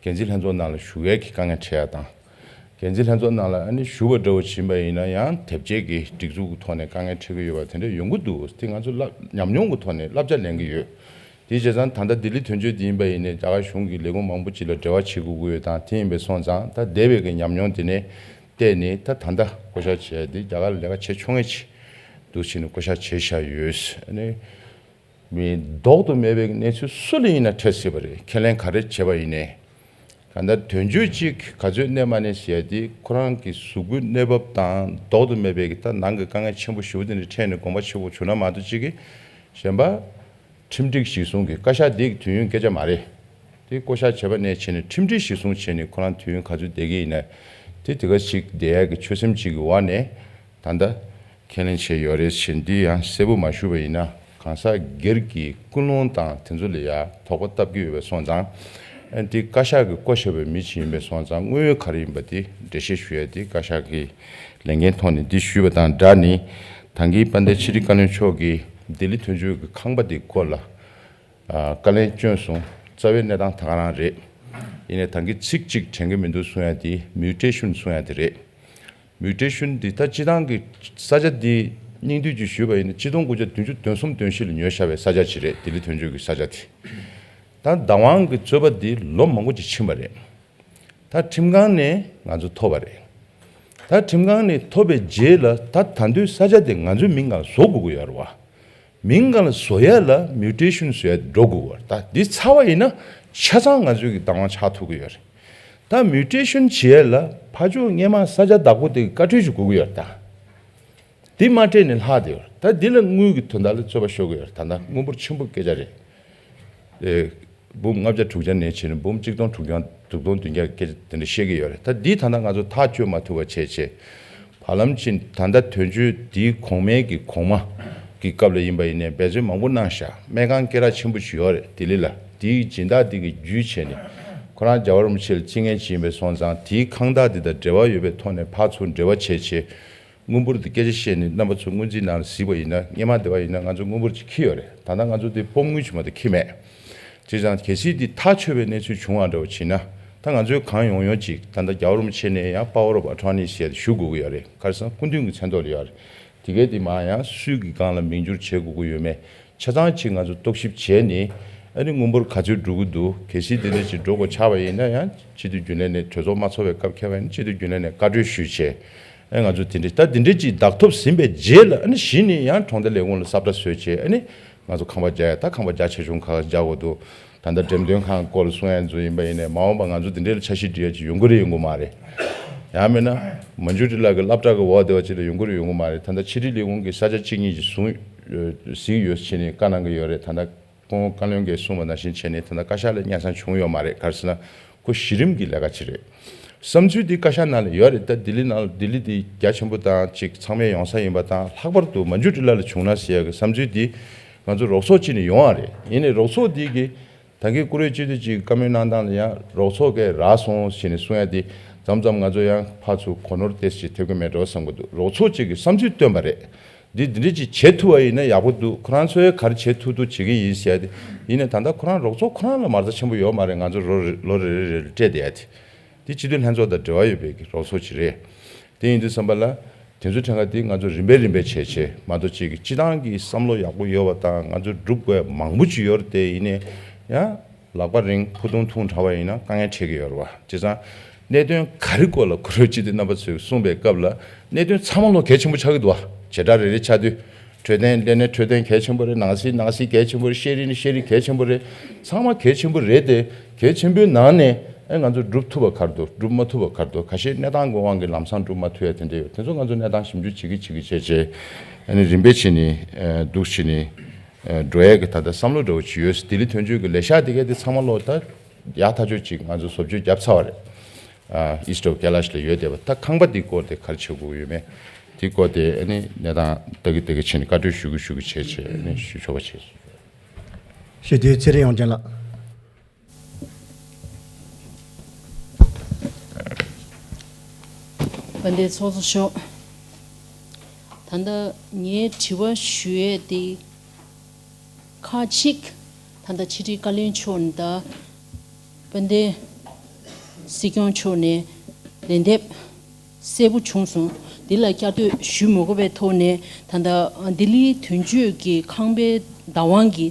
འགན་འཛིན་ལྷན་ཚོགས་ནང་ལ་ཞུགས་ཡས་ཀྱི་དཀའ་ངལ་འཕྲད་ཡ་དང་། འགན་འཛིན་ལྷན་ཚོགས་ནང་ལ་ཨ་ནི་ཞུགས་པ་འདྲ་བོ་ཕྱིན་པ་ཡིན་ན་ཡང་དེབ་སྐྱེལ་གྱི་སྒྲིག་འཛུགས་ཀྱི་ཐོག་ནས་དཀའ་ངལ་འཕྲད་ཀྱི་ཡོད་པ་དེ་འདྲ་ཡོང་གི་འདུག་དེ་ང་ཚོ་བསླབ་ཉམས་མྱོང་གི་ཐོག་ནས་བསླབ་བྱ་ལེན་གྱི་ཡོད། དེ་བྱས་ཙང་ད་ལྟ་ལྡི་ལི་དོན་གཅོད་དེ་ཡིན་པ་ཡིན་ནའི་རྒྱ་གར་གཞུང་གི་ལས་ཁུངས་མང་པོ་ཅིག་ལ་འབྲེལ་བ་བྱེད་དགོས་ཀྱི་ཡོད་དང་དེ་ཡིན་པས་སོང་ཙང་ད་འདས་པའི་གི་ཉམས་མྱོང་དེ་ནས་བལྟས་ནས་ད་ད་ལྟ་བསྐོ་བཞག་བྱས་ཏེ་རྒྱ་གར་ལ་ལས་ཀ་བྱེད་ཆོག་མཁན་ཅིག་འདུག་བྱས་ནས་བསྐོ་བཞག་བྱས་བཞག་ཡོད། ཨ་ནི། མི་ལྡོག་ཏུ་མེད་པའི་གནས་ཚུལ་སུ་ལ་ཡིན་ན་འཕྲད་སྲིད་པ་རེད། ཁས་ལེན་ག་རེ་བྱས་པ་ཡིན་ནའི། གང་ལྟར་དོན་གཅོད་ཅིག་ག་ཚོད་གནས་མ་གནས་ཟེར་ཡ་དེ་ཁོ་རང་གི་གཟུགས་པོའི་གནས་བབ་དང་ལྡོག་ཏུ་མེད་པའི་གི་ད་ནང་གི་དཀའ་ངལ་ཆེན་པོ་ཞེ་པོ་དེ་འདྲ་འཕྲད་ནས་དགོངས་པ་ཆེ་པོ་བྱུང་ན་མ་གཏོགས་ཅིག་གི་གཞན་པ། ཁྲིམས་སྒྲིག་གཞིར་བཟུང་གི་བཀའ་ཤག་འདི་གི་དུས་ཡུན་སྐད་ཆ་མ་རེད། དེ་བསྐོ་བཞག་བྱས་པ་ནས་བྱས་ནས་ཁྲིམས་སྒྲིག་གཞིར་བཟུང་བྱས་ནས་ཁོ་རང་དུས་ཡུན་ག་ཚོད་བསྡད་ཀྱི་ཡིན་ན་དེ་དེ་ག་ཞིག་བསྡད་ཡ་གི་ཆོད་སེམས་གཅིག་གི་འོག་ནས། ད་ལྟ་ཁས་ལེན་བྱས་ཡོད་རེད་ཞེས་འདི་ཡང་གསལ་པོ་མ་ཞུས་པ་ཡིན་ན་གང་ཟག་སྒེར་གྱི་ཀུན་སློང་དང་དེ་ཚོ་ལ་ཡང་དོགས་པ་བཏབ་ཀྱི་ཡོད་པས་སོང་ཙང་། ཨ་འདི་བཀའ་ཤག་གིས་བསྐོ་བཞག་པའི་མི་ཅིག་ཡིན་པས་སོང་ཙང་དངོས་ཡོད་ག་རེ་ཡིན་པ་དེ་འགྲེལ་བཤད་ཞུ་ཡ་དེ་བཀའ་ཤག་གི་ལས་འགན་ཐོག་ནས་འདི་ཞུས་པ་དང་སྦྲགས་ནས་ད་གིན་དཔལ་ལྡན་ཕྱི་དྲིལ་བཀའ་བློན་མཆོག་གིས་ལྡི་ལི་དོན་གཅོད་ཀྱི་ཁང་པ་དེ་སྐོར་ལ། ཨ། བཀའ་ལན་བསྐྱོན་སོང་། རྩ་བའི་གནས་སྟངས་ད་ག་རང་རེད། ཡིན་ནའི་ད་གིན་ཚིག་གཅིག་དྲན་གྱི་མི་འདུག་གསུང་ཡ་དེ་མིའུ་ཊེ་ཤོན་གསུང་ཡ་དེ་རེད། མིའུ་ཊེ་ཤོན་འདི་ད་སྤྱི་བཏང་གི་ས་ཆ་འདི་སྙིང་བསྡུས་ཀྱིས་ཞུས་པ་ཡིན་ན་ཆིག་སྟོང་དགུ་བརྒྱ་བདུན་ཅུ་དོན་གསུམ་དོན་བཞི་ལ་ཉོས་བཞག་པའི་ས་ཆ་ཅིག་རེད། ལྡི་ལི་དོན་གཅོད་ཀྱི་ས་ཆ་དེ། ད་བདག་དབང་གི་རྩོད་པ་འདི་ལོ་མང་པོ་ཅིག་ཕྱིན་པ་རེད། ད་ཁྲིམས་ཁང་ནས་ང་ཚོ་ཐོབ་པ་རེད། ད་ཁྲིམས་ཁང་ནས་ཐོབ་པའི་རྗེས་ལ་ད་ད་དུང་ས་ཆ་དེ་ང་ཚོའི་མིང་ནང་བཟོ་དགོས་ཀྱི་ཡོད་རེད་བ། མིང་སྒང་ལ་བཟོ་ཡ་ལ་མིའུ་ཊེ་ཤོན་བཟོ་ཡ་འགྲོ་དགོས་པ་རེད། ད་འདི་ཚར་བ་ཡིན་ན་ཆ་ཚང་ང་ཚོའི་གི་བདག་དབང་ཆགས་ཐུབ་ཀྱི་ཡོད་རེད། ད་མིའུ་ཊེ་ཤོན་བྱེད་ཡ་ལ་ཕར་ཕྱོགས་སྔོན་མ་ས་ཆ་བདག་པོ་དེ་གི་བཀའ་འཁྲོལ་ཞིག་དགོས་ཀྱི་ཡོད་རེད་ད། འདི་མ་སྤྲད་ནས་ལྷག་བསྡད་ཡོད་རེད། ད་འདི་ལ་དངུལ་གི་དོན་དག་ལ་རྩོད་པ་ཤོར་གྱི་ཡོད་རེད། ད་ལྟ་དངུལ་འབོར་ཆེན་པོ་སྐད་ཆ་རེད། ཨེ། འབུམ་ལྔ་བརྒྱ་དྲུག་བརྒྱ་ནས་བྱས་ནས་འབུམ་གཅིག་སྟོང་དྲུག་བརྒྱ་དྲུག་སྟོང་བདུན་བརྒྱ་གི་སྐད་ཆ་དེ་འདྲ་བཤད་ཀྱི་ཡོད་རེད། ད་འདི་ད་ལྟ་ང་ཚོ་ཐག་གཅོད་མ་ཐུབ་པ་བྱས་བྱས། བར་ལམ་ཕྱིན་ད་ལྟ་དོན་གཅོད་འདིའི་གོང་མའི་གི་གོང་མ་གི་སྐབས་ལ་ཡིན་པ་ཡིན་ནའི་འབད་བརྩོན་མང་པོ་གནང་ཤག་སྨན་ཁང་སྐད་གྲགས་ཆེན་པོ་ཞིག་ཡོད་རེད་ལྡི་ལི་ལ། དེའི་སྦྱིན་བདག་འདི་གི་བརྒྱུད་བྱས་ནས་ཁོ་རང་རྒྱལ་བ་རིན་པོ་ཆེ་ལ་བརྩི་མཁན་ཅིག་ཡིན་པས་སོང་ཙང་དེའི་ཁང་བདག་འདི་དང་འབྲེལ་བ་ཡོད་པའི་ཐོག་ནས་ཕར་ཚུར་འབྲེལ་བ་བྱས་བྱས། དངུལ་འབོར་དེ་སྐད་ཆ་བཤད་ནས་རྣམ་པ་ཚོ་སྔོན་རྩིས་ནང་ལ་གཟིགས་པ་ཡིན་ན་སྔོན་མ་དེ་བ་ཡིན་ན་ང་ཚོ་དངུལ་འབོར་ཅིག་འཁྱེར་ཡོད་རེད། ད་ལྟ་ང་ཚོ་དེ་སྤོམ་དངུལ་ཅིག་མ་གཏོགས་འཁྱེར་མེད། བྱས་ཙང་གལ་སྲིད་དེ་ཐག་ཆོད་པའི་གནས་ཚུལ་བྱུང་བ་འདྲ་བོ་བྱས་ན་ད་ང་ཚོས་གང་ཡོང་ཡོང་ཅིག་ད་ལྟ་རྒྱལ་བ་རིན་པོ་ཆེ་ནས་ཡང་power of attorney་ཟེར་ཞུ་དགོས་ཀྱི་ཡོད་རེད། ག་རེ་ཟེར་ན་སྐུ་མདུན་གྱི་མཚན་ཐོག་ལ་ཡོད་རེད། དེ་གས་དེ་མར་ཡང་སུའི་གི་སྒང་ལ་མིང་བསྒྱུར་བྱེད་དགོས་ཀྱི་ཡོད་མེད། ཆ་ཚང་ཅིག་ང་ཚོ་རྟོག་ཞིབ་བྱས་ནས་ཨ་ནི་དངུལ་འབོར་ག་ཚོད་འགྲོ་གི་འདུག་གལ་སྲིད་དེ་འདྲ་ཅིག་འགྲོ་དགོས་ཆགས་པ་ཡིན་ན་ཡང་སྤྱི་འཐུས་རྒྱུན་ལས་ནས་གྲོས་ཚོགས་མ་ཚོགས་པའི་སྐབས་འཁེལ་བ་ཡིན་ན་སྤྱི་འཐུས་རྒྱུན་ལས་ནས་བཀའ་འཁྲོལ་ཞུས་བྱས་ཨ་ང་ཚོ་དེ་འདྲ་ད་དེ་འདྲ་ཅིག་བདག་ཐོབ་ཟིན་པའི་རྗེས་ལ་ཨ་ནི་གཞི་ནས་ཡང་གྲོང་སྡེ་ལས་ཁུངས་ལ་ས་བཀྲ་བཟོས་བྱས་ཨ་ནི་ང་ཚོ་ཁང་པ་རྒྱག་ཡ་ད་ཁང་པ་རྒྱ་ཆེ་ཆུང་ཁག་ཁག་རྒྱག་དགོས་འདུག་ད་ལྟ་འགྲེམས་སྟོན་ཁང་སྐོར་ལ་གསུང་ཡ་ཚོ་ཡིན་པ་ཡིན་ནའི་མ་འོངས་པ་ང་ཚོ་དེ་འདྲ་ལ་འཆར་གཞི་སྒྲིག་ཡ་ཅིག་ཡོང་གི་རེད་ཡོང་གི་མ་རེད། ཡང་མིན་ན་མ་འཇུ་ཏི་ལགས་ཀྱི་སློབ་གྲྭ་གི་འོག་དེ་བ་ཅིག་ལ་ཡོང་གི་རེད་ཡོང་གི་མ་རེད། ད་ལྟ་ཕྱི་དྲིལ་ལས་ཁུངས་ཀྱི་ས་ཆ་གཅིག་གཉིས་ཅིག་བཟུང་ཨ་གཟིགས་ཡོད་ཟེར་ནས་བཀའ་གནང་གི་ཡོད་རེད། ད་ལྟ་ཁོང་བཀའ་བློན་གྱིས་གསུངས་པ་ནང་བཞིན་བྱས་ནས་ད་ལྟ་བཀའ་ཤག་ལ་སྙན་སེང་བྱུང་ཡོད་མ་རེད། ག་རེ་ཟེར་ན་ཁོ་གཞི་རིམ་གྱི་ལས་ཀ་ཅིག་རེད། བསམ་ཚུལ་འདི་བཀའ་ཤག་ནང་ལ་ཡོད་རེད། ད་ལྡི་ལི་ནང་ལ་ལྡི་ལི་འདི་རྒྱ་ཆེན་པོ་དང་ཅིག་ཚང་མས་ཡོང་ས་ཡིན་པ་དང་ལྷག་པར་དུ་མ་འཇུ་ཏི་ལགས་ལ་བྱུང་ན་ཟེར་ཡ་གི་བསམ་ཚུལ་འདི་ང་ཚོ་རོགས་ཚོགས་ཅིག་ནས་ཡོང་བ་རེད། ཡིན་ནའི་རོགས་ཚོགས་འདི་གི་ད་གིན་བཀུར་འོས་སྤྱི་འཐུས་ཅིག་བཀའ་མོལ་གནང་སྟངས་ལ་ཡང་རོགས་ཚོགས་ཀྱིས་རག་སོང་ཞེས་ནས་གསུང་ཡ་དེ་མཚམས་མཚམས་ང་ཚོ་ཡང་ཕར་ཚུར་གོ་ནོར་ཏོག་ཙམ་ཅིག་ཐེབས་ཀྱི་མེད་འགྲོ་བསམ་གྱི་འདུག་རོགས་ཚོགས་ཅིག་གིས་བསམ་ཚུལ་བཏོན་པ་རེད། འདི་འདི་འདྲ་ཅིག་བྱེད་ཐུབ་པ་ཡིན་ན་ཡག་པོ་འདུག་ཁོ་རང་ཚོས་ག་རེ་བྱེད་ཐུབ་ཐུབ་བྱེད་ཀྱི་ཡིན་ཟེར་ཡ་དེ་ཡིན་ནའི་ད་ལྟ་ཁོ་རང་རོགས་ཚོགས་ཁོ་རང་ལ་མ་རྩ་ཆེན་པོ་ཡོད་མ་རེད། ང་ཚོ་ལོ་རེ་ལོ་རེ་རེ་རེ་ལ་སྤྲད་བསྡད་ཡ་དེ། འདི་སྤྱི་འཐུས་ལྷན་ཚོགས་དང་འབྲེལ་བ་ཡོད་པའི་གི་རོགས་ཚོགས་ཅིག་རེད། དེ་ཡིན་དུས་ཙམ་པ་ལ་དེ་ཚོའི་ཕྲན་ཁ་དེ་ང་ཚོ་རིམ་པས་རིམ་པས་བྱས་བྱས་མ་གཏོགས་ཅིག་གི་སྤྱི་བཏང་གི་བསམ་བློ་ཡག་པོ་ཡོད་པ་དང་ང་ཚོ་སྒྲུབ་དགོས་མང་པོ་ཅིག་ཡོད་རེད་དེ། ཡིན་ནའི་ཡང་ལག་པ་རིང་ཕུ་ཐུང་ཐུང་དྲགས་པ་ཡིན་ན་དཀའ་ངལ་འཕྲད་ཀྱི་ཡོད་རེད་བ། བྱས་ཙང་གནད་དོན་ག་རེ་སྐོར་ལ་ཁོ་རང་སྤྱི་འཐུས་རྣམ་པ་ཚོས་གསུངས་པའི་སྐབས་ལ་གནད་དོན་ཚང་མ་ལོ་གལ་ཆེན་པོ་ཆགས་ཀྱི་འདུག་བ། བྱེ་བྲག་རེ་རེ་ཆགས་དུས་ འཕྲོད་བསྟེན་ལས་གནས་འཕྲོད་བསྟེན་གལ་ཆེན་པོ་རེད། ནང་སྲིད་ནང་སྲིད་གལ་ཆེན་པོ་རེད། ཤེས་རིག་ནི་ཤེས་རིག་གལ་ཆེན་པོ་རེད། ཚང་མ་གལ་ཆེན་པོ་རེད་དེ། གལ་ཆེན་པོའི་ནང་ནས་ཨེ་ང་ཚོ་སྒྲུབ་ཐུབ་པ་ག་རེ་འདུག་སྒྲུབ་མ་ཐུབ་པ་ག་རེ་འདུག་ཁ་ཤས་གནས་སྟངས་ཀྱི་དབང་གིས་ལམ་སང་སྒྲུབ་མ་ཐུབ་ཡ་དེ་འདྲ་ཡོད། དེ་ཚོ་ང་ཚོ་གནས་སྟངས་ཞིབ་འཇུག་བྱེད་ཀྱི་བྱེད་ཀྱི་བྱས་བྱས་ཨ་ནི་རིམ་པས་བྱས་ནས་ཨེ་འདུག་བྱས་ནས་ཨེ་འགྲོ་ཡ་གི་ད་ལྟ་བསམ་བློ་འདྲ་བོ་ཅིག་ཡོད། ལྡི་ལི་དོན་གཅོད་ཀྱི་ལས་ཤག་དེ་གས་དེ་ཚང་མ་ལོ་ད་ཡག་ཐག་ཆོད་ཅིག་ང་ཚོ་བཟོ་བཅོས་བརྒྱབ་ཚར་བ་རེད། ཨ་East of Kailash ལ་ཡོད་བསྡད་པ། ད་ཁང་པ་འདི་སྐོར་དེ་ག་རེ་བྱེད་དགོས་ཡོད་མེད་དེ་སྐོར་དེ་ཨ་ནི་གནས་སྟངས་ལྟ་གི་ལྟ་གི་བྱས་ནས་བཀའ་འཁྲོལ་ཞུ་གི་ཞུ་གི་བྱས་བྱས་ཨ་ནི་ཞུ་ཆོག་པ་བྱས། ཞུ་དེ་ཚེ་རིང་དབྱངས་ཅན་ལགས། དཔལ་ལྡན་ཚོགས་གཙོ་མཆོག་ད་ལྟ་ངའི་དྲི་བ་ཞུ་ཡས་དེ་ཁག་ཅིག་ད་ལྟ་ཕྱི་དྲིལ་བཀའ་བློན་མཆོག་ནས་དང་དཔལ་ལྡན་སྲིད་སྐྱོང་མཆོག་ནས་ལན་འདེབས་གསལ་པོ་བྱུང་སོང་། འདི་ལ་བསྐྱར་ཟློས་ཞུ་མི་དགོས་པའི་ཐོག་ནས་ད་ལྟ་ལྡི་ལིའི་དོན་གཅོད་ཀྱི་ཁང་པའི་བདག་དབང་གི་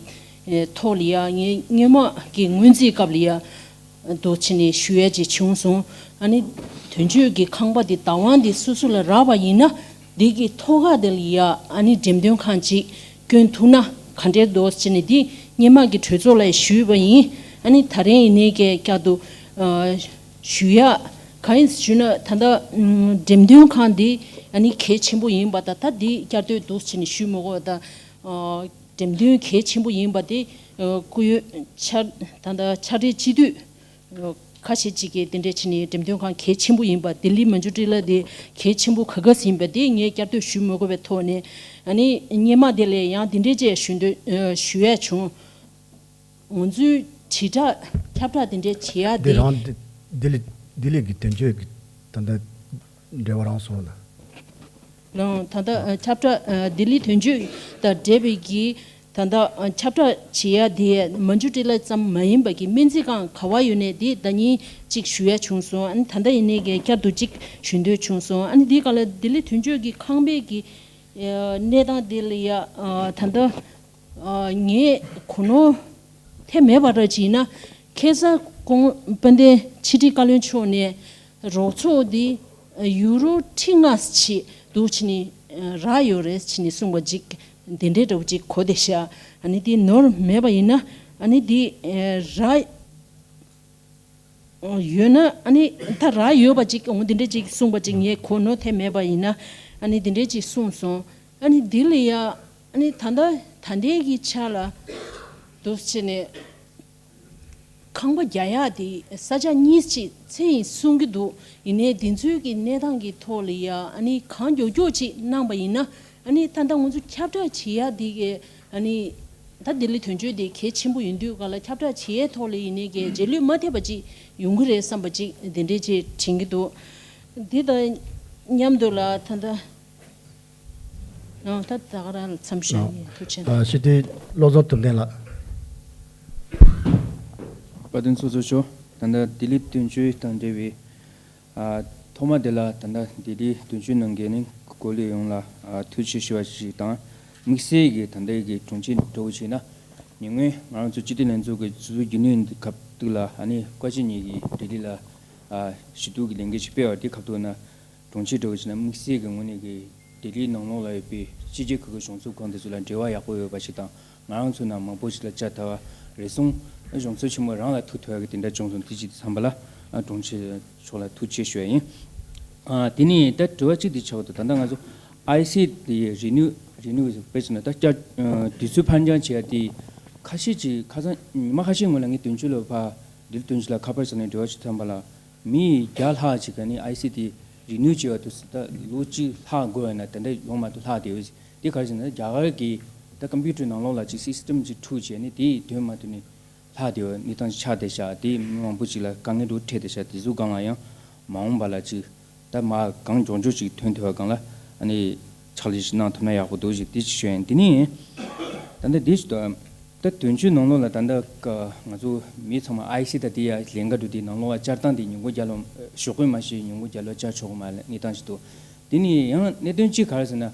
ཐོག་ལ་ཡ་ངས་སྔོན་མ་གི་སྔོན་རྩིས་སྐབས་ལ་ཡ་འདུག་བྱས་ནས་ཞུ་ཡ་ཅིག་བྱུང་སོང་། ཨ་ནི་དོན་གཅོད་ཀྱི་ཁང་པ་འདི་བདག་དབང་འདི་སོ་སོ་ལ་རག་པ་ཡིན་ན་འདི་གི་ཐོག་ཁ་དེ་ལ་ཡ་ཨ་ནི་འགྲེམས་སྟོན་ཁང་ཅིག་བསྐྱོན་ཐུབ་ན་ག་འདྲས་འདུག་བྱས་ནས་འདི་སྔོན་མ་གི་གྲོས་ཚོགས་ལ་ཞུས་པ་ཡིན། ཨ་ནི་ད་རིང་ཡིན་ནའི་གི་བསྐྱར་དུ་ཨ་ཞུ་ཡ་གང་ཡིན་ཞུས་ན་ད་ལྟ་ཨམ་འགྲེམས་སྟོན་ཁང་འདི་ཨ་ནི་གལ་ཆེན་པོ་ཡིན་པ་དང་ད་འདི་བསྐྱར་ཟློས་འདུག་བྱས་ནས་ཞུས་མི་དགོས་པ་དང་ཨ། འགྲེམས་སྟོན་གལ་ཆེན་པོ་ཡིན་པ་དེ་ཨ་སྐུ་ཡོད་ཕྱག་ད་ལྟ་ཕྱག་སྦྲེལ་སྤྱི་འཐུས་ཨ་ཁ་ཤས་ཅིག་གིས་དེ་འདྲས་བྱས་ནས་འགྲེམས་སྟོན་ཁང་གལ་ཆེན་པོ་ཡིན་པ་ལྡི་ལི་མན་ཇུ་ཊི་ལ་དེ་གལ་ཆེན་པོ་ག་ག་ཟིན་པ་དེ་ངས་བསྐྱར་ཟློས་ཞུ་མི་དགོས་པའི་ཐོག་ནས་ཨ་ནི་སྔོན་མ་དེ་ལས་ཡང་དེ་འདྲས་ཅིག་ཞུ་འདོད་ཨ་ཞུ་ཡ་བྱུང་། ང་ཚོའི་དྲིལ་བསྒྲགས་ཁྱབ་བསྒྲགས་དེ་འདྲས་བྱེད་ཡ་འདི་དེ། རང་འདི་ལྡི་ལི་ལྡི་ལི་གི་དོན་གཅོད་ཀྱི་ད་ལྟ་འབྲེལ་བ་རང་སོང་ལ། ལགས། ད་ལྟ་ཨ་ཁྱབ་བསྒྲགས་ཨ་ལྡི་ལིའི་དོན་གཅོད་དང་འབྲེལ་བའི་གི་ད་ལྟ་ཨ་ཁྱབ་བསྒྲགས་བྱེད་ཡ་དེ་མན་ཇུ་ཊི་ལ་ཙམ་མ་ཡིན་པ་གི་སྨན་རྩིས་ཁང་ག་བ་ཡོད་ནས་དེ་ཟླ་ཉིན་གཅིག་ཞུ་ཡ་བྱུང་སོང་། ཨ་ནི་ད་ལྟ་ཡིན་ནའི་གི་བསྐྱར་དུ་གཅིག་ཞུ་འདོད་བྱུང་སོང་། ཨ་ནི་དེའི་སྒང་ལ་ལྡི་ལི་དོན་གཅོད་ཀྱི་ཁང་པའི་གི་ཨ་གནས་སྟངས་དེ་ལ་ཡ་ཨ་ད་ལྟ་ཨ་ངས་གོ་ནོར་ཐེབས་མེད་པ་འདྲ་ཅིག་ཡིན་ན་ཁ་སང་དགོངས་དཔལ་ལྡན་ཕྱི་དྲིལ་བཀའ་བློན་མཆོག་ནས་རོགས་ཚོགས་འདི་ཡུ་རོ་ཁྲི་ལྔ་ཅིག་འདུག་བྱས་ནས་རག་ཡོད་རེད་བྱས་ནས་གསུངས་པ་ཅིག་དེ་འདྲའི་འདྲ་བོ་ཅིག་གོ་བསྡད་ཤག་ཨ་ནི་དེ་ནོར་མེད་པ་ཡིན་ན་ཨ་ནི་དེ་རག་ཡོད་ན་ཨ་ནི་ད་རག་ཡོད་པ་ཅིག་འོ་དེ་འདྲ་ཅིག་གསུངས་པ་ཅིག་ངས་གོ་ནོར་ཐེབས་མེད་པ་ཡིན་ན་ཨ་ནི་དེ་འདྲ་ཅིག་གསུངས་སོང་། ཨ་ནི་དེ་ལ་ཡ་ཨ་ནི་ད་ལྟ་ད་ལྟའི་གི་ཆ་ལ་འདུག་བྱས་ནས། ཁང་པ་རྒྱག་ཡག་དེ་ས་ཆ་གཉིས་ཅིག་འཚོལ་ཡིན་གསུང་གི་འདུག་ཡིན་ནའི་དེ་ཚོའི་གི་གནས་སྟངས་ཀྱི་ཐོག་ལ་ཡ་ཨ་ནི་གང་མགྱོགས་མགྱོགས་ཅིག་གནང་པ་ཡིན་ན་ཨ་ནི་ད་ལྟ་ང་ཚོ་ཁྱབ་བསྒྲགས་བྱེད་ཡག་དེ་གི་ཨ་ནི་ད་ལྡི་ལི་དོན་གཅོད་དེ་གལ་ཆེན་པོ་ཡིན་དུས་ག་ལ་ཁྱབ་བསྒྲགས་བྱེད་ཡའི་ཐོག་ལ་ཡིན་ནའི་གི་རྗེས་ལུས་མ་ཐེབས་པ་ཅིག་ཡོང་གི་རེད་བསམ་པ་ཅིག་དེ་འདྲས་ཅིག་དྲན་གི་འདུག་དེ་དང་མཉམ་དུ་ལ་ད་ལྟ། ཨ་ད་ད་ག་རང་ལ་མཚམས་ཞུ་ཡིན། ཐུགས་རྗེ་ཆེ། ཨ་ཕྱི་དྲིལ་བློ་བཟང་ཐུབ་བསྟན་ལགས། དཔལ་ལྡན་ཚོགས་གཙོ་མཆོག་ད་ལྟ་ལྡི་ལི་དོན་གཅོད་དང་འབྲེལ་བའི་ཨ་ཐོག་མ་དེ་ལ་ད་ལྟ་ལྡི་ལི་དོན་གཅོད་ནང་གི་ནི་གོ་ལའི་ཡོངས་ལ་ཨ་ཐུགས་རྗེ་ཆེ་ཞུ་བ་ཞིག་དང་། དམིགས་བསལ་གྱི་ད་ལྟའི་གི་དྲུང་ཆེ་འདྲ་བོ་བྱས་ན་ཉེ་སྔོན་ང་རང་ཚོ་སྤྱི་འཐུས་ལྷན་ཚོགས་ཀྱི་ཆུ་ཚོད་བརྒྱད་ནས་འདི་སྐབས་དུས་ལ་ཨ་ནི་བཀའ་སྤྱི་གཉིས་ཀྱིས་ལྡི་ལི་ལ་ཨ་ཞུ་གཏུག་གི་ལས་འགུལ་ཞིག་སྤེལ་བ་དེ་སྐབས་དུས་ན། གྲོང་ཁྱེར་འདྲ་བོ་ཞིག་ན་དམིགས་བསལ་གྱི་ངོས་ནས་ཀྱི་ལྡི་ལིའི་ནང་ལོགས་ལ་ཡོད་པའི་སྤྱི་རྒྱལ་ཁུལ་གྱི་གཞུང་ཚབ་ཁང་དེ་ཚོ་ལ་འབྲེལ་བ་ཡག་པོ་ཡོད་པ་ཞིག་དང་། ང་རང་ཚོ་ནང་མང་པོ་ཞིག་ལ་བཅར་ཐུབ་པ་རེ་ཟུང་གཞུང་ཚབ་ཆེན་མོ་རང་ལ་ཐུག་ཐུབ་ཡག་གི་དེ་འདྲ་བྱུང་སོང་། དེ་ཅིག་དེ་བསམ་པ་ལ་གྲོང་ཁྱེར་ཕྱོགས་ལ་ཐུགས་རྗེ་ཆེ་ཞུ་ཡ་ཡིན། དེ་ནས་ད་དྲི་བ་གཅིག་དེ་ཆགས་འདུག་ད་ལྟ་ང་ཚོ་ཨའི་སི་དེ་རི་ནིའུ་རི་ནིའུ་དཔེ་བྱས་ན་ད་བསྐྱར་དུས་ཚོད་ཕར་འགྱངས་བྱེད་ཡ་དེ་ཁ་ཤས་ཅིག་ཁ་སང་ཉི་མ་ཁ་ཤས་སྔོན་ལ་ངས་དོན་གཅོད་ལ་ཕར་ལྡི་ལི་དོན་གཅོད་ལ་ཁ་པར་བྱས་ནས་འབྲེལ་བ་བྱེད་ཐུབ་པ་ལ། མི་བརྒྱ་ལྷག་ཅིག་ག་ནི་ཨའི་སི་དེ་རི་ནིའུ་བྱེད་པ་དུས་ད་ལོ་གཅིག་ལྷག་དགོས་ཡོད་ན་དེ་འདྲ་ཡོང་མ་ཐུབ་ལྷག་བསྡད་ཡོད། དེ་ག་རེ་ཟེར་ན་རྒྱ་གར་གྱི་ད་ཀམ་པུ་ཊར་ནང་ལོགས་ལ་ཅིག་སིས་ཊམ་ཅིག་འཁྲུག་བྱས་ནས་དེ་དོན་མ་ཐུབ་ནས་ལྷག་བསྡད་ཡོད་གནས་སྟངས་ཅིག་ཆགས་བསྡད་ཤག་དེ་མི་མང་པོ་ཅིག་ལ་དཀའ་ངལ་འདྲ་འཕྲད་བསྡད་ཤག་དེ་ཚོ་སྒང་ལ་ཡང་མ་འོངས་པ་ལ་ཅིག་ད་མ་གང་མགྱོགས་མགྱོགས་ཅིག་ཐོན་ཐུབ་པ་སྒང་ལ་ཨ་ནི་ཕྱག་ལས་ཅིག་གནང་ཐུབ་ན་ཡག་པོ་འདུག་ཅིག་དེ་ཅིག་ཞུ་ཡ་ཡིན། དེ་ནས་ད་ལྟ་དེ་ཞུ་དང་། ད་དོན་གཅོད་ནང་ལོགས་ལ་ད་ལྟ་ང་ཚོ་མི་ཚང་མ་ཨའི་སི་ད་དེ་ཡ་ལས་འགན་སྒྲུབ་དེ་ནང་ལོགས་ལ་བཅར་སྟངས་དེ་ཉིན་གུང་རྒྱབ་ལ་ཞོགས་ཀས་མ་ཤེས་ཉིན་གུང་རྒྱབ་ལ་བཅར་ཆོག་གི་མ་རེད་གནས་སྟངས་ཤིག་འདུག་དེ་ནས་ཡང་གནད་དོན་གཅིག་ག་རེ་ཟེར་ན།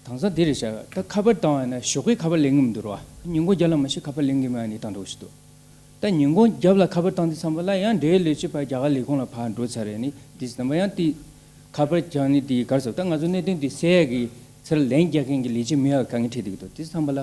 དེང་སང་དེ་རེད་ཤག་ད་ཁ་པར་བཏང་བ་ཡིན་ན་ཞོགས་ཀས་ཁ་པར་ལེན་གི་མི་འདུག་ར་བ། ཉིན་གུང་རྒྱབ་ལ་མ་ཤེས་ཁ་པར་ལེན་གི་མེད་གནས་སྟངས་འདྲ་བོ་ཞིག་འདུག་ད་ཉིན་གུང་རྒྱབ་ལ་ཁ་པར་བཏང་དུས་ཙམ་པ་ལ་ཡང་འབྲེལ་ཡོད་ལས་བྱེད་ཕར་རྒྱ་གར་ལས་ཁུངས་ལ་ཕར་འགྲོ་ཚར་རེད། ནི་དེ་ཙམ་པ་ཡང་དེ་ཁ་པར་རྒྱག་ནི་དེ་ག་རེ་ཟེར་ད་ང་ཚོ་གནད་དོན་དེ་སེལ་ཡག་གི་ ཚུར་ལན་རྒྱག་མཁན་གྱི་ལས་བྱེད་མི་ཡག་གི་དཀའ་ངལ་འཕྲད་བསྡད་ཀྱི་འདུག་དེ་ཙམ་པ་ལ།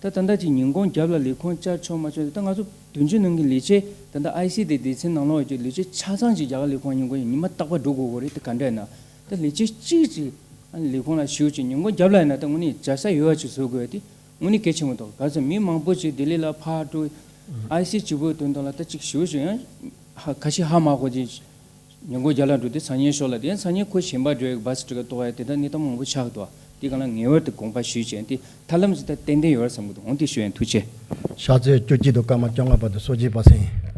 ད་ད་ལྟ་ཅིག་ཉིན་གུང་རྒྱབ་ལ་ལས་ཁུངས་བཅར་ཆོག་མ་ཆོག་ད་ང་ཚོ་དོན་གཅོད་ནང་གི་ལས་བྱེད་ད་ལྟ་ཨའི་སི་དེ་སྡེ་ཚན་ནང་ལོགས་ཀྱི་ལས་བྱེད་ཆ་ཚང་ཅིག་རྒྱ་གར་ལས་ཁུངས་ཉིན་གུང་ཉི་མ་རྟག་པར་འགྲོ་དགོས་ཀྱི་རེད། དེ་ག་འདྲ་ཡིན་ན་ད་ལས་བྱེད་གཅིག་ཅིག་ལས་ཁུངས་ལ་ཞུགས་ཅིག་ཉིན་གུང་རྒྱབ་ལ་ཡིན་ན་ད་དངོས་གནས་བཅར་ས་ཡོད་པ་ཅིག་བཟོ་དགོས་ཡ་དེ་དངོས་གནས་གལ་ཆེན་པོ་འདུག་ག་ཚོད་མི་མང་པོ་ཅིག་ལྡི་ལི་ལ་ཕར་འགྲོ། ཨའི་སི་གཅིག་པུའི་དོན་དག་ལ་ད་ཅིག་ཞུགས་ཞུགས་ཡང་ཧ་ཁ་ཤས་ཧ་མ་གོ་ཅིག་ཉིན་གུང་རྒྱབ་ལ་འགྲོ་དུས་སང་ཉིན་ཞོགས་ལ་དེ་སང་ཉིན་ཁོ་གཞན་པ་འགྲོ་ཡ་གི་བ་སི་ཊི་ཀེ་ཊི་གཏོང་ཡ་དེ་འདྲ་གནས་སྟངས་མང་པོ་ཆགས་འདུག་དེ་གང་ལ་ངེས་པར་དུ་དགོངས་པ་ཞུས་བྱས་དེ་ཐབས་ལམ་ཞིག་ད་ཏན་ཏན་ཡོད་རེད་བསམ་གྱི་འདུག་འོང་དེ་ཞུ་ཡ་ཡིན། ཐུགས་རྗེ་ཆེ། ཕྱག་ཚོད་བཅུ་གཅིག་དང་སྐར་མ་བཅོ་ལྔ་བར་དུ་གསོལ་ཇ་པ་སེང་།